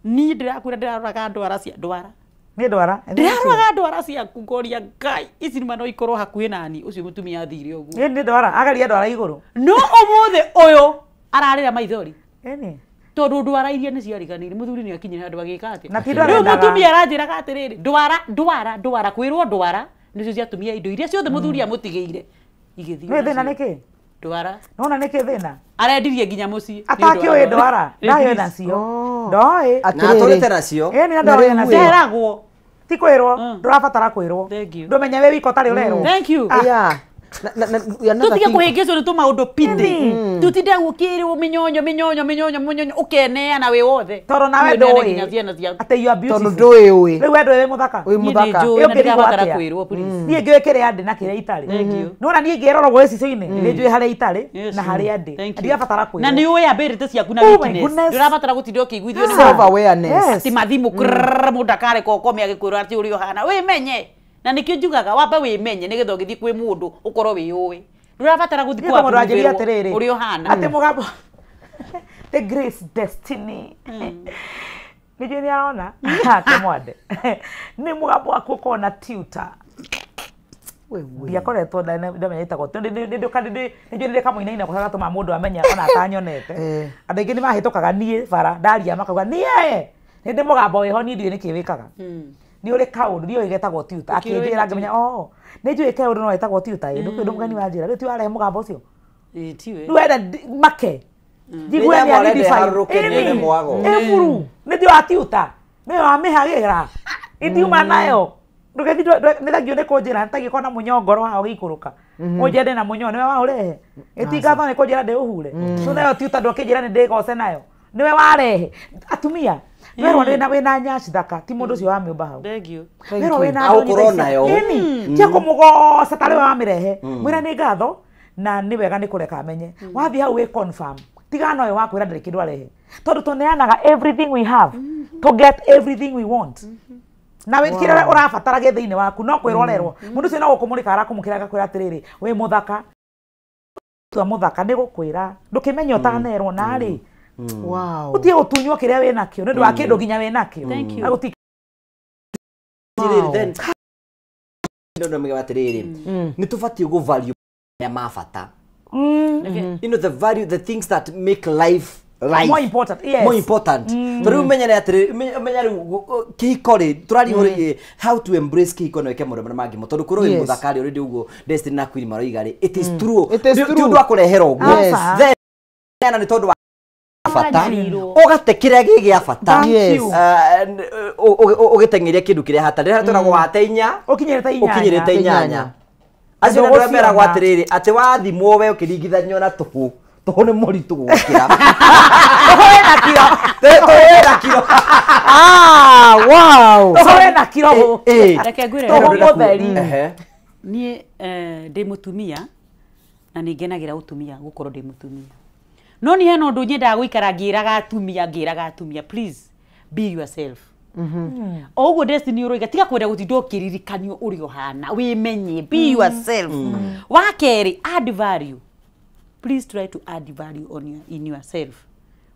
Niĩ ndĩrakwĩra ndĩraroraga ndwara cia ndwara. Nĩ ndwara. Ndĩraroraga ndwara ciaku ngoria Ngai ici nĩ no ikorwo hakuhĩ nani ũcio mũtumia athire ũguo. Nĩ ndwara, ageria ndwara igũrũ. No ũmũthĩ ũyũ ararĩra maithori. Ĩni. Tondũ ndwara iria nĩ ciariganĩire mũthuri nĩ akinyire handũ agĩka atĩa. Na ti ndwara. Rĩu mũtumia aranjĩraga atĩrĩrĩ, ndwara ndwara ndwara kwĩrwo ndwara nĩcio ciatumia indo iria ciothe mũthuri amũtigĩire igĩthiĩ. Nĩ thĩna nĩkĩ? Ndwara. Nona nĩkĩ thĩna? Arendirie nginya mũciĩ. Atakĩũĩ ndwara, ndayo nacio. Ndoĩ. Na atũrĩte nacio. Ĩni na ndoĩ nacio. Nderagwo. Ti kwĩrwo, ndũrabatara kwĩrwo. Ndũmenya wĩ wika ũtarĩ ũrerwo. Thank you. Yeah. Tutige kũhĩngĩcwo nĩ tũmaũndũ pity. Tutinde gũkĩrwo mĩnyonyo mĩnyonyo mĩnyonyo mĩnyonyo ũkeneana wĩ wothe. Tondũ nawe ndũĩ atĩ you are beautiful. Tondũ ndũĩ ũĩ. Rĩu we ndũĩ wĩ mũthaka. Wĩ mũthaka. Niĩ nĩ ndĩrabatara kwĩrwo please. Niĩ ngĩũĩ kĩrĩa ndĩ na kĩrĩa itarĩ. Nĩwona niĩ ngĩrora ũguo gĩcicio-inĩ nĩ njũĩ harĩa itarĩ na harĩa ndĩ. Ndirabatara kwĩrwo. Na nĩ ũĩ ambĩrĩte ciaku na weakness. Ndũrabatara gũtinda ũkĩiguithio nĩ self awareness. Atĩ mathimũ mũndũ akareka ũkome agĩkwĩrwo atĩ ũrĩa ũhana. Wĩmenye. Na nikio njugaga wambe wimenye nigetha ũgĩthiĩ kwĩ mũndũ ũkorwo wĩyũĩ. Ndũrabatara gũthiĩ kwa mũndũ ũrĩa ũhana. Atĩ mũgambo the grace destiny. Nĩnjũĩ nĩ arona akĩmwande. Nĩ mũgambo waku ũkorwo na tutor. Ndiakoretwo ndamenya ĩtagwo nĩnjũĩ nĩ kamũinaina kwa gatũma mũndũ amenya ona atanyonete. Andũ aingĩ nĩ mahĩtũkaga niĩ bara ndaria makauga niĩ nĩ ndĩ mũgambo wĩho niĩ ndiũĩ nĩkĩ wĩkaga. Nĩ ũrĩ kaũndũ ndiũĩ getagwo tutor akĩnjĩra ngĩmenya oh nĩ njũĩ kaũndũ no getagwo tutor ĩ ndũkĩ ũndũ mũgeni wanjĩra rĩu ti warehe mũgambo ũcio Ĩ tiwe rĩu wenda make Njigue nĩ nĩ mwago. Ĩburu nĩ ndio atiuta nĩyo amĩhagĩra indiuma nayo ndũgethi nĩ thangio nĩ kũnjĩra nĩtagĩkorwo na mũnyongoro haha ũgĩikũrũka ũnjende na mũnyoo nĩwe waũrehe ĩtingatho nĩ kũnjĩra ndĩũhure so nayo tiuta ndũkĩnjĩra nĩ ndĩgoce nayo nĩwe warehe atumia werwo wĩna nyaci thaka ti mũndũ ũcio wamĩũmba hau werwo wĩna Aũkorwo nayo. Ĩni tia kũmũgoca tarĩ we wamĩrehe mwĩra nĩ ngatho na nĩ wega nĩ kũreka amenye wathiĩ hau wĩ confirm tigana ũyũ wakwĩra ndĩrĩ kĩndũ arehe tondũ tũneanaga everything we have to get everything we want na wĩ kĩrĩa ũrabatara gĩ thĩinĩ waku no kwĩrorerwo mũndũ ũcio no gũkũmũrĩka arakũmũkĩra agakwĩra atĩrĩrĩ wĩ mũthaka tua mũthaka nĩ gũkwĩra ndũkĩmenye ũtanerwo narĩ Wow. ũtige gũtunywo kĩrĩa wĩ nakĩo nĩ ũndũ wa kĩndũ nginya wĩ nakĩo. Thank you. Na gũti- Atĩrĩrĩ, then no mega atĩrĩrĩ nĩ tũbatiĩ gũ value marĩa ma bata. You know the value, the things that make life More important, yes. More important. Tondũ rĩu menyane atĩrĩ menya rĩu kĩhiko rĩ tũraria ũhoro wĩgiĩ how to embrace kĩhiko na wĩke maũndũ marĩa mangĩ mo tondũ kũrĩ wĩ mũthaka rĩ already ũguo Destiny na Queen maroiga rĩ it is true. It is Ti true. ũndũ wa kũrehera ũguo. Yes. Then nĩ tondũ wa bata ũgate kĩrĩa gĩ gĩa bata. Yes. Ũgĩteng'eria kĩndũ kĩrĩa hatarĩ rĩrĩa tũragwo wate inya ũkinyĩrĩte inyanya. ũkinyĩrĩte inyanya acio Andũ nĩ andũ meragwo gũciona. atĩrĩrĩ atĩ wathimwo we ũkĩringithanio na tũhũ tũhũ nĩ mũritũ gũkĩra Tũhũ wĩna kiro. Tũhũ wĩna kiro. Ah, wow. Tũhũ wĩna kiro. Reke ngwĩre. Tũhũ mũtheri. Niĩ ndĩ mũtumia na nĩ ngenagĩra ũtumia gũkorwo ndĩ mũtumia no niĩ hena ũndũ nyendaga gũikara ngĩraga atumia please be yourself. O ũguo Destiny ũroiga tiga kwenda gũtinda ũkĩririkanio ũrĩa ũhana wĩmenye be yourself. Wa kerĩ add value, please try to add value on your, in yourself.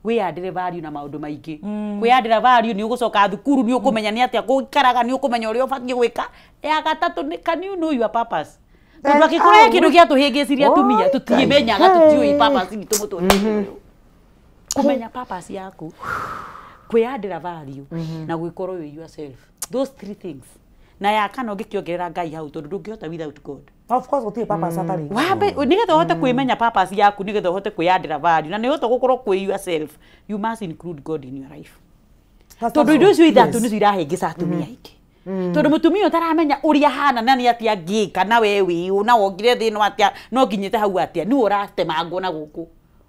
Wĩyandĩre value na maũndũ maingĩ. Kwĩyandĩra value nĩ ũgũcoka thukuru nĩ ũkũmenya nĩ atĩa gũikaraga nĩ ũkũmenya ũrĩa ũbatiĩ gwĩka. Ya gatatũ nĩ can you know your purpose? Tondũ angĩkorwo he kĩndũ gĩatũhĩngĩcirie atumia tũtiĩmenyaga tũtiũĩ purpose itũ mũtũrĩre-inĩ ũyũ. Kũmenya purpose yaku, kwĩyandĩra value na gwĩkorwo wĩ yourself, those three things. Na ya kana ũngĩkĩongerera Ngai hau tondũ ndũngĩhota without God. Of course gũtirĩ purpose hatarĩ. Wambe nĩgetha ũhote kwĩmenya purpose yaku nĩgetha ũhote kwĩyandĩra value na nĩũhote gũkorwo kwĩ yourself you must include God in your life. Tondũ indo icio ithatũ nĩcio irahĩngĩca atumia aingĩ. Tondũ mũtumia ũtaramenya ũrĩa ahana na nĩ atĩa angĩka na we wĩ ũ na wongire thĩ ĩno atĩa no nginyĩte hau atĩa nĩwe ũratemangwo na gũkũ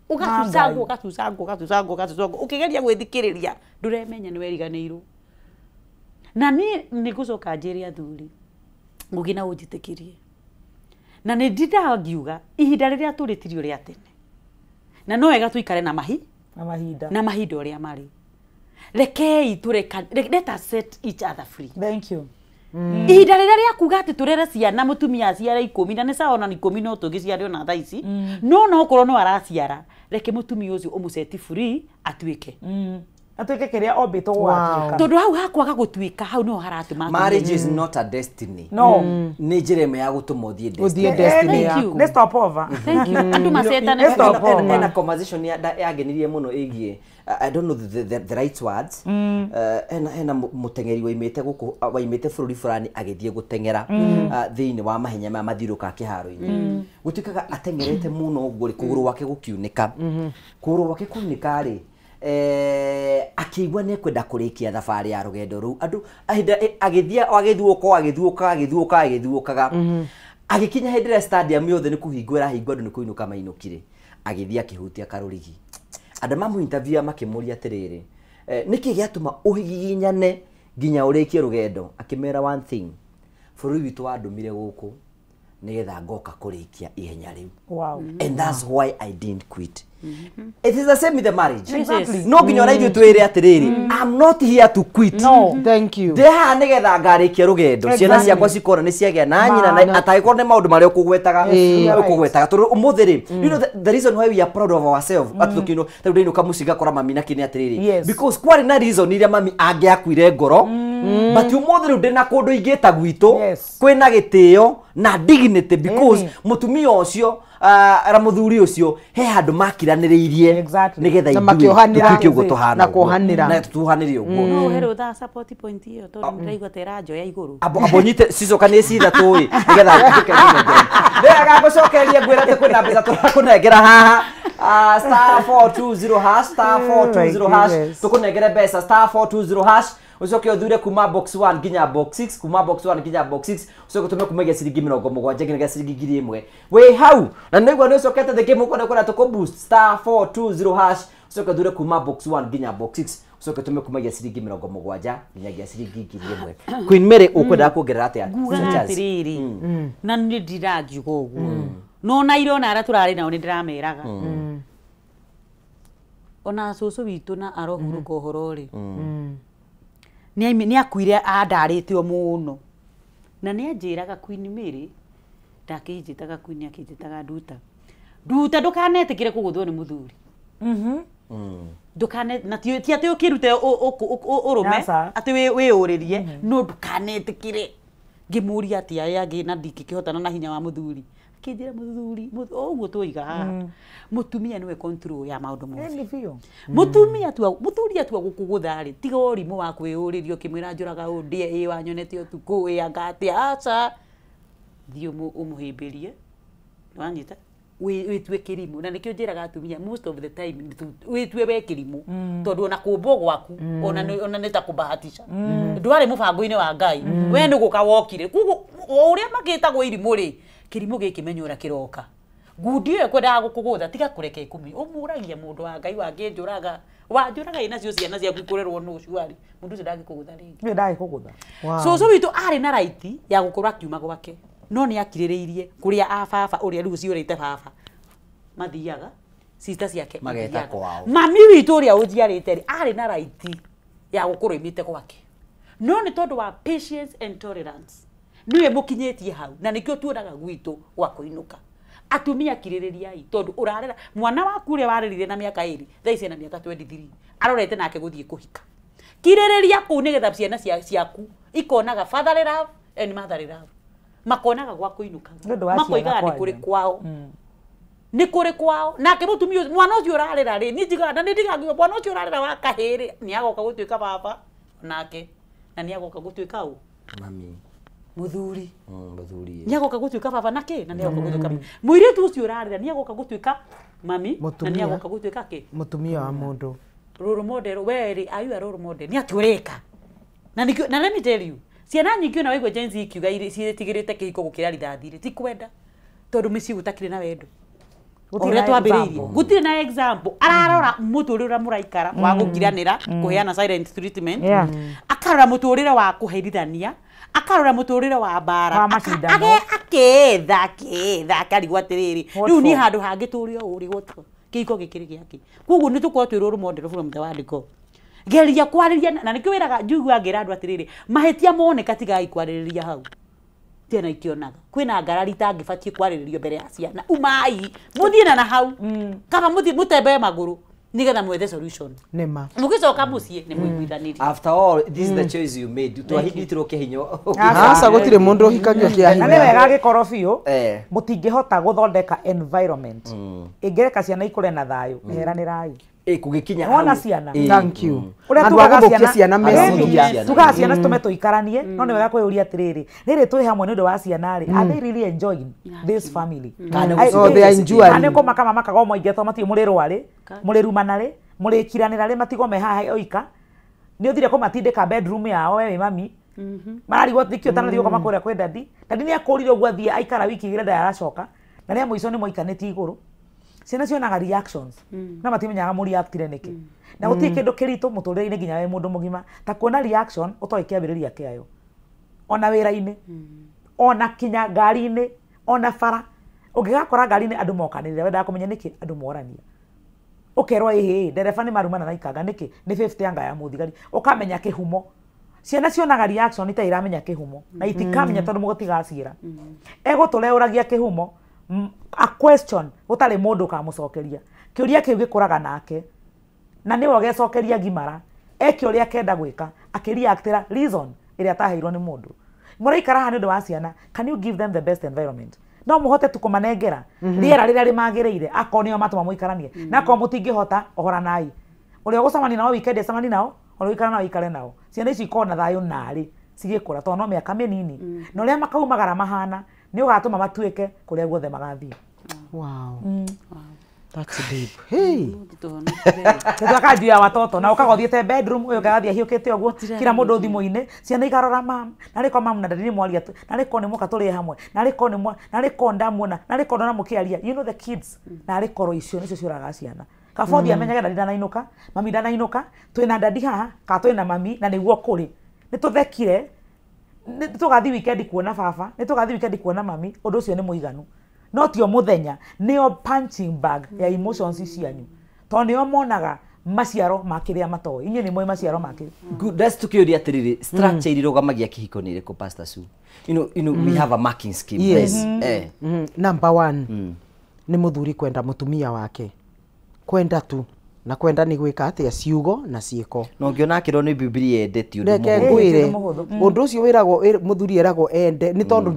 ũgacucangwo ũgacucangwo ũgacucangwo ũgacucangwo ũkĩgeria gwĩthikĩrĩria ndũremenya nĩ weriganĩirwo. Na niĩ nĩ ngũcoka njĩre athuri ngũgĩ na ũnjĩtĩkĩrie na nĩ ndindaga ngiuga ihinda rĩrĩa tũrĩ tirio rĩa tene na no wega tũikare na mahi na mahinda na mahinda ũrĩa marĩ. Rekei tũreka let us set each other free. Thank you. Ihinda rĩrĩa rĩa kuga atĩ tũrere ciana mũtumia aciare 10 na nĩ sawa ona 10 no tũngĩciare ona thaa ici no no okorwo no araciara reke mũtumia ũcio ũmũceti free atuĩke atuĩke kĩrĩa ombĩtwo gũgatuĩka. Tondũ hau hakwaga gũtuĩka hau niho haratũma Marriage is not a destiny. No. Nĩ njĩra ĩmwe ya gũtũma ũthiĩ Ũthiĩ destiny yaku. Nĩ stop over. Thank you. Andũ macetane Nĩ stop over. Ena conversation yangenirie mũno ĩgiĩ I don't know the right words. Hena mũteng'eri waimĩte gũkũ waimĩte bũrũri fulani agĩthiĩ gũteng'era thĩinĩ wa mahenya maya mathiũrũrũkaga kĩharo-inĩ. Gũtuĩkaga ateng'erete mũno ũguo rĩ kũgũrũ gwake gũkiunĩka. Kũgũrũ gwake kunĩka rĩ akĩigua nĩ ekwenda kũrĩkia thabarĩ ya rũgendo rũu andũ agĩthiĩ agĩthiũka agĩthiũka agĩthiũkaga agĩkinya hĩndĩ ĩrĩa stadium yothe nĩ kũhingwo ĩrahingwo andũ nĩ kũinũka mainũkire agĩthiĩ akĩhutia karũrigi andũ mamũ interview makĩmũria atĩrĩrĩ nĩkĩ gĩatũma ũhihinyane nginya ũrĩkie rũgendo akĩmera one thing bũrũri witũ wandũmire gũkũ nĩgetha ngoka kũrĩkia ihenya rĩu. Wow. And that's why I didn't quit. It is the same with the marriage. Exactly. No nginya ona ithuĩ twĩre atĩrĩrĩ I'm not here to quit. No. Thank you. Ndĩ haha nĩgetha ngarĩkia rũgendo ciana ciakwa cikona nĩ ciagĩa na nyina na atangĩkorwo nĩ maũndũ marĩa ũkũgwetaga tondũ ũmũthĩ rĩ you know the reason why we are proud of ourselves atĩ tũkĩinũ tarĩu ndainũka mũciĩ ngakora mami na kĩnĩ atĩrĩrĩ because kwarĩ na reason iria mami angĩakuire ngoro but ũmũthĩ rĩu ndĩna kũndũ ingĩta gwitũ kwĩna gĩtĩo na dignity because mũtumia ũcio ara mũthuri ũcio he handũ makiranĩrĩirie nĩgetha ithuĩ tũtuĩke ũguo tũhana na kuohanĩra na tuhanĩre ũguo no ũhe rũtha support point ĩyo tondũ ndĩraigua ta ĩranjoya igũrũ abo nyite cicokanĩrie ci ithatũ ĩ nĩgetha nduĩke nĩnengere ndĩraga ngũcokererie ngwĩra atĩ kwĩna mbeca tũrakũnengera haha Star 420 hash, star 420 hash. Tukunengere mbeca star 420 hash. Ucoke uthure kuma box 1 nginya box 6, kuma box 1 nginya box 6. Ucoke utume kumagia ciringi 70 nginya ciringi 1000. Wi hau na nĩguo nĩ ũcokete the game ũkwenda kwenda tũkũ boost star 420 hash. Ucoke uthure kuma box 1 nginya box 6. Ucoke utume kumagia ciringi 70 nginyagia ciringi 1000. Queen Mary ũkwenda kuongerera atĩa? Ngugaga atĩrĩrĩ, na nĩ ndirangiuga ũguo no na irona arĩa tũrarĩ nao nĩ ndĩrameraga ona cũcũ witũ na arohurũka ũhoro rĩ, nĩ akuire andarĩte o mũno na nĩ anjĩraga Queen Mary, ndakĩnjĩtaga Queen, akĩnjĩtaga Nduta. Nduta, ndũkanetĩkĩre kũgũthwo nĩ mũthuri. Ndũkane na ti atĩ ũkĩrute ũrũme atĩ wĩyũrĩrie, no ndũkanetĩkĩre. Ngĩmũria atĩ aya angĩ na ndingĩkĩhotana na hinya wa mũthuri. Akĩnjĩra mũthuri ũguo twoiga haha, mũtumia nĩwe control ya maũndũ mothe. Mũtumia atua mũthuri atua gũkũgũtha rĩ, tiga ũrimũ wa kwĩyũrĩria ũkĩmwĩra njũraga ũũ ndĩe ĩ wanyonete ũtukũ ĩ anga atĩa, aca thiĩ ũmũhĩmbĩrie, nĩwanyita wĩtue kĩrimũ. Na nĩkĩo njĩraga atumia most of the time wĩtue we kĩrimũ, tondũ ona kũmbwo gwaku ona nĩ ta kũbahatisha, ndwarĩ mũbango-inĩ wa Ngai, we nĩ gũka wokire. Koguo o ũrĩa makĩtagwo irimũ rĩ, kĩrimũ gĩkĩ menya ũrĩa kĩroka. Ngundi ĩyo ĩkwendaga gũkũgũtha, tiga kũreka ĩkũmi. Ũmũragia mũndũ wa Ngai wangĩnjũraga, wanjũraga ĩ nacio ciana ciaku ikũrerwo nũ cuari, mũndũ ũcio ndangĩkũgũtha rĩngĩ. Nĩ ndangĩkũgũtha. Cũcũ witũ arĩ na raiti ya gũkorwo akiuma gwake, no nĩ akirĩrĩirie kũrĩa a baba ũrĩa rĩu ciũrĩte baba mathiaga, sister ciake mageta kwao. Mami witũ ũrĩa ũnjiarĩte rĩ, arĩ na raiti ya gũkorwo oimĩte gwake, no nĩ tondũ wa patience and tolerance nĩwe mũkinyĩtie hau, na nĩkĩo tuonaga gwitũ gwa kũinũka. Atumia kirĩrĩriai, tondũ ũrarera mwana waku ũrĩa warerire na mĩaka 2, thaa ici ena mĩaka 23, arorete nake gũthiĩ kũhika. Kirĩrĩria kũu nĩgetha ciana ciaku ikonaga fatherly love and motherly love, makonaga gwa kũinũka, makoigaga nĩ kũrĩ kwao, nĩ kũrĩ kwao. Nake mũtumia mwana ũcio ũrarera rĩ, niĩ njigaga na nĩ ndigaga mwana ũcio ũrarera wa kahĩĩ rĩ, nĩ agoka gũtuĩka baba nake, na nĩ agoka gũtuĩka ũ mami mũthuri. Mũthuri nĩ agoka gũtuĩka baba nake, na nĩ agoka gũtuĩka mũirĩtu ũcio ũrarera, nĩ agoka gũtuĩka mami, na nĩ agoka gũtuĩka kĩ mũtumia wa mũndũ. Role model we rĩ, are you a role model? Nĩ atĩ ũreka. Na nĩkĩo, na let me tell you, ciana nyingĩ ona waigua Gen Z ikiuga ciĩtigĩrĩte kĩhiko gũkĩra rithathi rĩ, ti kwenda, tondũ mĩciĩ gũtakĩrĩ na wendo. Ũrĩa twambĩrĩirie gũtirĩ na example. Ararora mũtũrĩre ũrĩa mũraikara wa gũkiranĩra, kũheana silent treatment, akarora mũtũrĩre wa kũherithania, akarora mũtũrĩre wa mbara, aketha aketha akarigwo atĩrĩrĩ, rĩu niĩ handũ hangĩ tũrĩ o ũrĩ gũtũ kĩhiko gĩkĩrĩ gĩake. Koguo nĩ tũkorwo twĩ role model from the word go. Geria kwarĩria, na nĩkĩo wĩraga njiguaga ngĩra andũ atĩrĩrĩ, mahĩtia moneka tigai kwarĩrĩria hau. Ciana ikĩonaga kwĩna ngarari itangĩbatiĩ kwarĩrĩrio mbere ya ciana, umai mũthiĩ na hau, kaba mũthiĩ mũtembee magũrũ nĩgetha mwethe solution. Nĩma mũgĩcoka mũciĩ nĩ mũiguithanĩrie. After all, this is the choice you made. Twahingĩtirwo kĩhinyio. Aca gũtirĩ mũndũ ũhikagio kĩa hinya. Na nĩ wega angĩkorwo biũ mũtingĩhota gũthondeka environment ĩngĩreka ciana ikũre na thayũ, heranĩrai. Kũgĩkinya wona ciana. Thank you. Ũrĩa tugaga ciana meciria, tugaga ciana citũme tũikaranie, no nĩ wega kwĩyũria atĩrĩrĩ, rĩrĩ twĩ hamwe nĩ ũndũ wa ciana rĩ, are they really enjoying this family? Oh, they are enjoying. Nĩ kũmaka mamakaga o moingĩ tondũ matiũĩ mũrĩrũa rĩ, mũrĩrumana rĩ, mũrĩkiranĩra rĩ, matigwo me haha oika. Nĩ ũthire kũmatindĩka bedroom yao we wĩ mami, mararigwo nĩkĩ ũtanathiĩ gũkoma kũrĩa kwĩ dadi. Dadi nĩ akũrire ũguo athiĩ aikara wiki igĩrĩ ndarĩ aracoka, na rĩa mũico nĩ moikanĩtie igũrũ. Ciana cionaga reactions na matimenyaga mũreactire nĩkĩ. Na gũtirĩ kĩndũ kĩritũ mũtũrĩre-inĩ nginya wĩ mũndũ mũgima ta kuona reaction ũtoĩ kĩambĩrĩria kĩayo, ona wĩra-inĩ, ona kinya ngari-inĩ, ona bara. Ũngĩgakora ngari-inĩ andũ mokanĩrĩra, wendaga kũmenya nĩkĩ andũ morania, ũkerwo ĩhĩ ndereba nĩ marumana na ikanga nĩkĩ, nĩ 50 anga ya mũthigari, ũkamenya kĩhumo. Ciana cionaga reaction itarĩ iramenya kĩhumo, na itikamenya tondũ mũgũtigaciĩra. Egũtũre ũragia kĩhumo, a question gũtarĩ mũndũ ũkamũcokeria. Kĩũria kĩu gĩkũraga nake, na nĩwe ũgecokeria ngimara eke ũrĩa akenda gwĩka, akĩreactĩra reason ĩrĩa ataheirwo nĩ mũndũ. Mũraikara haha nĩ ũndũ wa ciana, can you give them the best environment? No mũhote tu kũmanengera rĩera rĩrĩa rĩmagĩrĩire, akorwo nĩo matũma mũikaranie, na akorwo mũtingĩhota ohoranai. Ũrĩa ũgũcemania nao weekend acemanie nao, ũrĩa ũikara nao aikare nao. Ciana ici ikorwo na thayũ narĩ cigĩkũra, tondũ no mĩaka mĩnini, na ũrĩa makaumagara mahana nĩ ũgatũma matuĩke kũrĩa guothe magathiĩ. Wow. That's deep. Hey. Twaka juu ya watoto na ukaga uthiete bedroom uyu ukagathiĩ ahiũkĩte ũguo kila mũndũ thimũ-inĩ ciana ikarora mam narĩ ko mam na daddy nĩ mwaria narĩ ko nĩ mũka tũrĩe hamwe narĩ ko nĩ narĩ ko ndamuona narĩ ko ndona mũkĩaria, you know the kids, narĩ korwo icio nĩcio ciũragaga ciana. Kabothi amenyage daddy ndanainũka, mami ndanainũka, twĩna daddy haha ka twĩna mami na nĩguo kũrĩ nĩ tũthekire, nĩ tũgathiĩ weekend kuona baba, nĩ tũgathiĩ weekend kuona mami, ũndũ ũcio nĩ mũiganu. No tio muthenya nĩo punching bag ya emotions cianyu tondũ nĩo monaga maciaro ma kĩrĩa matoĩ. Inyuĩ nĩ mũĩ maciaro ma kĩrĩa. Good, that's tukĩũria atĩrĩrĩ, structure irũgamagia kĩhiko nĩ ĩrĩkũ, Pastor Sue? You know we have a marking scheme. Yes. Number 1 nĩ mũthuri kwenda mũtumia wake, kwenda tu na kwenda nĩ gwĩka atĩa, ciugo na ciĩko. Na ũngĩona akĩrwo nĩ Bibilia endete ũndũ reke mũhũthũ. Ngwĩre ũndũ ũcio wĩragwo mũthuri eragwo ende nĩ tondũ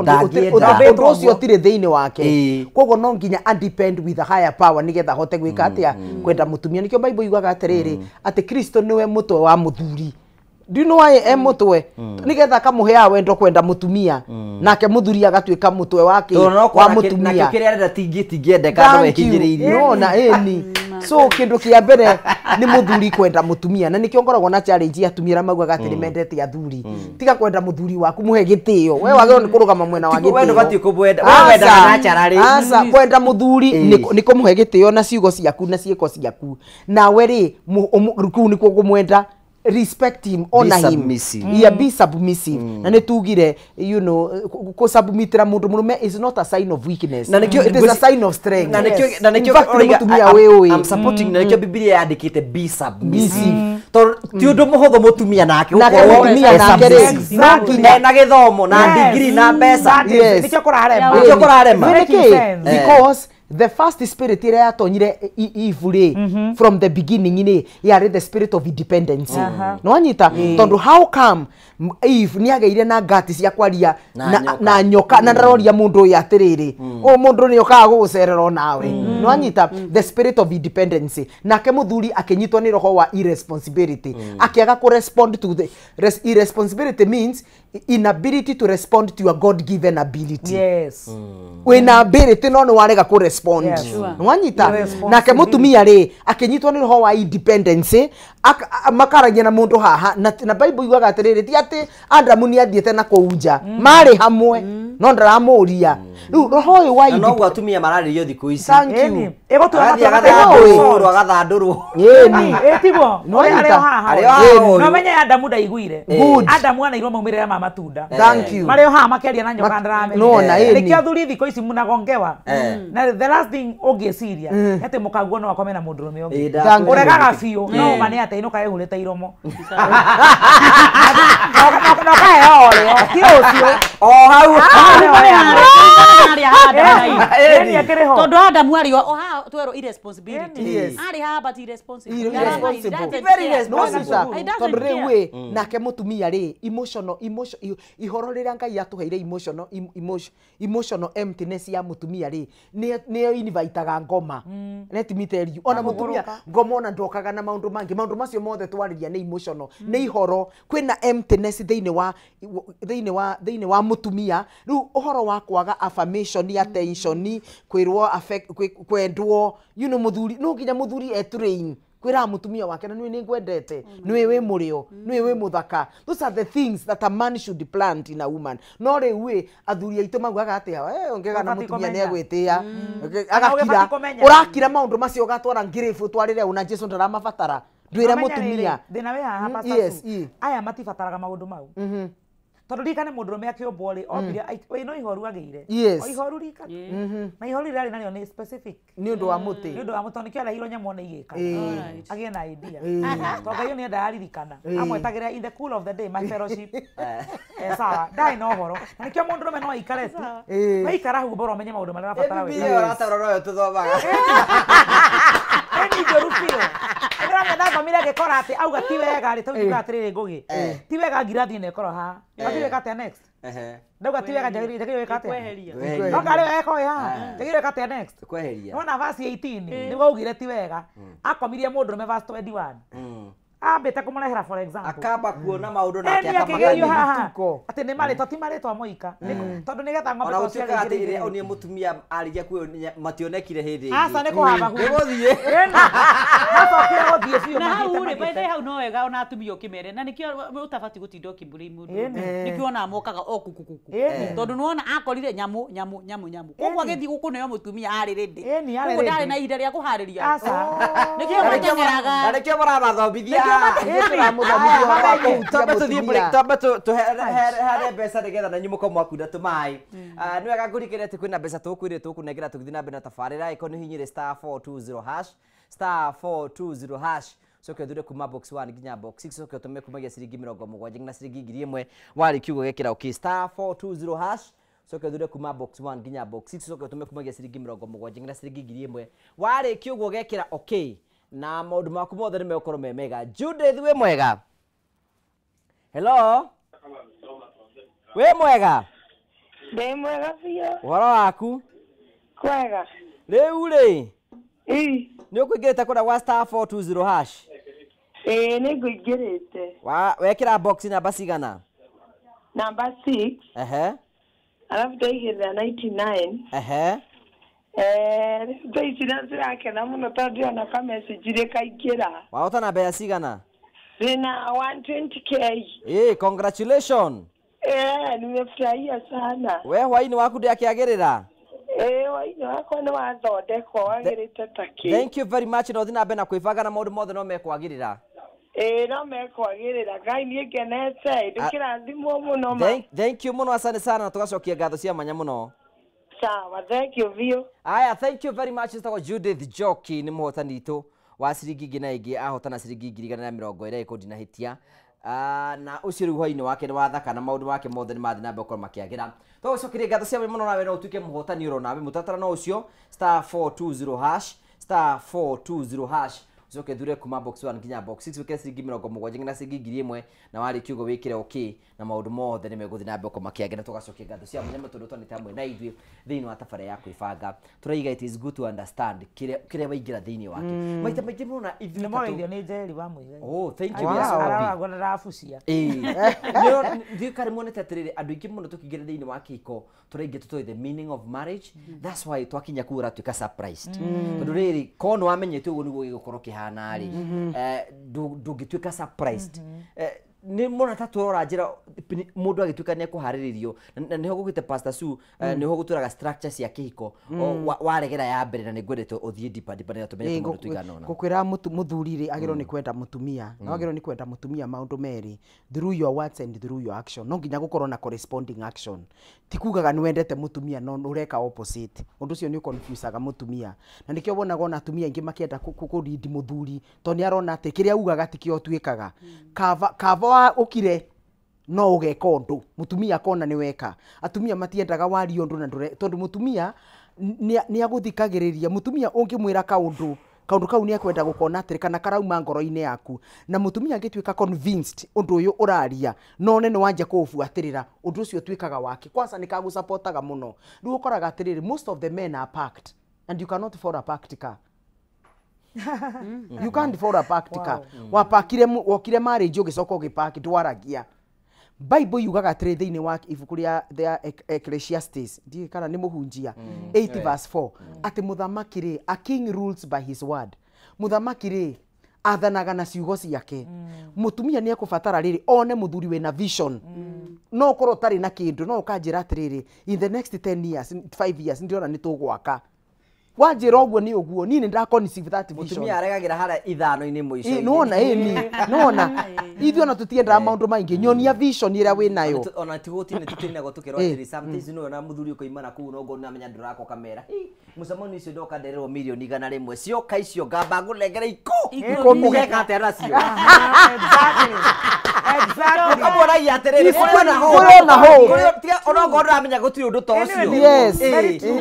Ndangĩenda. Ũndũ ũcio ũtirĩ thĩinĩ wake, koguo no nginya a depend with a higher power nĩgetha ahote gwĩka atĩa, kwenda mũtumia. Nĩkĩo Bible yugaga atĩrĩrĩ, atĩ Kristo nĩwe mũtwe wa mũthuri. Do you know why e mũtwe? Nĩgetha akamũheaga wendo kwenda mũtumia, nake mũthuri agatuĩka mũtwe wake Tondũ no wa kora mũtumia. Nakĩo kĩrĩa arenda tingĩendeka no Thank you. ehinyĩrĩirie. Nona ĩni. So kĩndũ kĩa mbere nĩ mũthuri kwenda mũtumia, na nĩkĩo ngoragwo na challenge ya atumia arĩa maugaga atĩ nĩ mendete athuri. Tiga kwenda mũthuri waku, mũhe gĩtĩo. We wagĩrĩirwo nĩ kũrũgama mwena wa Tiguo we gĩtĩo. ndũbatiĩ kũmwenda. We wendaga naturally. Aca, kwenda mũthuri nĩ kũmũhe gĩtĩo na ciugo ciaku na ciĩko ciaku. Nawe rĩ, kũu nĩkuo kũmwenda. Respect him, honor Be him. submissive. Yeah, be submissive. Na nĩ tugire, kũsubmitĩra mũndũ mũrũme is not a sign of weakness. Na nĩkĩo It is a sign of strength. Na nĩkĩo In fact, nĩ ũraiga, mũtumia wĩũĩ. I'm supporting, na nĩkĩo Bibilia yandĩkĩte be submissive. Tondũ ti ũndũ mũhũthũ mũtumia nake Nake gũkorwo mũtumia e nake rĩ, submissive. no nginya- Ena gĩthomo na degree na mbeca. Yes. Nĩkĩo kũrarema. Nĩkĩo kũrarema. Nĩ nĩkĩ? Sense. Because the first spirit ĩrĩa yatonyire Eve rĩ, from the beginning rĩ, yarĩ the spirit of independence. Nĩwanyita? Tondũ how come Eve nĩ agĩire na ngati cia kwaria Na nyoka. Na nyoka, na ndaroria mũndũ ũyũ atĩrĩrĩ, ũyũ mũndũ nĩ okaga gũgũcerera onawe. Nĩwanyita? The spirit of independence. Nake mũthuri akĩnyitwo nĩ roho wa irresponsibility, akĩaga kũ respond to the irresponsibility means inability to respond to your God given ability. Wĩna ability no nĩ warega kũ respond. Yes. Sure. Nĩwanyita? Irresponsibility. Nake mũtumia rĩ, akĩnyitwo nĩ roho wa independence, makaragia na mũndũ haha na Bible yugaga atĩrĩrĩ, ti atĩ Adamu nĩ athiĩte na kũu nja, marĩ hamwe no ndaramũria. Rĩu roho ũyũ wa Na noguo atumia mararĩrio thikũ ici. Thank you. Ĩni, ĩgũtua Agathiĩ matua agathandũrwo, agathandũrwo. Ĩni. Ĩtiguo Nĩwanyita? arĩ o haha. Arĩ o haha ũyũ. No menye Adamu ndaiguire. Good. Adamu anairwo maumĩrĩra ma matunda. Thank you. Marĩ o haha makĩaria na nyoka ndaramenya. Nona, ĩni. Nĩkĩo athuri thikũ ici mũnagongewa. Na the last thing ũngĩciria nĩ atĩ mũkaguo no akome na mũndũrũme ũngĩ. Thank you. Ũregaga biũ no ma nĩ atĩ inũka ĩhurĩte iromo na ũkaheo orĩo ti rũciũ. O hau. Ĩni, akĩrĩ ho. Tondũ Adamu arĩ o haha twerwo irresponsibility. Yes. Arĩ haha but irresponsible. Irresponsible. Very irresponsible. Nĩwanyita? He doesn't Tondũ rĩu care. ĩ, nake mũtumia rĩ, emotional emotion ihoro rĩrĩa Ngai atũheire, emotional emotional emptiness ya mũtumia rĩ, nĩyo invitaga ngoma. Let me tell you, ona Na mũtumia kũgũrũka. ngoma ona ndokaga na maũndũ mangĩ, maũndũ macio mothe twarĩria nĩ emotional, nĩ ihoro. Kwĩna emptiness thĩinĩ wa mũtumia. Rĩu ũhoro wa kwaga affirmation, attention, kwĩrwo kwendwo, mũthuri no nginya mũthuri etrain kwĩraga mũtumia wake na nĩwe nĩ ngwendete, nĩwe wĩ mũrĩo, nĩwe wĩ mũthaka. Those are the things that a man should plant in a woman. No rĩu ĩ, athuri aitũ maugaga atĩa? Eh, ũngĩgana Ũbatiĩ mũtumia kũmenya. nĩ egwĩtĩa. Kana Agakira. ũgĩbatiĩ kũmenya. Ũrakira maũndũ macio ũgatwara ngirĩbu ũtwarĩre ũna Jesu ndaramabatara. Ndwĩre Ũmenye mũtumia. rĩrĩ, thĩna wĩ haha, Pastor Yes, Sue. Aya matibataraga maũndũ mau tondũ ririkane mũndũrũme akĩũmbwo rĩ, ombire no ihoru agĩire. O ihoru rika na ihoru rĩrĩa arĩ narĩo nĩ specific. Nĩ ũndũ wa mũtĩ. Nĩ ũndũ wa mũtĩ, tondũ nĩkĩo arehirwo nyamũ ona igĩka agĩe na idea, tondũ Ngai nĩ endaga aririkana amwetagĩra in the cool of the day, my fellowship. Eh, sawa, ndarĩ na ũhoro na nĩkĩo mũndũrũme no aikare tu. Waikara hau bora ũmenye maũndũ marĩa ũrabatara Bibilia gwĩka. ũrataũra noyo tũthomaga. Ĩni njũru biũ. Ndĩramenya ndathomire ngĩkora atĩ auga ti wega rĩ, tau ngiuga atĩrĩrĩ, Ngũgĩ, ti wega ngirathi ĩno ĩkorwo haha. Batiĩ gwĩka atĩa next? Ndauga ti wega, njagĩrĩire gwĩka atĩa? Kweheria. Kweheria. No karĩ wega ĩkorwo ĩ haha, njagĩrĩire gwĩka atĩa next? Kweheria. Nĩwona verse 18 nĩguo augire ti wega, akomirie mũndũrũme verse 21. Ambĩte kũmũrehera for example. Akamba kuona maũndũ nake Eni akĩgerio haha Mĩtuko. atĩ nĩ marĩtwa ti marĩtwa moika. Tondũ nĩgetha ng'ombe Ona to gũtuĩkaga ciarĩ atĩ igĩrĩ ĩrĩa igĩrĩ. onire mũtumia arĩkia kuoyo mationekire hĩndĩ ĩngĩ. Aca nĩ kũhamba Nĩ gũthiĩ. Macokire gũthiĩ biũ Na hau mathiĩte rĩ, by the mathiĩte. way, hau no wega ona atumia ũkĩmere na nĩkĩo ũtabatiĩ gũtinda ũkĩmbũrĩ mũndũ. Ĩni. Nĩkĩo ona mokaga o kukukuku. Ĩni. Tondũ nĩwona akorire nyamũ nyamũ nyamũ nyamũ. Koguo agĩthiĩ gũkũneo mũtumia arĩ ready. Ĩni, arĩ Koguo ndarĩ ready. na ihinda rĩa kũharĩria. Aca. Nĩkĩo mateng'eraga. Na nĩkĩo maramathomithia. Tũramũthomithia ũhoro wa kũhutia Twambe tũthiĩ mũtumia. break, twambe tũheane mbeca nĩgetha na inyuĩ mũkorwo mwakunda tũmaĩ. Nĩ wega ngũririkane atĩ kwĩna mbeca tũkwĩrire tũkũnengera tũgĩthiĩ na mbere na tabarĩra ĩkorwo nĩ ũhihinyire star 420 hash, star 420 hash, coke ũthure kuma box 1 nginya box 6, coke ũtũme kumagia ciringi 70 nginya ciringi 1000 warĩkia ũguo gekĩra okay star 420 hash, coke ũthure kuma box 1 nginya box 6, coke ũtũme kumagia ciringi 70 nginya ciringi 1000 warĩkia ũguo gekĩra okay na maũndũ maku mothe nĩ megũkorwo me mega. Judith wĩ mwega? Hello, wĩ mwega? Ndĩ mwega biũ. Ũhoro waku? Kwega. Rĩu rĩ, Ĩ. nĩ ũkũingĩrĩte kũrĩa gwa star 420 hash? Ĩĩ nĩ ngũingĩrĩte. Wekĩra box namba cigana? Namba 6. Ehe. Alafu ndaigĩrĩra 99. Ehe. Rĩu thaa ici na ndĩrakena mũno tondũ ndĩrona ka message rĩ kaingĩra. Wahotana mbeca cigana? Ndĩna 120K. Ĩ, congratulation. Nimefurahia sana. We hwainĩ waku ndĩakĩagĩrĩra. Waini wakwa nĩ wathondekwo wagĩrĩte ta kĩ. Thank you very much na ũthiĩ na mbere na kwĩbanga na maũndũ mothe no mekwagĩrĩra. Ĩĩ no mekwagĩrĩra. Ngai niĩ ngenete ndĩkĩrathimwo mũno ma. Thank you mũno, asante sana na tũgacokia ngatho cia mwanya mũno. Sawa, thank you biũ. Aya, thank you very much. Ĩtagwo Judith Njoki nĩ mũhotani witũ wa ciringi ingĩ na ĩngĩ, ahotana ciringi 120,000 ĩkũ ndinahĩtia. Na ũcio rĩu hwainĩ wake nĩ wathaka na maũndũ make mothe nĩ mathiĩ na mbere gũkorwo makĩagĩra. Tũgũcokeria ngatho cia mwanya mũno nawe no ũtuĩke mũhotani oro nawe. Mũtaratara no ũcio star 420 hash, star 420 hash, ucoke thure kuma box 1 nginya box 6, wĩkĩre ciringi 70 nginya ciringi 1000 na warĩkia ũguo wĩkĩre okay na maũndũ mothe nĩ megũthiĩ na mbere gũkorwo makĩagĩra. Tũgacokia ngatho cia mwanya tondũ twanĩte hamwe na ithuĩ thĩinĩ wa tabarĩra ya kwĩbanga. Tũraiga it is good to understand kĩrĩa waingĩra thĩinĩ wake. Maita maingĩ mũno ithuĩ Nĩ moroithio nĩ Njeri wa Mũigai. Oh, thank you. Yes, Obi. Araragwo na rabucia. Ĩĩ. Ndiũĩ kana muonete atĩrĩrĩ, andũ aingĩ mũno tũkĩingĩra thĩinĩ wa kĩhiko tũraingĩ tũtoĩ the meaning of marriage. That's why twakinya kũu ũratuĩka surprised. Tondũ rĩrĩ korwo nĩ wamenyete ũguo nĩguo gĩgũkorwo kĩhana rĩ, ndũngĩtuĩka surprised. Nĩ mona ta tũrora njĩra mũndũ agĩtuĩka nĩ ekũharĩrĩrio na nĩho gũkĩte Pastor Sue, nĩho gũtũraga structure cia kĩhiko. Waregera ya mbere na nĩ ngwendete ũthiĩ deeper deeper nĩgetha tũmenye tũmaũndũ tũigana ũna. Ngũkwĩra mũthuri rĩ agĩrĩirwo nĩ kwenda mũtumia na wagĩrĩirwo nĩ kwenda mũtumia maũndũ merĩ, through your words and through your action. No nginya gũkorwo na corresponding action. Ti kugaga nĩ wendete mũtumia no ũreka opposite. Ũndũ ũcio nĩ ũconfusaga mũtumia na nĩkĩo wonaga ona atumia aingĩ makĩenda kũrindi mũthuri tondũ nĩ arona atĩ kĩrĩa augaga tikĩo ũtuĩkaga. Kaba ũkire no ũgeka ũndũ mũtumia akona nĩ weka. Atumia matiendaga warie ũndũ na ndũre, tondũ mũtumia nĩ agũthikagĩrĩria. Mũtumia ũngĩmwĩra kaũndũ kau nĩ ekwenda gũkona atĩrĩ kana karauma ngoro-inĩ yaku, na mũtumia angĩtuĩka convinced ũndũ ũyũ ũraria none nĩ wanjia kũũbuatĩrĩra, ũndũ ũcio ũtuĩkaga wake. Kwanza nĩ kagũcapotaga mũno. Rĩu ũkoraga atĩrĩrĩ, most of the men are packed and you cannot afford a packed car. You can't afford a packed car. Wapakire wokire marriage ũgĩcoka ũgĩpaki ndwaragia. Bible yugaga atĩrĩ thĩinĩ wa ibuku rĩa the Ecclesiastes, ndiũĩ kana nĩ mũhunjia, 8 verse 4, atĩ mũthamaki rĩ, a king rules by his word. Mũthamaki rĩ athanaga na ciugo ciake. Mũtumia nĩ ekũbatara rĩrĩ one mũthuri wĩna vision. No ũkorwo ũtarĩ na kĩndũ no ũkanjĩra atĩrĩrĩ, in the next 10 years 5 years ndĩrona nĩ tũgwaka. Wanjĩra ũguo nĩ ũguo, niĩ nĩ ndaconceive that vision. Mũtumia aregagĩra harĩa ithano-inĩ mũico-inĩ. Nĩwona ĩni nĩwona ithuĩ ona tũtiendaga maũndũ maingĩ, nyonia vision ĩrĩa wĩnayo. Ona tigũtinĩ tũtinagwo tũkĩrwo atĩrĩ sometimes nĩwe na mũthuri ũkoima na kũu nongo nĩamenya ndũrakoka kamera. Mũcemanio ũcio ndoka ndererwo mirioni 100 cioka icio ngamba ngũnengere Ikũmi. Ũgeka atĩa nacio? Exactly. Ũkamwonagia atĩrĩrĩ, kũrĩ na hope. Kũrĩ na hope. Kũrĩ- tiga onokorwo ndũramenya gũtirĩ ũndũ ta ũcio. Yes.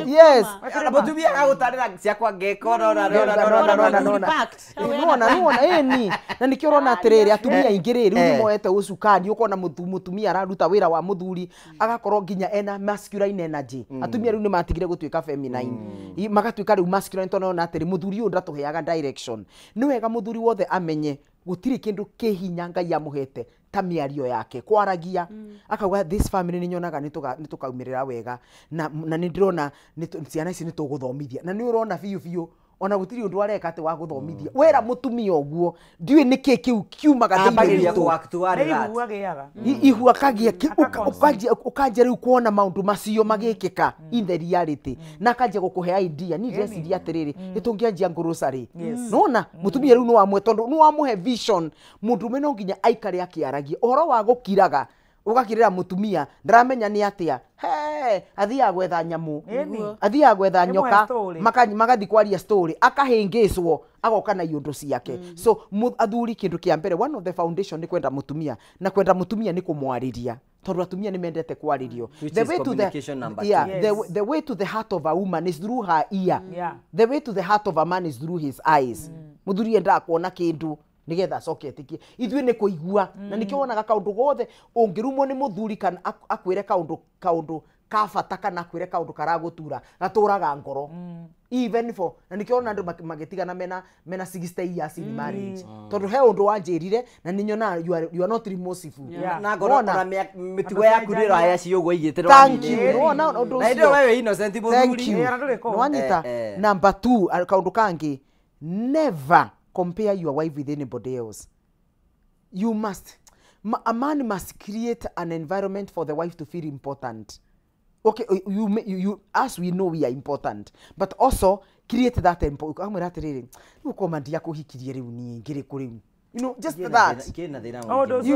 Yes. Ona mũtumia agagũtarĩra ciakwa ngeka ona ona ona Nona, ona nona, nona. Nona, nona, ĩni na nĩkĩo ũrona atĩrĩrĩ atumia aingĩ rĩ rĩu nĩ moete ũcukani, ũkona mũtumia araruta wĩra wa mũthuri agakorwo nginya ena masculine energy. Atumia rĩu nĩ matigire gũtuĩka feminine, magatuĩka rĩu masculine tondũ nona atĩrĩ mũthuri ũyũ ndatũheaga direction. Nĩ wega mũthuri wothe amenye Gũtirĩ kĩndũ kĩ hinya Ngai amũhete ta mĩario yake kwaragia. Akauga this family nĩ nyonaga nĩ tũkaumĩrĩra wega na nĩ ndĩrona ciana ici nĩ tũgũthomithia na nĩ ũrona biũ biũ ona gũtirĩ ũndũ areka atĩ wa gũthomithia. Wera mũtumia ũguo ndiũĩ nĩkĩ kĩu kiumaga thĩinĩ witũ. Ihu akagia ũkanjia rĩu kuona maũndũ macio magĩkĩka in the reality na akanjia gũkũhe idea. Niĩ ndĩreciria atĩrĩrĩ nĩtũngĩanjia grocery. Nona mũtumia rĩu nĩwamwe tondũ nĩwamũhe vision. Mũndũrũme no nginya aikare akĩaragia ũhoro wa gũkiraga ũgakirĩra mũtumia ndaramenya nĩ atĩa. He athiaga gwetha nyamũ, athiaga gwetha nyoka, magathi kwaria story, akahĩngĩcwo agoka na iũndũ ciake. So athuri kĩndũ kĩa mbere, one of the foundation nĩ kwenda mũtumia, na kwenda mũtumia nĩ kũmwarĩria tondũ atumia nĩ mendete kwarĩrio. The way to the yeah, the way to the heart of a woman is through her ear. The way to the heart of a man is through his eyes. Mũthuri endaga kuona kĩndũ nigetha acoke etikie. Ithuĩ nĩ kũigua na nĩkĩo wonaga kaũndũ gothe ũngĩrumwo nĩ mũthuri kana akwĩre kaũndũ ka bata kana akwĩre kaũndũ karagũtura gatũraga ngoro. Even for na nĩkĩo wona andũ magĩtigana mena 60 years in marriage tondũ he ũndũ wanjĩrire na nĩ nyonaga you are not remorseful. Na ngoro ona mĩtugo yaku nĩ ĩraya ciũguo igĩte. Thank you. Nĩwona ũndũ ũcio na wewe innocent mũthuri. Nĩwanyita. Number 2 kaũndũ kangĩ, never compare your wife with anybody else. You must, a man must create an environment for the wife to feel important. Okay, you as we know we are important, but also create that important. You know, just that. You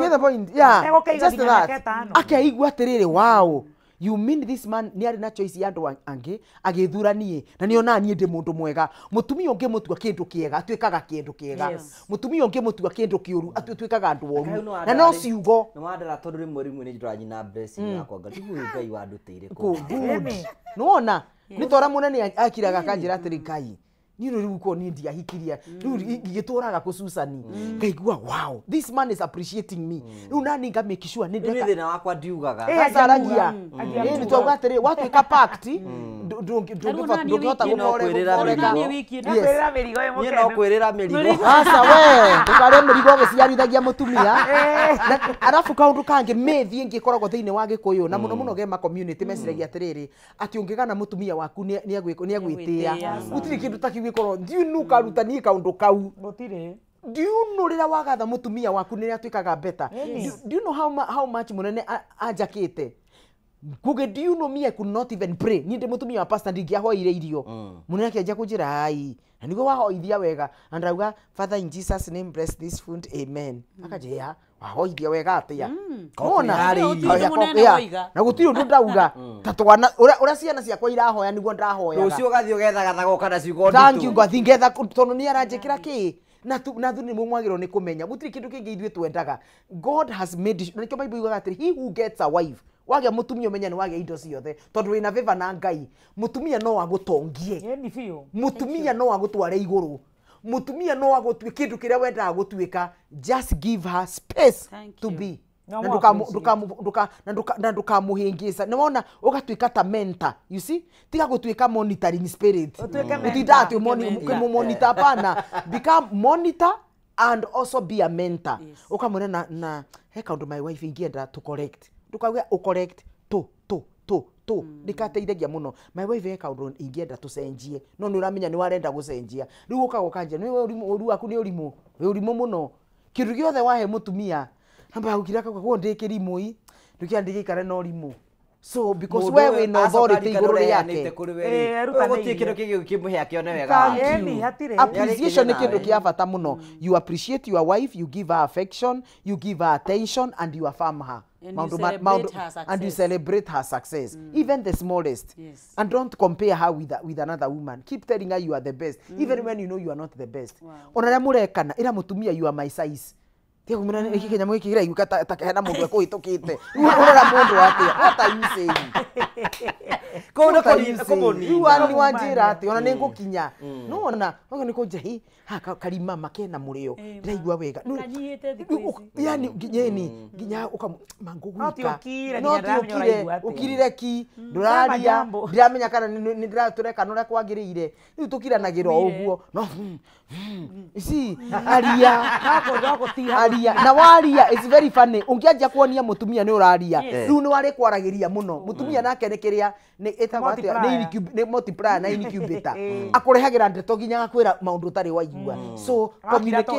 get the point? Yeah, just that. Akaigua atiriri, wow. You mean this man ni ari na choice ya andu angi agithura nie na niona nie ndi mundu mwega. Mutumia ungi mutua kindu kiega atuikaga kindu kiega, mutumia ungi mutua kindu kiuru atuikaga andu oru na no ciugo ni wandara tondu rimwe rimwe ni ndĩranyina blessing yakwa ngai uyu Ngai wandutĩire kũ good. Nĩwona nĩ tora mũnene akiraga akanjĩra atĩrĩ Ngai niĩ rĩu ko niĩ ndiahikirie rĩu ngĩtũraga kũ Susan ngaigua wow this man is appreciating me. Rĩu nani nga make sure nĩ ndeka thĩna wakwa ndiugaga acaragia ĩ nĩ twauga atĩrĩ watuĩka pact ndũngĩhota gũkoreka niĩ no kwĩrĩra mĩrigo. Aca we ndũkarĩe mĩrigo ũgĩciarithagia mũtumia. Arabu kaũndũ kangĩ mĩthiĩ ĩngĩ ĩkoragwo thĩinĩ wa Gĩkũyũ na mũno mũno gema community meciragia atĩrĩrĩ atĩ ũngĩgana mũtumia waku nĩ agwĩtĩĩa. Gũtirĩ kĩndũ ta kĩu gĩkorwo do you know karuta niĩ kaũndũ kau gũtirĩ. Do you know rĩrĩa wagatha mũtumia waku nĩ atuĩkaga better? Do you know how much mũnene anjakĩte Kuge? Do you know me I could not even pray. Niĩ ndĩ mũtumia wa pastor ndingĩahoire irio. Mũnene akĩanjia kũnjĩra ai na nĩguo wahoithia wega and rauga Father in Jesus name bless this food amen. Akanjĩra wahoithia wega atĩa? Nona na gũtirĩ ũndũ ndauga ta twana ũrĩa ciana ciakwa irahoya nĩguo ndahoyaga. Rũciũ ũgathiĩ ũgethagathaga ũka na ciugo nditũ. Thank you ngathiĩ ngetha tondũ nĩ aranjĩkĩra kĩ na thuri nĩ mwagĩrĩirwo nĩ kũmenya gũtirĩ kĩndũ kĩngĩ ithuĩ twendaga. God has made na nĩkĩo Bible yugaga atĩrĩ he who gets a wife wagĩa mũtumia ũmenya nĩ wagĩa indo ciothe tondũ wĩna favor na Ngai. Mũtumia no agũtongie, mũtumia no agũtware igũrũ, mũtumia no agũtue kĩndũ kĩrĩa wendaga gũtuĩka. Just give her space to be na ndũkamũhĩngĩca. Nĩwona ũgatuĩka ta mentor, you see, tiga gũtuĩka monitoring spirit ũtindaga atĩ ũkĩmũmonitor hapana. Become monitor and also be a mentor. Ũkamwĩra na he kaũndũ my wife ingĩenda to correct, ndũkauge ũcorrect tu tu tu tu ndikateithagia mũno. My wife he kaũndũ ingĩenda tũcenjie no nĩ ũramenya nĩ warenda gũcenjia rĩu ũkaga ũkanjia nĩ ũru waku nĩ ũrimũ wĩ ũrimũ mũno. Kĩndũ gĩothe wahe mũtumia amba gũkira kauga kuo ndĩ kĩrimũ i ndũkĩra ndĩgĩikare na ũrimũ. So because we wĩna authority igũrũ rĩake gũtirĩ kĩndũ kĩngĩ ũkĩmũhe akĩone wega. Appreciation nĩ kĩndũ kĩa bata mũno. You appreciate your wife, you give her affection, you give her attention and you affirm her. And you celebrate her success, even the smallest. Yes. And don't compare her with another woman. Keep telling her you are the best, even when you know you are not the best. Ona rĩrĩa mũrekana ĩra mũtumia you are my size. Tiga kumwĩra nĩkĩ kĩnyamũ gĩkĩ kĩraiguĩka ta hena mũndũ ekũhĩtũkĩte. Ũrora mũndũ atĩa? What are you saying? Kũu nĩ kũmũnina. Rĩu nĩ wanjĩra atĩ ona nĩ ngũkinya. No ona ogo nĩ kũnja hi ha karima makena mũrĩo. Ndĩraigua wega. Kanyihĩte thikũ ici. Yani nginyeni nginya ũkamangũgwika. No ti ũkire No nginya ti ndĩramenya ũkire ũraigua atĩa. ũkirire ki ndũraria ndiramenya kana nĩ ndĩratũreka ũrĩa kwagĩrĩire. Rĩu tũkiranagĩra o ũguo. No ici aria aria na waria it's very funny ungianjia kuonia mutumia ni uraria riu ni wari kwaragĩria muno mutumia nake nĩ kĩrĩa nĩ ĩtagwo atĩa nĩ multiplier na incubator akũrehagĩra ndeto nginya agakwĩra maũndũ ũtarĩ waigua so communicate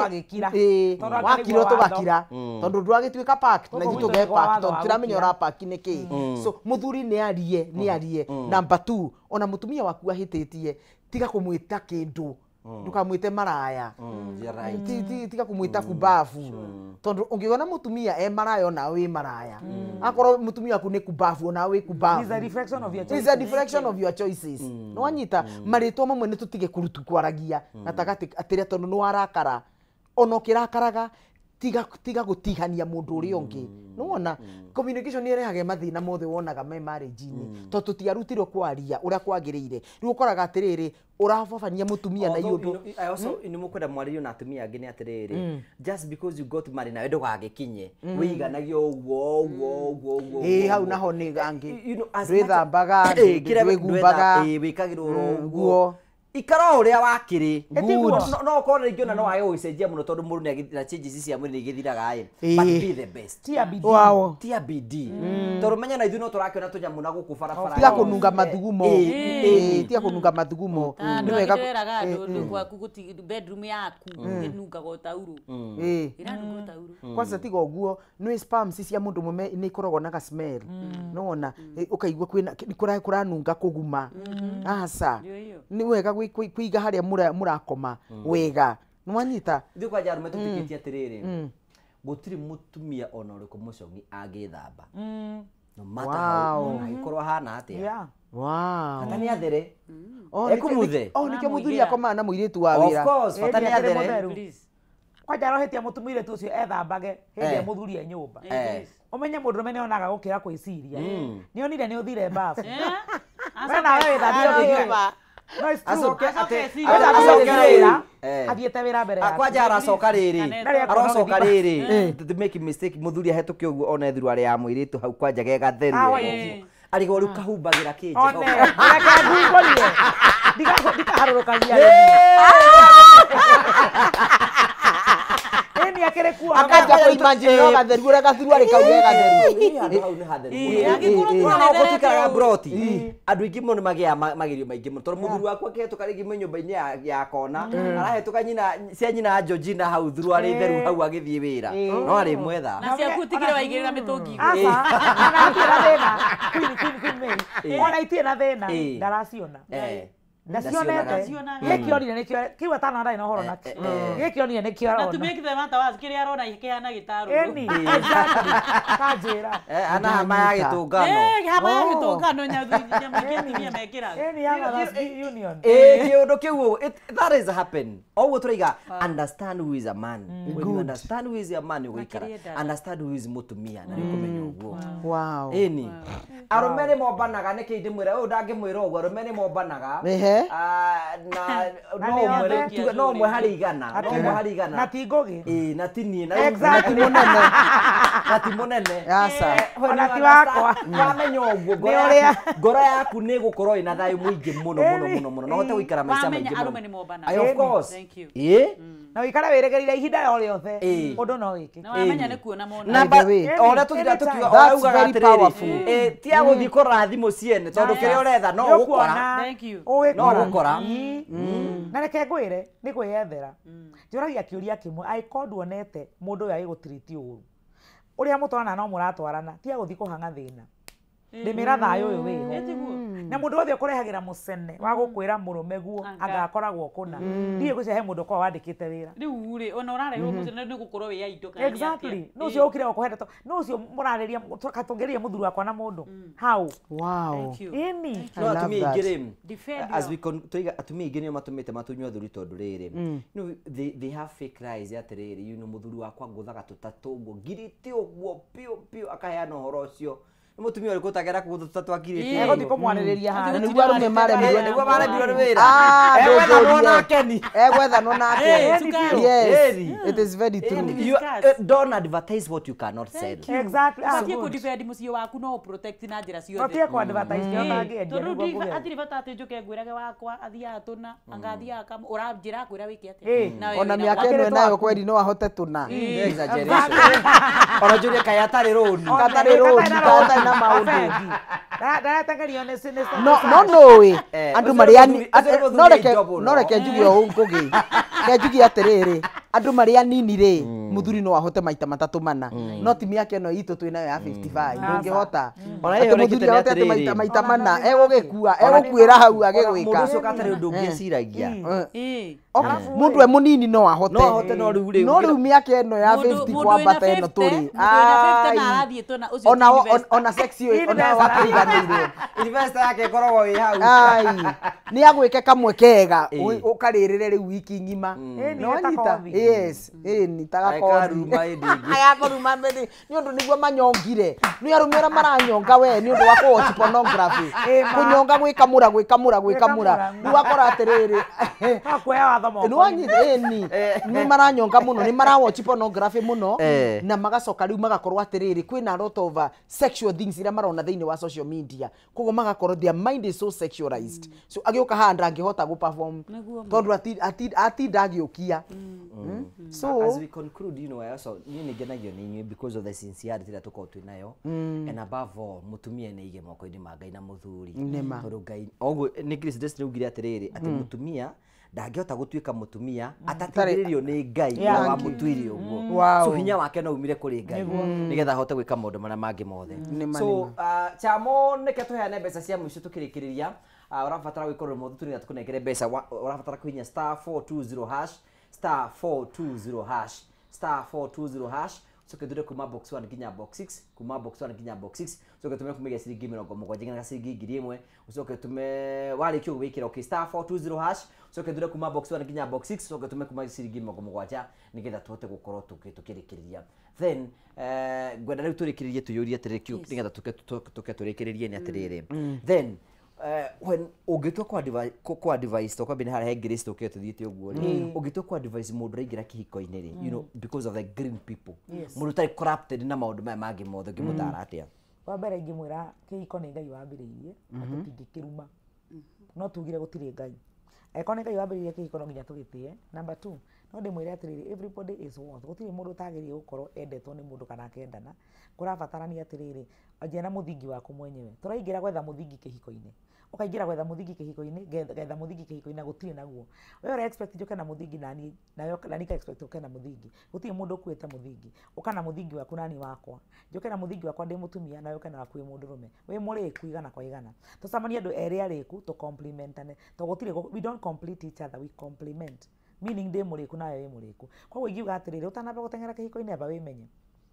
wakira tũgakira tondũ ndwagĩtuĩka packed na ithuĩ tũge packed tondũ tũramenya ũra pack nĩ kĩ so mũthuri nĩ arie number 2 ona mutumia waku ahĩtĩtie tiga kũmwĩta kĩndũ ndukamwite maraya tiga kumwita kubafu tondu ungiona mutumia e maraya ona wi maraya akorwo mutumia waku ni kubafu ona wi kubafu is a reflection of your choices is a reflection of your choices no wanyita maritwa mamwe ni tutige kurutu kwaragia gatagati atiria tondu ni warakara ona ukirakaraga tiga gutihania mundu uria ungi nona communication ni erehage mathina mothe wonaga me marriage-ini tondu tutiarutirwo kwaria uria kwagiriire riu ukoraga atiriri urababania mutumia na iundu I also ni mukwenda mwaririo na atumia angi ni atiriri just because you got married nawe ndugagikinye wiganagio uguo uguo uguo uguo eh hau naho ni angi ndwithambaga ndwigumbaga wikagirwo uguo ikara uria wakiri no ukorwo ringi ona no wage gucenjia muno tondu mundu ni agithira changes cia mwiri igithiraga ĩ but be the best tia bidii wow tia bidii tondu menya na ithuĩ no tũrakĩona tũnyamũ na gũkũ barabara tiga kũnunga mathugumo tiga kũnunga mathugumo nĩ wega weraga andũ gwaku gũti bedroom yaku ĩnungaga ũtaurũ ĩranunga ũtaurũ kwanza tiga ũguo nĩ spams cia mũndũ mũme nĩ ikoragwo na ga smell nĩwona ũkaigua kwĩna kũranunga kũguma aca nĩ wega kuiga haria murakoma wega nwanyita ithuĩ kwanja arũme tũtĩkĩtie atĩrĩrĩ gũtirĩ mũtumia ona ũrĩkũ mũcong'i angĩthamba no matter how ona angĩkorwo ahana atĩa wow bata nĩ athere ekumuthe oh nĩkĩo mũthuri akomaga na mũirĩtu wa wĩra of course bata nĩ athere kwanja arohĩtia mũtumia ũcio ethambage hĩndĩ ĩrĩa mũthuri e nyũmba ũmenye mũndũrũme nĩ onaga gũkĩra kwĩciria nĩ onire nĩ ũthire bafu we nawe wĩthambire ũgĩthiĩ no it's true acoke ate athiete wira mbere yake kwanja aracoka riri aracoka riri to make mistake muthuri ahetũke ũguo ona thuruarĩ ya mũirĩtu hau kwanja ge gatheru arigwo rĩu kahumbagira kĩ one reke ngumbũrie ndikaharũrũkagia ĩni akĩrĩ kuo akanja kũ imagine no gatheru ũrĩa gathuruarĩ kau ge gatheru hau nĩ hatheru gũtikaraga broti andũ aingĩ mũno nĩ magĩaga magerio maingĩ mũno tondũ mũthuri waku akĩhetũka rĩngĩ mwĩ nyũmba-inĩ ya kona arahetũka nyina cia nyina Georgina hau thuruarĩ theru hau agĩthiĩ wĩra no arĩ mwetha na ciaku ũtigire waigĩrĩra mĩtũngi igũrũ aca ona itirĩ na thĩna Queen Mary ona itirĩ na thĩna ndaraciona ndacionete gĩkĩ onire nĩkĩo kĩu atana ndarĩ na ũhoro nakĩo gĩkĩ onire nĩkĩo arona na to make the matter worse kĩrĩa arona kĩhana gĩtarũrũ ĩni exactly kanjĩra ana hama ya gĩtũngano hama ya gĩtũngano nyamũ ingĩ atumia mekĩraga ĩni ya Mothers Union kĩũndũ kĩu that is happen ũguo tũraiga understand who is a man when you understand who is a man ũgũikara understand who is mũtumia na nĩũkũmenya ũguo wow ĩni arũme nĩ mombanaga nĩkĩ ndĩmwĩra ũyũ ndangĩmwĩra ũguo arũme nĩ mombanaga na no ũmwe harĩ igana no ũmwe harĩ igana na ti Ngũgĩ na ti niĩ exactly na ti mũnene aca ona ti wakwa wamenya ũguo ngoro yaku nĩ ĩgũkorwo ĩna thayũ mũingĩ mũno mũno mũno mũno na ũhote gũikara maica maingĩ mũno of course ĩ na ũikare wĩrĩgĩrĩire ihinda o rĩothe ũndũ no wĩkĩke na wamenya nĩ kuona mona o ũrĩa tũthiaga tũkiuga ũraugaga atĩrĩrĩ tiga gũthiĩ kũrora thimũ ciene tondũ kĩrĩa ũretha no ũgũkora no ũgũkora na reke ngwĩre nĩ kwĩyethera njũragia kĩũria kĩmwe angĩkorwo nduonete mũndũ ũyũ agĩgũtiriti ũru ũrĩa mũtwarana no mũratwarana tiga gũthiĩ kũhang'a thĩna ndĩmĩra thayũ ũyũ wĩho Na mũndũ wothe ũkũrehagĩra mũcene wa gũkwĩra mũrũme guo agakoragwo kũna. Ndiĩ gwĩciria he mũndũ ũkoragwo wandĩkĩte wĩra. Rĩu rĩ ona ũrarehwo mũcene nĩ gũkorwo wĩ idle kana nĩ atĩa? Exactly. No ũcio ũkire gũkũhe ndeto. No ũcio mũrarĩria tũngerie mũthuri wakwa na mũndũ. How? Wow. Ĩni. No atumia aingĩ rĩ, Defend as we tuiga atumia aingĩ nĩo matũmĩte matunywo athuri tondũ rĩrĩ, you know, they have fake lies atĩrĩrĩ, you know, mũthuri wakwa ngũthaga tũtatũ ũguo ngirĩte ũguo piũ piũ akaheana ũhoro ũcio. Nĩ mũtumia ũrĩkũ ũtagera kũgũtha tũtatũ akirĩte? Egũthiĩ kũmwarĩrĩria Na nĩguo arũme maremirwo nĩguo maremirwo nĩ wĩra. Ah, Egwethanwo nake ni. Egwethanwo nake. Yes. Ĩni. It is very true. You don't advertise what you cannot sell. Exactly. Ah, Ũbatiĩ good. kũ-defend mũciĩ waku no ũ-protect na njĩra ciothe. Ũbatiĩ kũ-advertise kĩrĩa ũtangĩendia Tondũ nĩguo kũgĩa. hatirĩ bata atĩ njũke ngwĩrage wakwa athiaga tũna anga athiaga kamwe ũranjĩra kwĩra wĩke atĩa. Ĩ. Na we Ona wĩna mĩaka ĩno Wakĩrĩ enayo twaku. kweri no ahote tũna. Exaggeration. Ona njũrie kaĩ atarĩ rũni. Gatarĩ rũni, gatarĩ na maũndũ. Ndaratengerio nĩ No no nũĩ andũ Ũcio marĩ nĩ ani mũthuri- ũcio nĩ no mũthuri reke double, no no. reke njuge ũũ ngũgĩ reke njuge atĩrĩrĩ andũ marĩ anini rĩ mũthuri no ahote maita matatũ mana no ti mĩaka ĩno itũ twĩ nayo ya 55 ndũngĩhota. Ona Atĩ ĩyo mũthuri ũrekĩte nĩ ahote atĩ maita atĩrĩrĩ. maita mana egũgĩkua egũkuĩra hau Mũndũ agĩgwĩka. ũcio gatarĩ ũndũ ũngĩ eciragia. Mũndũ e mũnini no ahote. No ahote, no rĩu rĩ, no rĩu mĩaka ĩno ya Mũndũ- 50 mũndũ kwambata wĩna ĩno 50, tũrĩ mũndũ wĩna 50 na arathiĩ tũna, ũcio ona ti investor. ona sex ĩyo ona wakĩriganĩirwo. Investor yake ĩkoragwo ĩ hau. Ai, nĩ agwĩke kamwe kega Ĩ. ũkarĩrĩre rĩu wiki ng'ima. Ĩni, No nĩ ta nyita kothi. yes ĩni ta gakothi. Akaruma hĩndĩ ĩngĩ. Agakũruma mbere nĩ ũndũ nĩguo manyongire nĩ arũme arĩa maranyonga we nĩ ũndũ wa kũ-watch pornography. Ĩ ma. Kũnyonga gwĩkamũra gwĩkamũra gwĩkamũra Gwĩkamũra. rĩu wakora atĩrĩrĩ No kuoya watho moko-inĩ. nĩwanyita ĩni nĩ maranyonga mũno nĩ marawatch pornography mũno na magacoka rĩu magakorwo atĩrĩrĩ kwĩna a lot of sexual things iria marona thĩinĩ wa social media koguo magakorwo their mind is so sexualized so agĩũka haha ndangĩhota gũ perform Nĩguo ma. tondũ atinda agĩũkia. So as we conclude, you know, I also niĩ nĩ ngenagio nĩ inyuĩ because of the sincerity ĩrĩa tũkoragwo twĩ nayo, and above all mũtumia nĩ aige moko-inĩ ma Ngai na mũthuri. Nĩma. Tondũ Ngai oguo nĩ Grace Destiny augire atĩrĩrĩ atĩ mũtumia ndangĩhota gũtuĩka mũtumia atateithĩrĩirio nĩ Ngai ũrĩa wamũtuire ũguo. Wow. So hinya wake no umire kũrĩ Ngai nĩgetha ahote gwĩka maũndũ marĩa mangĩ mothe. Nĩma, So nĩma. Chamo nĩke tũheane mbeca cia mũico tũkĩrĩkĩrĩria. Ũrabatara gwĩka ũndũ mũthũ tu nĩgetha tũkũnengere mbeca. Ũrabatara kũhihinya star 420 hash, star 420 hash, star 420 hash, ucoke thure kuma box 1 nginya box 6, kuma box 1 nginya box 6, ucoke tume kumiga ciringi 70 nginya ciringi 1000, ucoke tume warĩkia ũguo wĩkĩre okay star 420 hash, ucoke thure kuma box 1 nginya box 6, ucoke tume kuma ciringi 70 nĩgetha tũhote gũkorwo tũkĩrĩkĩrĩria. Then ngwenda rĩu tũrĩkĩrĩrie tũyũrie atĩrĩrĩ kĩu nĩgetha tũke tũrĩkĩrĩrie nĩ atĩrĩrĩ, then when ũngĩtua kũ advise to kwambia nĩ harĩa he Grace tũkĩte tũthiĩte ũguo rĩ, ũngĩtua kũ advise mũndũ ũraingĩra kĩhiko-inĩ rĩ, you know, because of the green people, mũndũ ũtarĩ corrupted na maũndũ maya mangĩ mothe, ũngĩmũtara atĩa? Wa mbere ingĩmwĩra kĩhiko nĩ Ngai wambĩrĩirie na tũtingĩkĩruma no tugire gũtirĩ Ngai. Angĩkorwo nĩ Ngai wambĩrĩirie kĩhiko no nginya tũgĩtĩe. Number two, no ndĩmwĩre atĩrĩrĩ, everybody is worth, gũtirĩ mũndũ ũtagĩrĩire gũkorwo endetwo nĩ mũndũ kana akendana. Kũrabatarania atĩrĩrĩ, anjia na mũthingi waku mwenyewe. Tũraingĩra gwetha mũthingi kĩhiko-inĩ, ũkaingĩra gwetha mũthingi kĩhiko-inĩ, ngetha mũthingi kĩhiko-inĩ na gũtirĩ naguo. We ũra expect njũke na mũthingi nani nawe nani ka expect ũke na mũthingi. Gũtirĩ mũndũ ũkuĩte mũthingi. Ũka na mũthingi waku nani wakwa, njũke na mũthingi wakwa ndĩ mũtumia, nawe ũke na waku wĩ mũndũrũme, wĩ mũrĩku igana kwa igana. Tũcemanie andũ erĩ arĩku tũcomplimentane, tondũ gũtirĩ we don't complete each other, we complement, meaning ndĩ mũrĩku nawe wĩ mũrĩku. Koguo ingiuga atĩrĩrĩ, ũtanamba gũteng'era kĩhiko-inĩ amba wĩmenye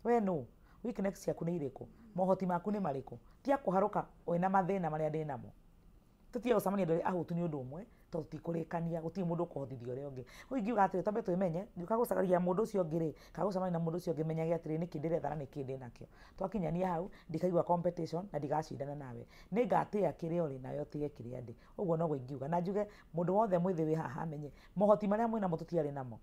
we nũ, weakness ciaku nĩ irĩkũ, mohoti maku nĩ marĩkũ, tia kũharũka wĩna mathĩna marĩa ndĩ namo. Tũtige gũcemania andũ arĩa ahũtu nĩ ũndũ ũmwe tondũ tũtikũrĩkania, gũtirĩ mũndũ ũkũhotithia ũrĩa ũngĩ. Rĩu ingiuga atĩrĩ, twambe twĩmenye, ngĩũka gũcaria mũndũ ũcio ũngĩ rĩ, kana gũcemania na mũndũ ũcio ũngĩ, menyage atĩrĩ nĩkĩ ndĩretha na nĩkĩ ndĩnakĩo. Twakinyania hau ndikaigua competition na ndigacindana nawe, nĩngatĩĩa kĩrĩa ũrĩ nawe ũtĩe kĩrĩa ndĩ. Ũguo noguo ingiuga. Na njuge mũndũ wothe mwĩthĩ wĩ haha amenye mohoti marĩa mwĩnamo tũtiarĩ namo.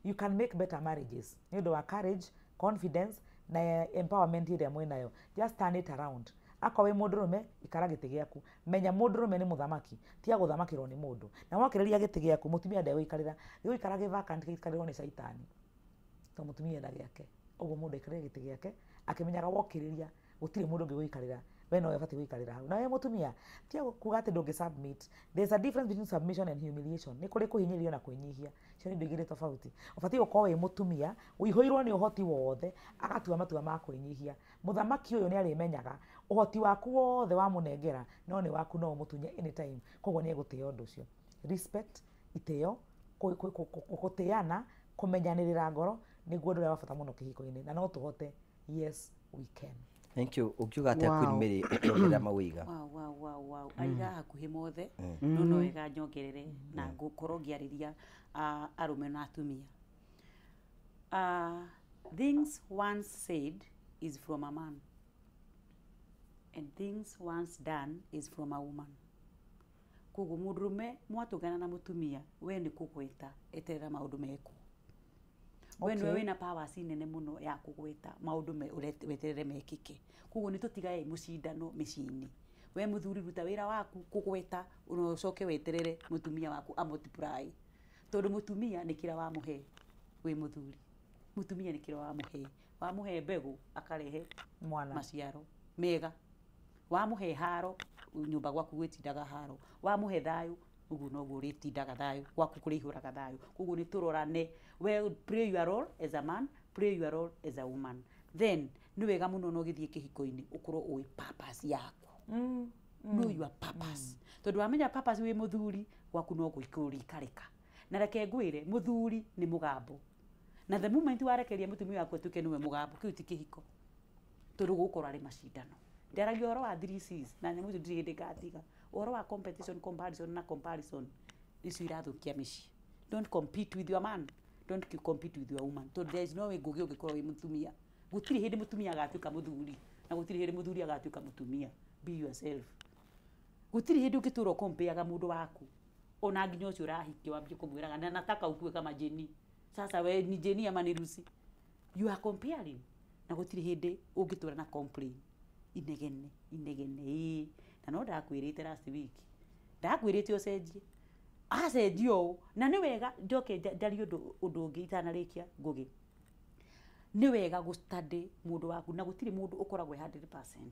You can make better marriages nĩ ũndũ wa courage, confidence na empowerment ĩrĩa mwĩnayo. Just turn it around. Akorwo wĩ mũndũrũme, ikara gĩtĩ gĩaku, menya mũndũrũme nĩ mũthamaki, tiga gũthamakĩrwo nĩ mũndũ. Na wakĩrĩria gĩtĩ gĩaku mũtumia ndegũikarĩra, gĩgũikara gĩ vacant gĩikarĩrwo nĩ caitani, tondũ mũtumia ena gĩake. Ũguo mũndũ aikarĩre gĩtĩ gĩake akĩmenyaga wokĩrĩria gũtirĩ mũndũ ũngĩ gũikarĩra, we nowe ũbatiĩ gũikarĩra hau. Na we mũtumia tiga kuga atĩ ndũngĩ submit. There's a difference between submission and humiliation. Nĩ kũrĩ kũhinyĩrĩrio na kwĩnyihia, icio nĩ indo igĩrĩ tofauti. Ũbatiĩ gũkorwo wĩ mũtumia ũihũirwo nĩ ũhoti wothe, agatua matua ma kwĩnyihia. Mũthamaki ũyũ nĩ arĩmenyaga Ũhoti waku wothe wamũnengera no nĩ waku, no ũmũtunye anytime. Koguo nĩ egũtĩĩa ũndũ ũcio. Respect, itĩo, gũtĩana, kũmenyanĩrĩra ngoro nĩguo ũndũ ũrĩa wa bata mũno kĩhiko-inĩ, na no tũhote. Yes, we can. Thank you. Ũngiuga atĩa, Wow. Queen Mary, ũkĩongerera mawĩiga? Wow. Aiga hakuhĩ mothe, no wega nyongerere na ngũkorwo ngĩarĩria arũme na atumia. Things once said is from a man and things once done is from a woman. Koguo mũndũrũme mwatũngana na mũtumia, we nĩ kũgweta, eterera maũndũ mekwo. We nĩwe wĩna powers nene mũno ya kũgweta maũndũ weterere mekĩke. Koguo nĩ tũtigae mũcindano mĩciĩ-inĩ. We mũthuri, ruta wĩra waku kũgweta, na ũcoke weterere mũtumia waku amultiply, tondũ mũtumia nĩ kĩrĩa wamũhe. Wĩ mũthuri, mũtumia nĩ kĩrĩa wamũhe. Wamũhe mbegũ, akarehe mwana maciaro mega. Wamũhe haro, nyũmba gwaku gwĩtindaga haro. Wamũhe thayũ, ũguo noguo ũrĩtindaga thayũ gwaku, kũrĩihũraga thayũ. Koguo nĩ tũrorane. We play your role as a man, play your role as a woman. Then nĩ wega mũno no ũgĩthiĩ kĩhiko-inĩ ũkorwo ũĩ purpose yaku. Know your purpose, tondũ wamenya purpose wĩ mũthuri, gwaku no gũikũrikarĩka. Na reke ngwĩre, mũthuri nĩ mũgambo, na the moment warekeria mũtumia waku atuĩke nĩwe mũgambo, kĩu ti kĩhiko, tondũ gũkorwo arĩ macindano. Ndaragia ũhoro wa 3 Cs na nyamũ icio ndirĩ hĩndĩ ngatiga. Ũhoro wa competition, comparison na comparison, icio irathũkia mĩciĩ. Don't compete with your man, don't compete with your woman, tondũ there is no way ngũgĩ ũngĩkorwo wĩ mũtumia. Gũtirĩ hĩndĩ mũtumia agatuĩka mũthuri, na gũtirĩ hĩndĩ mũthuri agatuĩka mũtumia. Be yourself. Gũtirĩ hĩndĩ ũngĩtũra ũkompeaga mũndũ waku, ona nginya ũcio ũrahikia, wambie kũmwĩraga na nataka ukue kama Jeni. Sasa we ni Jeni ama ni Lucy? You are comparing. Na gũtirĩ hĩndĩ ũngĩtũra na complain, inegene inegene. Ĩĩ, na no ndakwĩrĩte last week, ndakwĩrĩte ũcenjie, acenjie ũũ. Na nĩ wega njoke njarie ũndũ ũngĩ itanarĩkia, ngũgĩ. Nĩ wega gũ-study mũndũ waku, na gũtirĩ mũndũ ũkoragwo e 100%.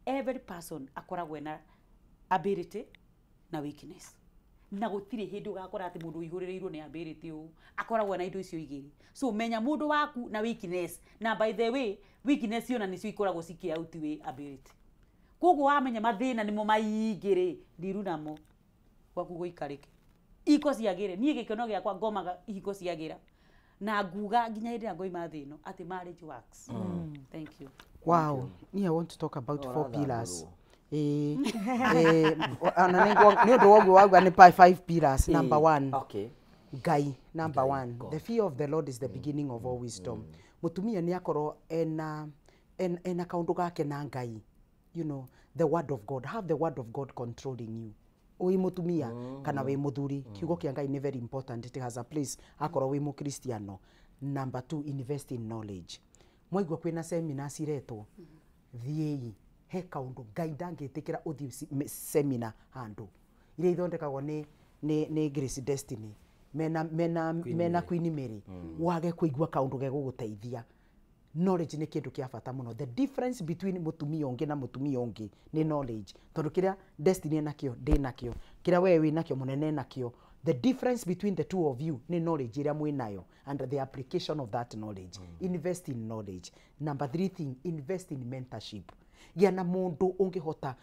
Every person akoragwo ena ability na weakness, na gũtirĩ hĩndĩ ũgakora atĩ mũndũ ũihũrĩrĩirwo nĩ ability ũũ akoragwo na indo icio igĩrĩ. So menya mũndũ waku na weakness. Na by the way, weakness ona nĩcio ikoragwo cikĩ outweigh ability. Koguo wamenya mathĩna nĩmo maingĩ rĩ, ndiru namo gwaku gũikarĩke, iko ciagĩre. Niĩ gĩkeno gĩakwa ngomaga ihiko ciagĩra, na nguga nginya hĩndĩ ĩrĩa ngoima thĩ ĩno atĩ marriage works. Thank you. Wow. Me, I want to talk about No, four rather pillars. ngũrũ. Ona nĩ ũndũ wa ũguo wauga nĩ five pillars. Number one, Ngai, number Ngai, one. God. The fear of the Lord is the beginning of all wisdom. Mũtumia nĩ akorwo ena kaũndũ gake na Ngai. The word of God. Have the word of God controlling you. Wĩ mũtumia kana wĩ mũthuri, kiugo kĩa Ngai nĩ very important. It has a place akorwo wĩ mũkristiano. Number two, invest in knowledge. Mwaigua kwĩna seminar ciretwo, thiĩi. He kaũndũ Ngai ndangĩtĩkĩra ũthiĩ seminar handũ iria ithondekagwo nĩ Grace Destiny mena Queen Mary, wage kũigua kaũndũ gegũgũteithia. Knowledge nĩ kĩndũ kĩa bata mũno. The difference between mũtumia ũngĩ na mũtumia ũngĩ nĩ knowledge, tondũ kĩrĩa Destiny enakĩo ndĩ nakĩo, kĩrĩa we wĩ nakĩo mũnene enakĩo. The difference between the two of you nĩ knowledge ĩrĩa mwĩ nayo and the application of that knowledge. Invest in knowledge. Number three thing, invest in mentorship. Gĩa na mũndũ ũngĩhota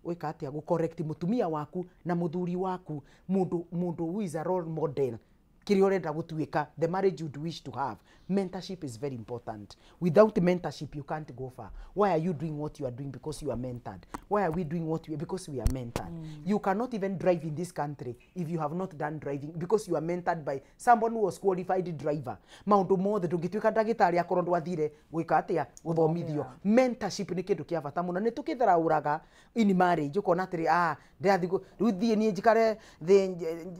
gwĩka atĩa, gũ-correct mũtumia waku na mũthuri waku, mũndũ who is a role model kĩrĩa ũrenda gũtuĩka, the marriage you'd wish to have. Mentorship is very important. Without mentorship, you can't go far. Why are you doing what you are doing? Because you are mentored. Why are we doing what we are? Because we are mentored. You cannot even drive in this country if you have not done driving, because you are mentored by someone who was qualified driver. Maũndũ mothe, ndũngĩtuĩka ndagĩtarĩ akorwo ndwathire gwĩka atĩa, gũthomithio. Mentorship nĩ kĩndũ kĩa bata mũno. Nĩ tũkĩtharaũraga in marriage, ũkona atĩrĩ, ah, ndĩrathiĩ rĩu thiĩ niĩ njikare thĩ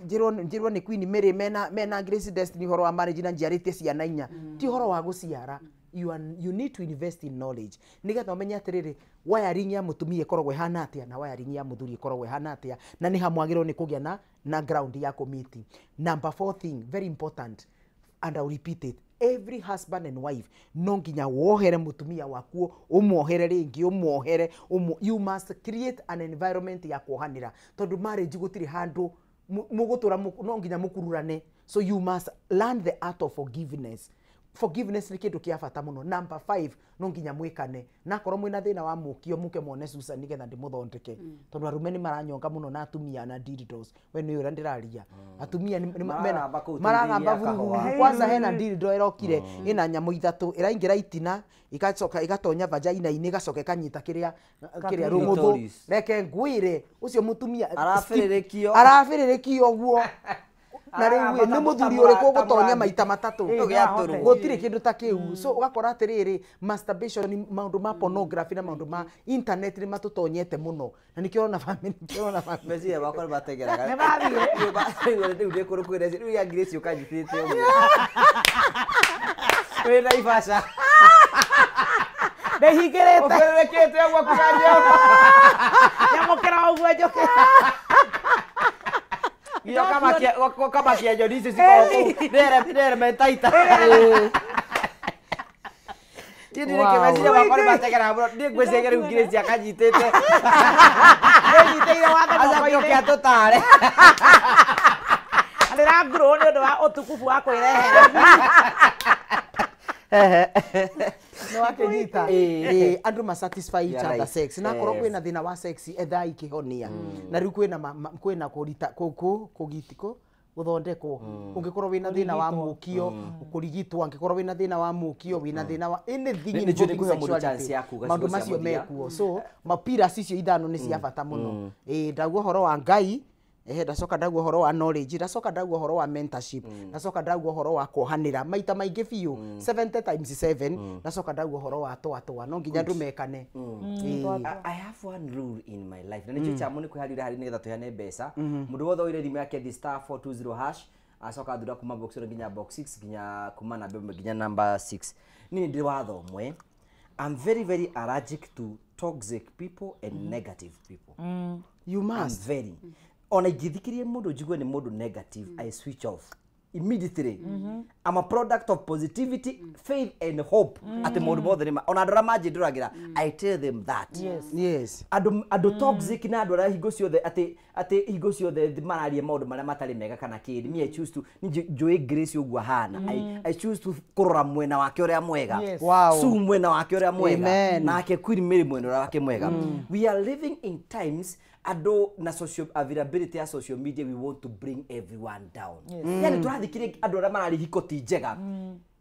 njĩrwo nĩ Queen Mary mena Grace Destiny ũhoro wa marriage, na njiarĩtie ciana 4. Ti ũhoro wa gũciara. You need to invest in knowledge nĩgetha ũmenye atĩrĩrĩ, wiring ya mũtumia ĩkoragwo ĩhana atĩa na wiring ya mũthuri ĩkoragwo ĩhana atĩa, na nĩ hamwagĩrĩirwo nĩ kũgĩa na ground ya kũmiti. Number four thing, very important, and I'll repeat it: every husband and wife no nginya wohere mũtumia waku, ũmuohere rĩngĩ, ũmuohere you must create an environment ya kuohanĩra, tondũ marriage gũtirĩ handũ mũgũtũra no nginya mũkururane. So you must learn the art of forgiveness. Forgiveness nĩ kĩndũ kĩa bata mũno. Number 5, no nginya mwĩkane. Na korwo mwĩna thĩna wa mũkio mũke muone Susan nĩgetha ndĩmũthondeke. Tondũ arũme nĩ maranyonga mũno na atumia na dildos. We nĩ ũrĩa ndĩraria. Atumia nĩ maragamba vurugu. Kwanza hena dildo ĩrokire ĩna nyamũ ithatũ ĩraingĩra itina igacoka igatonya vagina-inĩ igacoka ĩkanyita kĩrĩa kĩrĩa rũng'ũthũ. Reke ngwĩre ũcio mũtumia arabĩrĩrĩkio arabĩrĩrĩkio ũguo. Na rĩu nĩ mũthuri ũrĩkũ ũgũtonya maita matatũ gũtirĩ kĩndũ ta kĩu. So ũgakora atĩrĩrĩ, masturbation, maũndũ ma pornography na maũndũ ma internet nĩ matũtonyete mũno, na nĩkĩo ũrona family, nĩkĩo ũrona family meciria makwa nĩ mategeraga nĩ mathiĩ rĩu ndĩ kũrũ kwĩra rĩu ya Grace ũkanjitĩte ũguo wĩ Naivasha ndĩhingĩrĩte ũbĩrĩrĩkĩte ũguo kũgario nyamũkĩra ũguo njũke kama kia nyoni icio cikoragwo kũu nĩremetaita. Niĩ ndirĩ kĩmeciria makwa nĩ mategeraga mũno. Niĩ ngwĩciria rĩu Grace akanyitĩte nĩnyitĩire watho acoke oke atũtare. Ndĩrangurwo nĩ ũndũ wa ũtukubu wa kwĩrehera. No akĩnyita andũ ma satisfy each other sex. Na korwo kwĩna thĩna wa sex ethai kĩhonia. Na rĩu kwĩna kwĩna kũrita kũgitiko gũthondekwo. Ũngĩkorwo wĩna thĩna wa mũkio kũrigitwo, angĩkorwo wĩna thĩna wa mũkio wĩna thĩna wa anything involving sexuality, maũndũ macio mekuo. So mapira icio ithano nĩ cia bata mũno. Ndauga ũhoro wa Ngai, ndacoka ndauga ũhoro wa knowledge, ndacoka ndauga ũhoro wa mentorship, ndacoka ndauga ũhoro wa kuohanĩra maita maingĩ biũ 70 times 7, ndacoka ndauga ũhoro wa twatwa. No nginya andũ mekane. I have one rule in my life na nĩkĩo chamo nĩ kwĩharĩria harĩ nĩgetha tũheane mbeca. Mũndũ wothe ũire thimũ yake thi star 420 hash acoka athura kuma box 1 nginya box 6 nginya kuma namba ĩmwe nginya namba 6. Niĩ ndĩ watho ũmwe, I'm very very allergic to toxic people and negative people. You must. I'm very. Ona ingĩthikirie mũndũ njigue nĩ mũndũ negative, I switch off immediately. I'm a product of positivity, faith and hope. Atĩ maũndũ mothe nĩ ona andũ arĩa manjĩndũragĩra, I tell them that. Yes. Yes. Andũ toxic na andũ arĩa hingo ciothe atĩ hingo ciothe mararia maũndũ marĩa matarĩ mega kana kĩndũ. Me I choose to njũĩ Grace ũguo ahana. I choose to kũrora mwena wake ũrĩa mwega. Wow. Su mwena wake ũrĩa mwega. Nake Queen Mary mwena ũrĩa wake mwega. We are living in times andũ na social availability ya social media, we want to bring everyone down. Yani tũrathikĩrĩria andũ arĩa mararĩ hiko ti njega.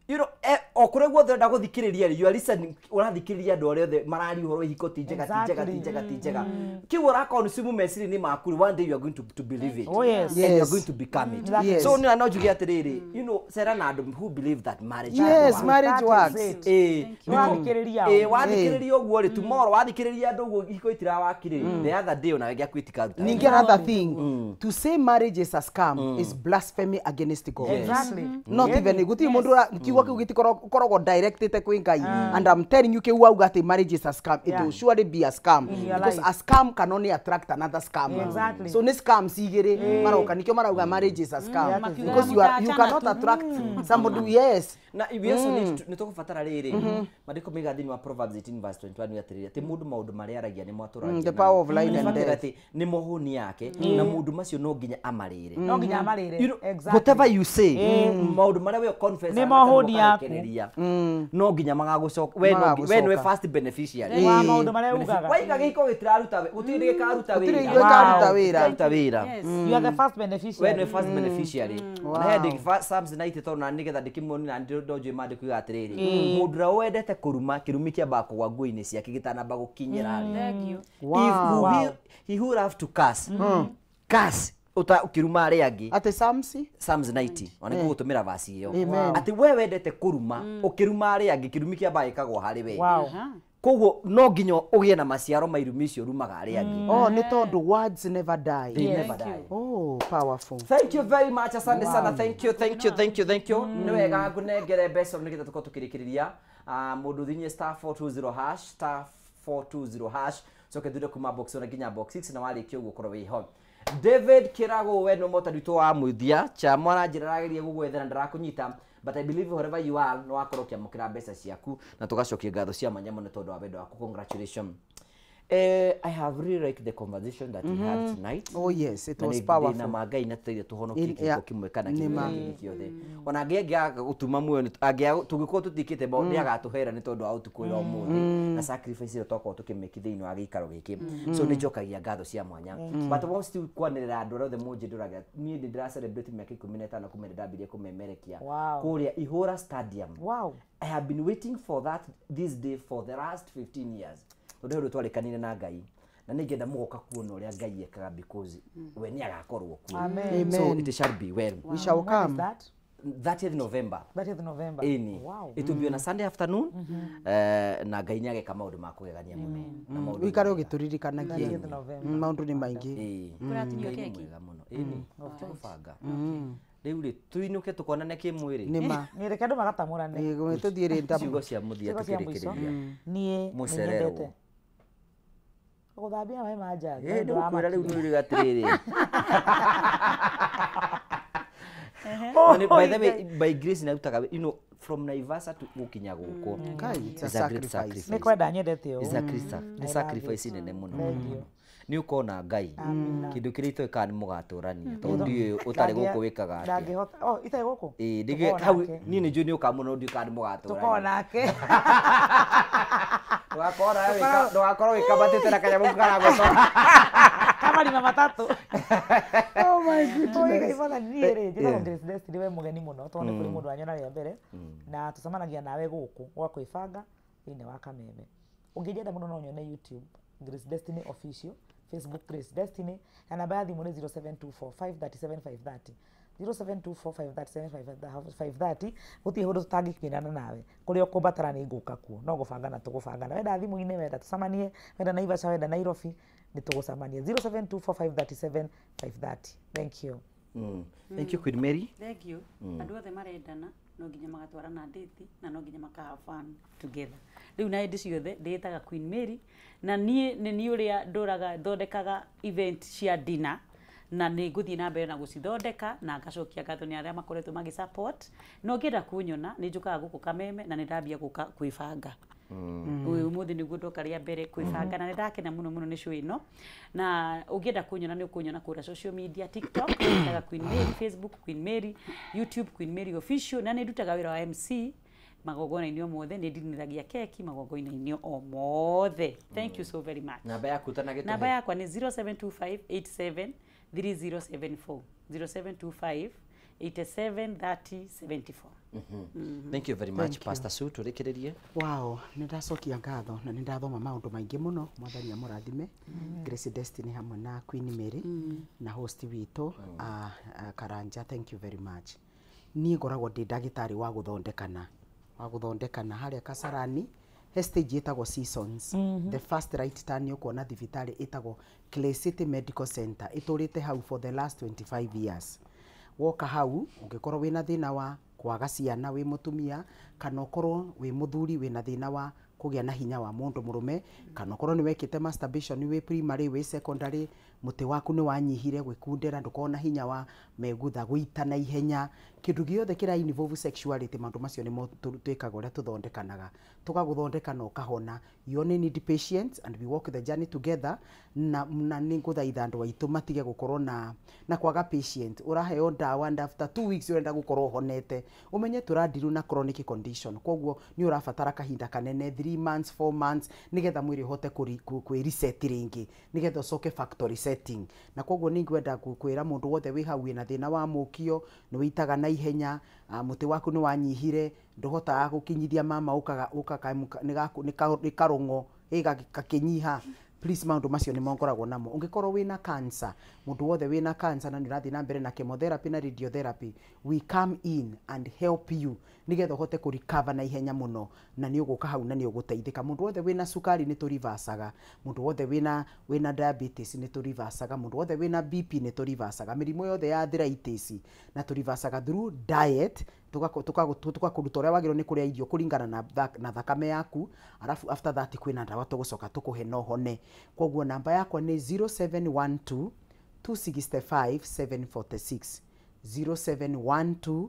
You know, o kũrĩa guothe ũrenda gũthikĩrĩria, you are listening, ũrathikĩrĩria andũ arĩa othe mararia ũhoro wa ihiko ti njega, ti njega, ti njega, ti njega. Kĩu ũraconsume meciria-inĩ maku, one day you are going to believe it. Oh, yes. And you are going to become it. Yes. So niĩ no njuge atĩrĩrĩ, you know, cera na andũ who believe that marriage yes, works. Marriage works. Wathikĩrĩria wathikĩrĩria ũguo rĩ, tomorrow wathikĩrĩria andũ ũguo ihiko itirawakire, the other day onawe gĩaku itikaruta. Ningĩ another thing, to say marriage is a scam is blasphemy against God. Exactly. Not even gũtirĩ mũndũ kiugo kĩu gĩtikoragwo directed kwĩ Ngai. And I'm telling you kĩu wauga atĩ marriage is a scam, it will surely be a scam because a scam can only attract another scam. Exactly. So nĩ scams igĩrĩ maroka, nĩkĩo marauga marriage is a scam because you cannot attract somebody. Yes. Na we also need nĩ tũkũbatara rĩrĩ maandĩko maiga thĩinĩ wa Proverbs 18 verse 21 atĩrĩrĩ, atĩ mũndũ maũndũ marĩa aragia nĩ mwatũragia. The power of life and death. Atĩ nĩ mohũni yake na maũndũ macio no nginya amarĩre. No nginya amarĩre. Exactly. Whatever you say, maũndũ marĩa we confess nĩ mohũni yaku no nginya magagũcoka. We nĩwe first beneficiary wa maũndũ marĩa ugaga. Waiga gĩiko gĩtiraruta gũtirĩ gĩkaruta wĩra. Gũtirĩ gĩkaruta wĩra. You are the first beneficiary. We nĩwe first beneficiary. Na he ndĩ Psalms 90 tondũ na nĩgetha ndĩkĩmuonie na ndonjũĩ maandĩko iga atĩrĩrĩ, mũndũ ũrĩa wendete kũruma kĩrumi kĩambaga kũgwa nguo-inĩ ciake gĩtanamba gũkinyĩra rĩ. He who love to curse, curse ũkĩruma arĩa angĩ. Atĩ Psalms? Psalms 90. Ona nĩngũgũtũmĩra verse ĩyo. Atĩ we wendete kũruma, ũkĩruma arĩa angĩ kĩrumi kĩambaga gĩkagwa harĩ we. Koguo no nginya ũgĩe na maciaro ma irumi icio ũrumaga arĩa angĩ. Oh, nĩ tondũ words never die. They never die. Oh, powerful. Thank you very much, asante sana. Thank you, thank you, thank you, thank you. Nĩ wega ngũnengere mbeca nĩgetha tũkorwo tũkĩrĩkĩrĩria. Mũndũ thinye star 420 hash, star 420 hash. Coke thure kuma box 1 nginya box 6 na warĩkia ũguo ũkorwo wĩho. David Kirago we no motari witũ wa mũthia cha mwana njĩra arageria gũgwethera ndarakũnyita, but I believe wherever you are no wakorwo ũkĩamũkĩra mbeca ciaku na tũgacokia ngatho cia mwanya mũno tondũ wa wendo waku. Congratulations. I have really liked the conversation that we had tonight. Oh yes, it Na was nĩ powerful. ndĩna ma Ngai na tũteithie tũhonokie In- kĩhiko yeah. kĩmwe kana Nĩ ma. kĩmwe gĩothe. Ona angĩaga gũtuma muoyo tũngĩkorwo tũtikĩte bao nĩ agatũhera nĩ tondũ wa ũtukũ ũyũ wa ũmũthĩ na sacrifice ĩrĩa twakorwo tũkĩmĩki thĩinĩ wa gĩikaro gĩkĩ. So nĩ njokagia ngatho cia mwanya. But I want still kwanĩrĩra andũ arĩa othe mũnjĩndũraga niĩ nĩ ndĩra celebrate mĩaka 15 kuma rĩrĩa ndambirie kũmemerekia Wow. kũrĩa Ihũra Stadium. Wow. I have been waiting for that this day for the last 15 years. Tondũ he ũndũ twarĩkanire na Ngai na nĩ ngenda mũgoka kuona ũrĩa Ngai ekaga because we nĩ agakorwo kuo. Amen. So Amen. it shall be well. We shall When is come. that? 30th November. 30th November. Ĩni. Wow. It will be on a Sunday afternoon. Na Ngai nĩ ageka maũndũ ma kũgegania mũno. Na maũndũ Ũikare mega. ũgĩtũririkanagia. 30th November. Maũndũ nĩ maingĩ. Ĩĩ. Kũratinio Ngai nĩ keki? mwega mũno. Ĩni. Tũgũbanga. Rĩu rĩ tuinũke tũkonane kĩmwĩrĩ. Nĩ ma. Nĩ reke andũ magatamũrane. Ĩĩ, tũthiĩ rĩ nda- Ciugo cia mũthia Ciugo cia mũico. tũkĩrĩkĩrĩria. Niĩ nĩ Mũcererwo. nyendete gũthambia maĩ ma njaga. Ĩ, ndĩgũkwĩra rĩu nĩ ũrĩ atĩrĩrĩ. By the way, by grace narutaga you know from Naivasha to gũkinya gũkũ. Kai, it's a It's a great sacrifice. sacrifice. Nĩ kwenda nyendete ũũ. It's a great nĩ sacrifice nene mũno mũno mũno. Nĩ ũkona Ngai kĩndũ kĩrĩa itoĩ kana nĩ mũgatũrania tondũ ndiũĩ ũtarĩ gũkũ wĩkaga atĩa. Ndangĩhota. Oh, itarĩ gũkũ? Ĩĩ, Tũkorwo hau nake. niĩ nĩ njũĩ nĩ ũka mũno ndiũĩ kana nĩ mũgatũrania. Tũkorwo nake. Ndũgakorwo wĩkambatĩte na kanyamũ karagũcora. Kamarima matatũ. Oh my goodness. Niĩ rĩ, njĩtagwo Grace Destiny, we mũgeni mũno tondũ nĩ kũrĩ mũndũ wanyona rĩa mbere na tũcemanagia nawe gũkũ gwa kwĩbanga thĩinĩ wa Kameme. Ũngĩnjenda mũno no nyone YouTube Grace Destiny Official, Facebook Grace Destiny na namba ya thimũ nĩ 0724537530 0724537530 gũtirĩ ũndũ tũtangĩkinyĩrana nawe kũrĩa ũkũmbatara nĩ ngũka kuo no gũbangana tũgũbangana wenda thimũ-inĩ wenda tũcemanie wenda Naivasha wenda Nairobi nĩ tũgũcemania 0724537530. Thank you. Thank you Queen Mary. Thank you. Andũ othe marendana no nginya magatwarana date na no nginya maka have fun together. Rĩu na hĩndĩ ciothe ndĩĩtaga Queen Mary na niĩ nĩ niĩ ũrĩa ndũraga thondekaga event cia dinner na nĩ ngũthiĩ na mbere na gũcithondeka na ngacokia ngatho nĩ arĩa makoretwo magĩ support na ũngĩenda kũnyona nĩ njũkaga gũkũ Kameme na nĩ ndambia gũka kwĩbanga. Ũyũ ũmũthĩ nĩguo ndoka rĩa mbere kwĩbanga na nĩ ndakena mũno mũno nĩ show ĩno na ũngĩenda kũnyona nĩ ũkũnyona kũrĩa social media TikTok ĩtaga Queen Mary, Facebook Queen Mary, YouTube Queen Mary Official na nĩ ndutaga wĩra wa MC magongona-inĩ o mothe nĩ ndinithagia keki magongona-inĩ o mothe. Thank you so very much. Namba yaku ũtanagĩtũhe. Namba yakwa nĩ 0725873074 0725 873074. Thank you very much Pastor Sue tũrĩkĩrĩrie. Wow, nĩ ndacokia ngatho na nĩ ndathoma maũndũ maingĩ mũno. Mwathani amũrathime. Grace Destiny hamwe na Queen Mary na host witũ Karanja, thank you very much. Niĩ ngoragwo ndĩ ndagĩtarĩ wa gũthondekana harĩa Kasarani he stage ĩtagwo Seasons. The first right turn ũkuona thibitarĩ ĩtagwo Clay City Medical Center ĩtũrĩte hau for the last 25 years. Woka hau ũngĩkorwo wĩna thĩna wa kwaga ciana wĩ mũtumia kana ũkorwo wĩ mũthuri wĩna thĩna wa kũgĩa na hinya wa mũndũ mũrũme kana ũkorwo nĩ wekĩte masturbation wĩ primary wĩ secondary mũtĩ waku nĩ wanyihire gwĩkundera ndũkorwo na hinya wa megutha gũita na ihenya kĩndũ gĩothe kĩra involve sexuality maũndũ macio nĩmo twĩkaga ũrĩa tũthondekanaga tũgagũthondeka na ũkahona. You only need patience and we walk the journey together na nĩ ngũthaitha andũ aitũ matige gũkorwo na kwaga patient ũraheo ndawa and after 2 weeks ũrenda gũkorwo ũhonete ũmenye tũrandiru na chronic condition koguo nĩ ũrabatara kahinda kanene 3 months 4 months nĩgetha mwĩrĩ ũhote kwĩ reset rĩngĩ nĩgetha ũcoke factory setting na koguo nĩ ngwenda kwĩra mũndũ wothe wĩ hau wĩna thĩna wa mũkio nĩ wĩitaga na ihenya mũtĩ waku nĩ wanyihire ndũhotaga gũkinyithia mama ũkaga nĩ karũng'o gakĩnyiha please maũndũ macio nĩ ngoragwo namo. Ũngĩkorwo wĩna cancer mũndũ wothe wĩna cancer na nĩ ũrathiĩ na mbere na chemotherapy na radiotherapy we come in and help you nĩgetha ũhote kũ recover na ihenya mũno na nĩ ũgũka hau na nĩ ũgũteithĩka. Mũndũ wothe wĩna cukari nĩ tũrivacaga, mũndũ wothe wĩna diabetes nĩ tũrivacaga, mũndũ wothe wĩna BP nĩ tũrivacaga, mĩrimũ yothe ya arthritis na tũrivacaga through diet tũgakũruta ũrĩa wagĩrĩirwo nĩ kũrĩa irio kũringana na thakame yaku arafu after that kwĩna ndawa tũgũcoka tũkũhe na ũhone. Koguo namba yakwa nĩ 0712 265 746 0712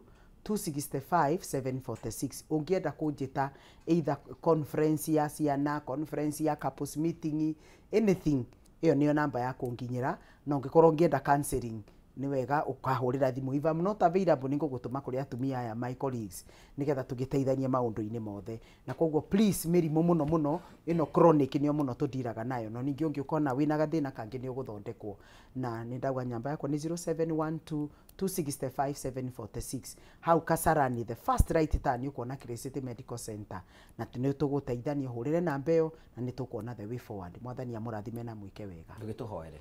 265 746. Ũngĩenda kũnjĩta either conference ya ciana, conference ya couples meeting, anything, ĩyo nĩyo namba ya kũnginyĩra. Na ũngĩkorwo ũngĩenda counseling, nĩ wega ũkahũrĩra thimũ. If I'm not available, nĩ ngũgũtũma kũrĩ atumia aya, my colleagues, nĩgetha tũgĩteithanie maũndũ-inĩ mothe. Na koguo please, mĩrimũ mũno mũno ĩno chronic nĩyo mũno tũndiraga nayo, no ningĩ ũngĩũkona wĩna gathĩna kangĩ nĩ ũgũthondekwo. Na nĩ ndauga nyamba yakwa nĩ 0712 265 746. Hau Kasarani, the first right turn, ũkuona City Medical Center, na nĩ tũgũteithania. Hũrĩre namba ĩyo na nĩ tũkuona the way forward. Mwathani amũrathime na mwĩke wega. Ndũgĩtũhoere.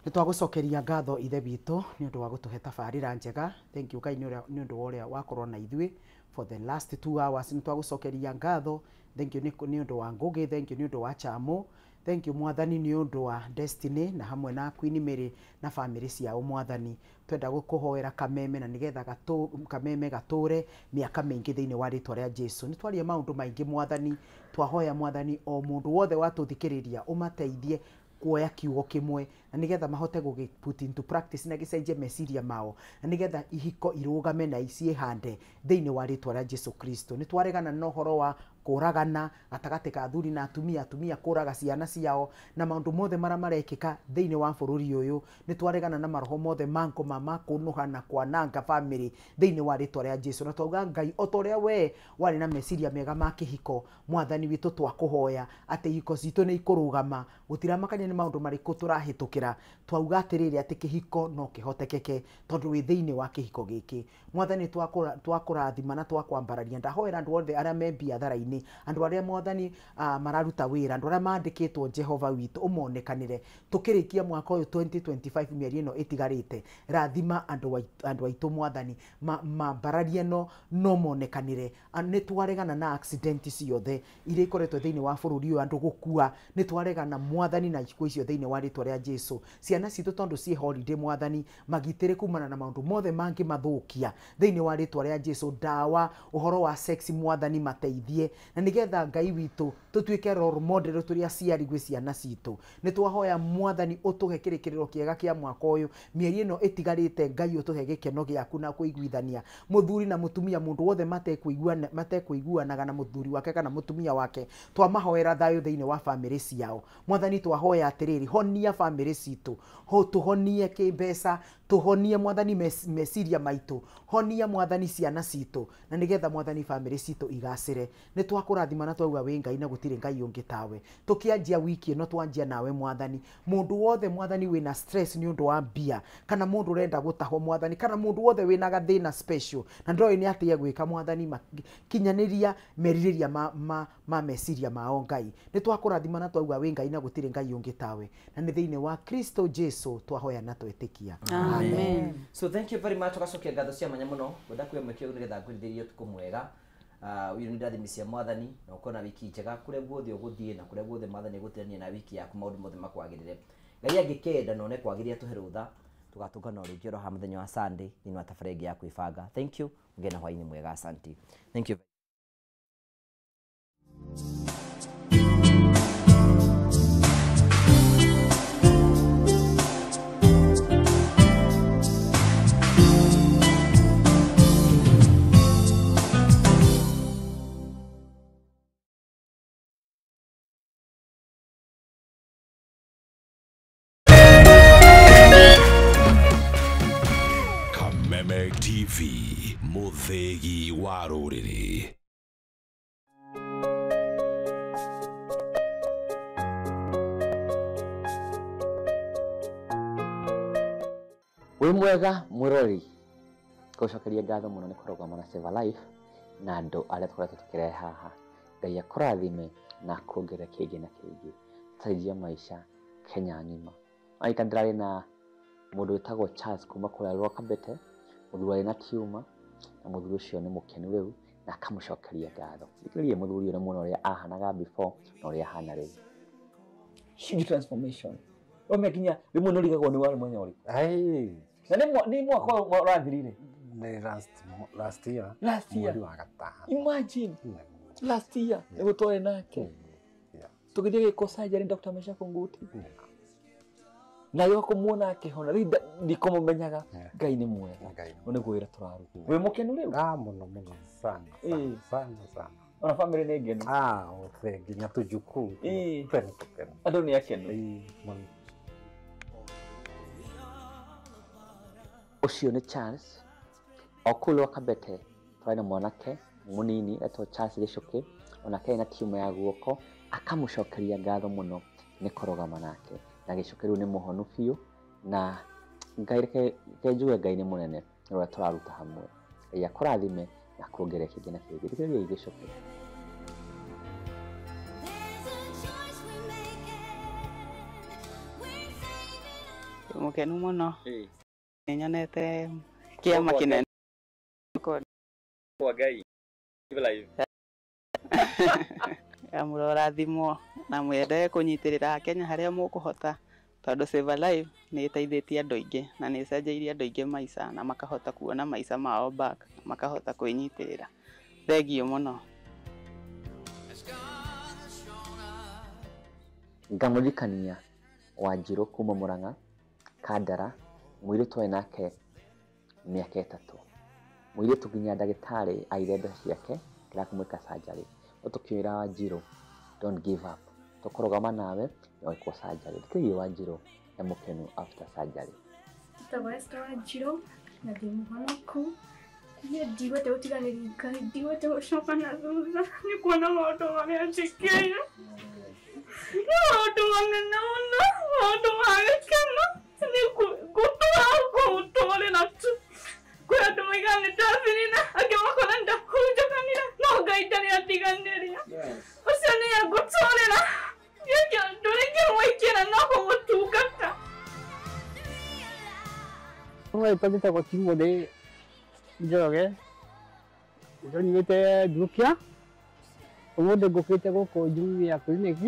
Nĩ twagũcokeria ngatho Ithe witũ nĩ ũndũ wa gũtũhe tabarĩra njega. Thank you Ngai nĩ ũndũ wa ũrĩa wakorwo na ithuĩ for the last 2 hours. Nĩ twagũcokeria ngatho. Thank you nĩ ũndũ wa Ngũgĩ, thank you nĩ ũndũ wa Chamo, thank you Mwathani nĩ ũndũ wa Destiny na hamwe na Queen Mary na family ciao. Mwathani, twenda gũkũhoera Kameme na nĩgetha Kameme gatũre mĩaka mĩingĩ thĩinĩ wa rĩtwa rĩa Jesu. Nĩ twaria maũndũ maingĩ Mwathani, twahoya Mwathani o mũndũ wothe watũthikĩrĩria ũmateithie kuoya kiugo kimwe na nigetha mahote gũgĩ put into practice na gĩcenjie meciria mao na nigetha ihiko irũgame na ciĩhande thĩinĩ wa rĩtwa rĩa Jesu Kristo. Nĩ twaregana na ũhoro wa kũragana gatagatĩ ka athuri na atumia, atumia kũraga ciana ciao na maũndũ mothe marĩa marekĩka thĩinĩ wa bũrũri ũyũ. Nĩ twaregana na maroho mothe ma ngoma ma kũnũha na kwananga family thĩinĩ wa rĩtwa rĩa Jesu. Na twauga Ngai, o ta ũrĩa we warĩ na meciria mega ma kĩhiko, Mwathani witũ, twakũhoya atĩ ihiko citũ nĩ ikũrũgama, gũtiramakania nĩ maũndũ marĩkũ tũrahĩtũkĩra. Twauga atĩrĩrĩ atĩ kĩhiko no kĩhotekeke tondũ wĩ thĩinĩ wa kĩhiko gĩkĩ. Mwathani, twakũrathima na twakwambararia. Ndahoera andũ othe arĩa me biathara-inĩ, andũ arĩa Mwathani mararuta wĩra, andũ arĩa mandĩkĩtwo, Jehova witũ, ũmonekanĩre tũkĩrĩkia mwaka ũyũ 2025, mĩeri ĩno ĩtigarĩte. Rathima andũ aitũ Mwathani, mambararie no monekanĩre. Nĩ twaregana na accident ciothe iria ikoretwo thĩinĩ wa bũrũri ũyũ, andũ gũkua, nĩ twaregana Mwathani na ikuũ icio thĩinĩ wa rĩtwa rĩa Jesu. Ciana citũ tondũ ciĩ holiday Mwathani, magitĩre kumana na maũndũ mothe mangĩ mathũkia thĩinĩ wa rĩtwa rĩa Jesu. Ndawa, ũhoro wa sex Mwathani, mateithie na nigetha Ngai witũ tũtuĩke role model tũrĩ aciari gwĩ ciana citũ. Nĩ twahoya Mwathani ũtũhe kĩrĩkĩrĩro kĩega kĩa mwaka ũyũ, mĩeri ĩno ĩtigarĩte, Ngai ũtũhe gĩkeno gĩaku na kũiguithania mũthuri na mũtumia, mũndũ wothe matekũiguanaga na mũthuri wake kana mũtumia wake, twamahoera thayũ thĩinĩ wa family ciao. Mwathani, twahoya atĩrĩrĩ, honia family citũ, tũhonie kĩmbeca, tũhonie Mwathani meciria maitũ, honia Mwathani ciana citũ, na nigetha Mwathani family citũ igacĩre. Nĩ twakũrathima na twauga wĩ Ngai na gũtirĩ Ngai ũngĩ tawe. Tũkĩanjia wiki ĩno twanjia nawe Mwathani. Mũndũ wothe Mwathani wĩna stress nĩ ũndũ wa mbia, kana mũndũ ũrenda gũtahwo Mwathani, kana mũndũ wothe wĩna gathĩna special na ndoĩ nĩ atĩa gwĩka Mwathani, kinyanĩria merirĩria ma meciria mao Ngai. Nĩ twakũrathima na twauga wĩ Ngai na gũtirĩ Ngai ũngĩ tawe, na nĩ thĩinĩ wa Kristo Jesu twahoya na twetĩkia. Amen. So thank you very much. Ũgacokia ngatho cia mwanya mũno ngwenda kuoya mweke ũyũ nĩgetha ngwĩrithĩrie ũtukũ mwega. Ũyũ nĩ ndathimi cia Mwathani na ũkorwo na wiki njega kũrĩa guothe ũgũthiĩ na kũrĩa guothe Mwathani egũtirania na wiki yaku, maũndũ mothe makwagĩrĩre. Ngai angĩkenda na one kwagĩrĩra tũhe rũtha, tũgatũngana o rĩngĩ oro haha mũthenya wa Sunday thĩinĩ wa tabarĩra ĩngĩ ya kwĩbanga. Thank you, ũgĩe na hwaĩ-inĩ mwega. Asante. Thank you. Kameme TV, mũthĩgi wa rũrĩrĩ. Wĩ mwega mwĩroreri, ngũcokeria ngatho mũno nĩ kũrũgama na Save a Life na andũ arĩa tũkoretwo tũkĩrehe haha. Ngai akũrathime na akuongerere kĩngĩ na kĩngĩ, cenjia maica Kenya ng'ima. Aita ndĩrarĩ na mũndũ wĩtagwo Charles kuma kũrĩa Rwakabete, mũthuri warĩ na tiuma, na mũthuri ũcio nĩ mũkenu rĩu na akamũcokeria ngatho. Thikĩrĩria mũthuri ũyũ mũno ũrĩa ahanaga before na ũrĩa ahana rĩu. Huge transformation. Wame nginya rĩmwe nĩ ũrigagwo nĩ warĩ mwenya ũrĩkũ. Na nĩ mwaka ũrathirire? Nĩ last year. Last year. Mweri wa gatano. Imagine. Last year nĩguo twarĩ nake. Tũgĩthiĩ gĩko surgery Dr. Meshack Nguti. Na yo kumuona akihona riu ndikumumenyaga Ngai ni mwega. Nĩ gwĩra tũraruta. Wĩ mũkenu rĩu? Ah, mũno mũno sana sana sana sana. Ona family nĩ ngenu? Ah, othe nginya tũjukuu. Tene tũkenu. Andũ nĩ akenu? Mũno. Ũcio nĩ Charles o kũu Lwakabete twarĩ na mwanake mũnini etwo Charles Gĩcũkĩ onake ena tiuma ya guoko akamũcokeria ngatho mũno nĩ kũrũgama nake na Gĩcũkĩ rĩu nĩ mũhonu biũ na Ngai reke njuge Ngai nĩ mũnene nĩ ũrĩa tũraruta hamwe. Ngai akũrathime na kuongerera kĩngĩ na kĩngĩ. Thikĩrĩriai Gĩcũkĩ. Mũkenu mũno. Nĩnyonete kĩama kĩnene kwa Ngai live. Mũrorathimwo na mwende kũnyitĩrĩra Kenya harĩa mũkũhota tondũ Save a Life nĩ ĩteithĩtie andũ aingĩ na nĩ ĩcenjeirie andũ aingĩ maica na makahota kuona maica mao back na makahota kwĩnyitĩrĩra. Thengiũ mũno. Ngamũririkania Wanjirũ kuma Murang'a Kandara mũirĩtu arĩ nake mĩaka 3 mũirĩtu nginya ndagĩtarĩ aire mbeca ciake kĩrĩa kũmwĩka surgery no tũkĩra Wanjirũ don't give up tũkũrũgama nawe na wĩkwo surgery. Thikĩrĩria Wanjirũ e mũkenu after surgery. Njĩtagwo Esther Wanjirũ na ndĩ mũhonoku. Niĩ ndigwete gũtiganĩria Ngai, ndigwete gũcoka na thutha nĩ kuona maũndũ marĩa njĩkĩire. Nĩ maũndũ manene mũno, maũndũ ma gĩkeno. Nĩ ngũtũra ngũtũrĩra tu. Kwĩ andũ maigaga nĩ ndathirire, angĩ makona ndahunjũkanire, no Ngai ndarĩ andiganĩria. Ũcio nĩye ngũtũrĩra. Niĩ kĩndũ ingĩmwĩkĩra no kũmũtungata. Rĩtwa njĩtagwo Timothy Njoroge, nyumĩte Ndukia. Ũmũthĩ ngũkĩte gũkũ Jumia clinic.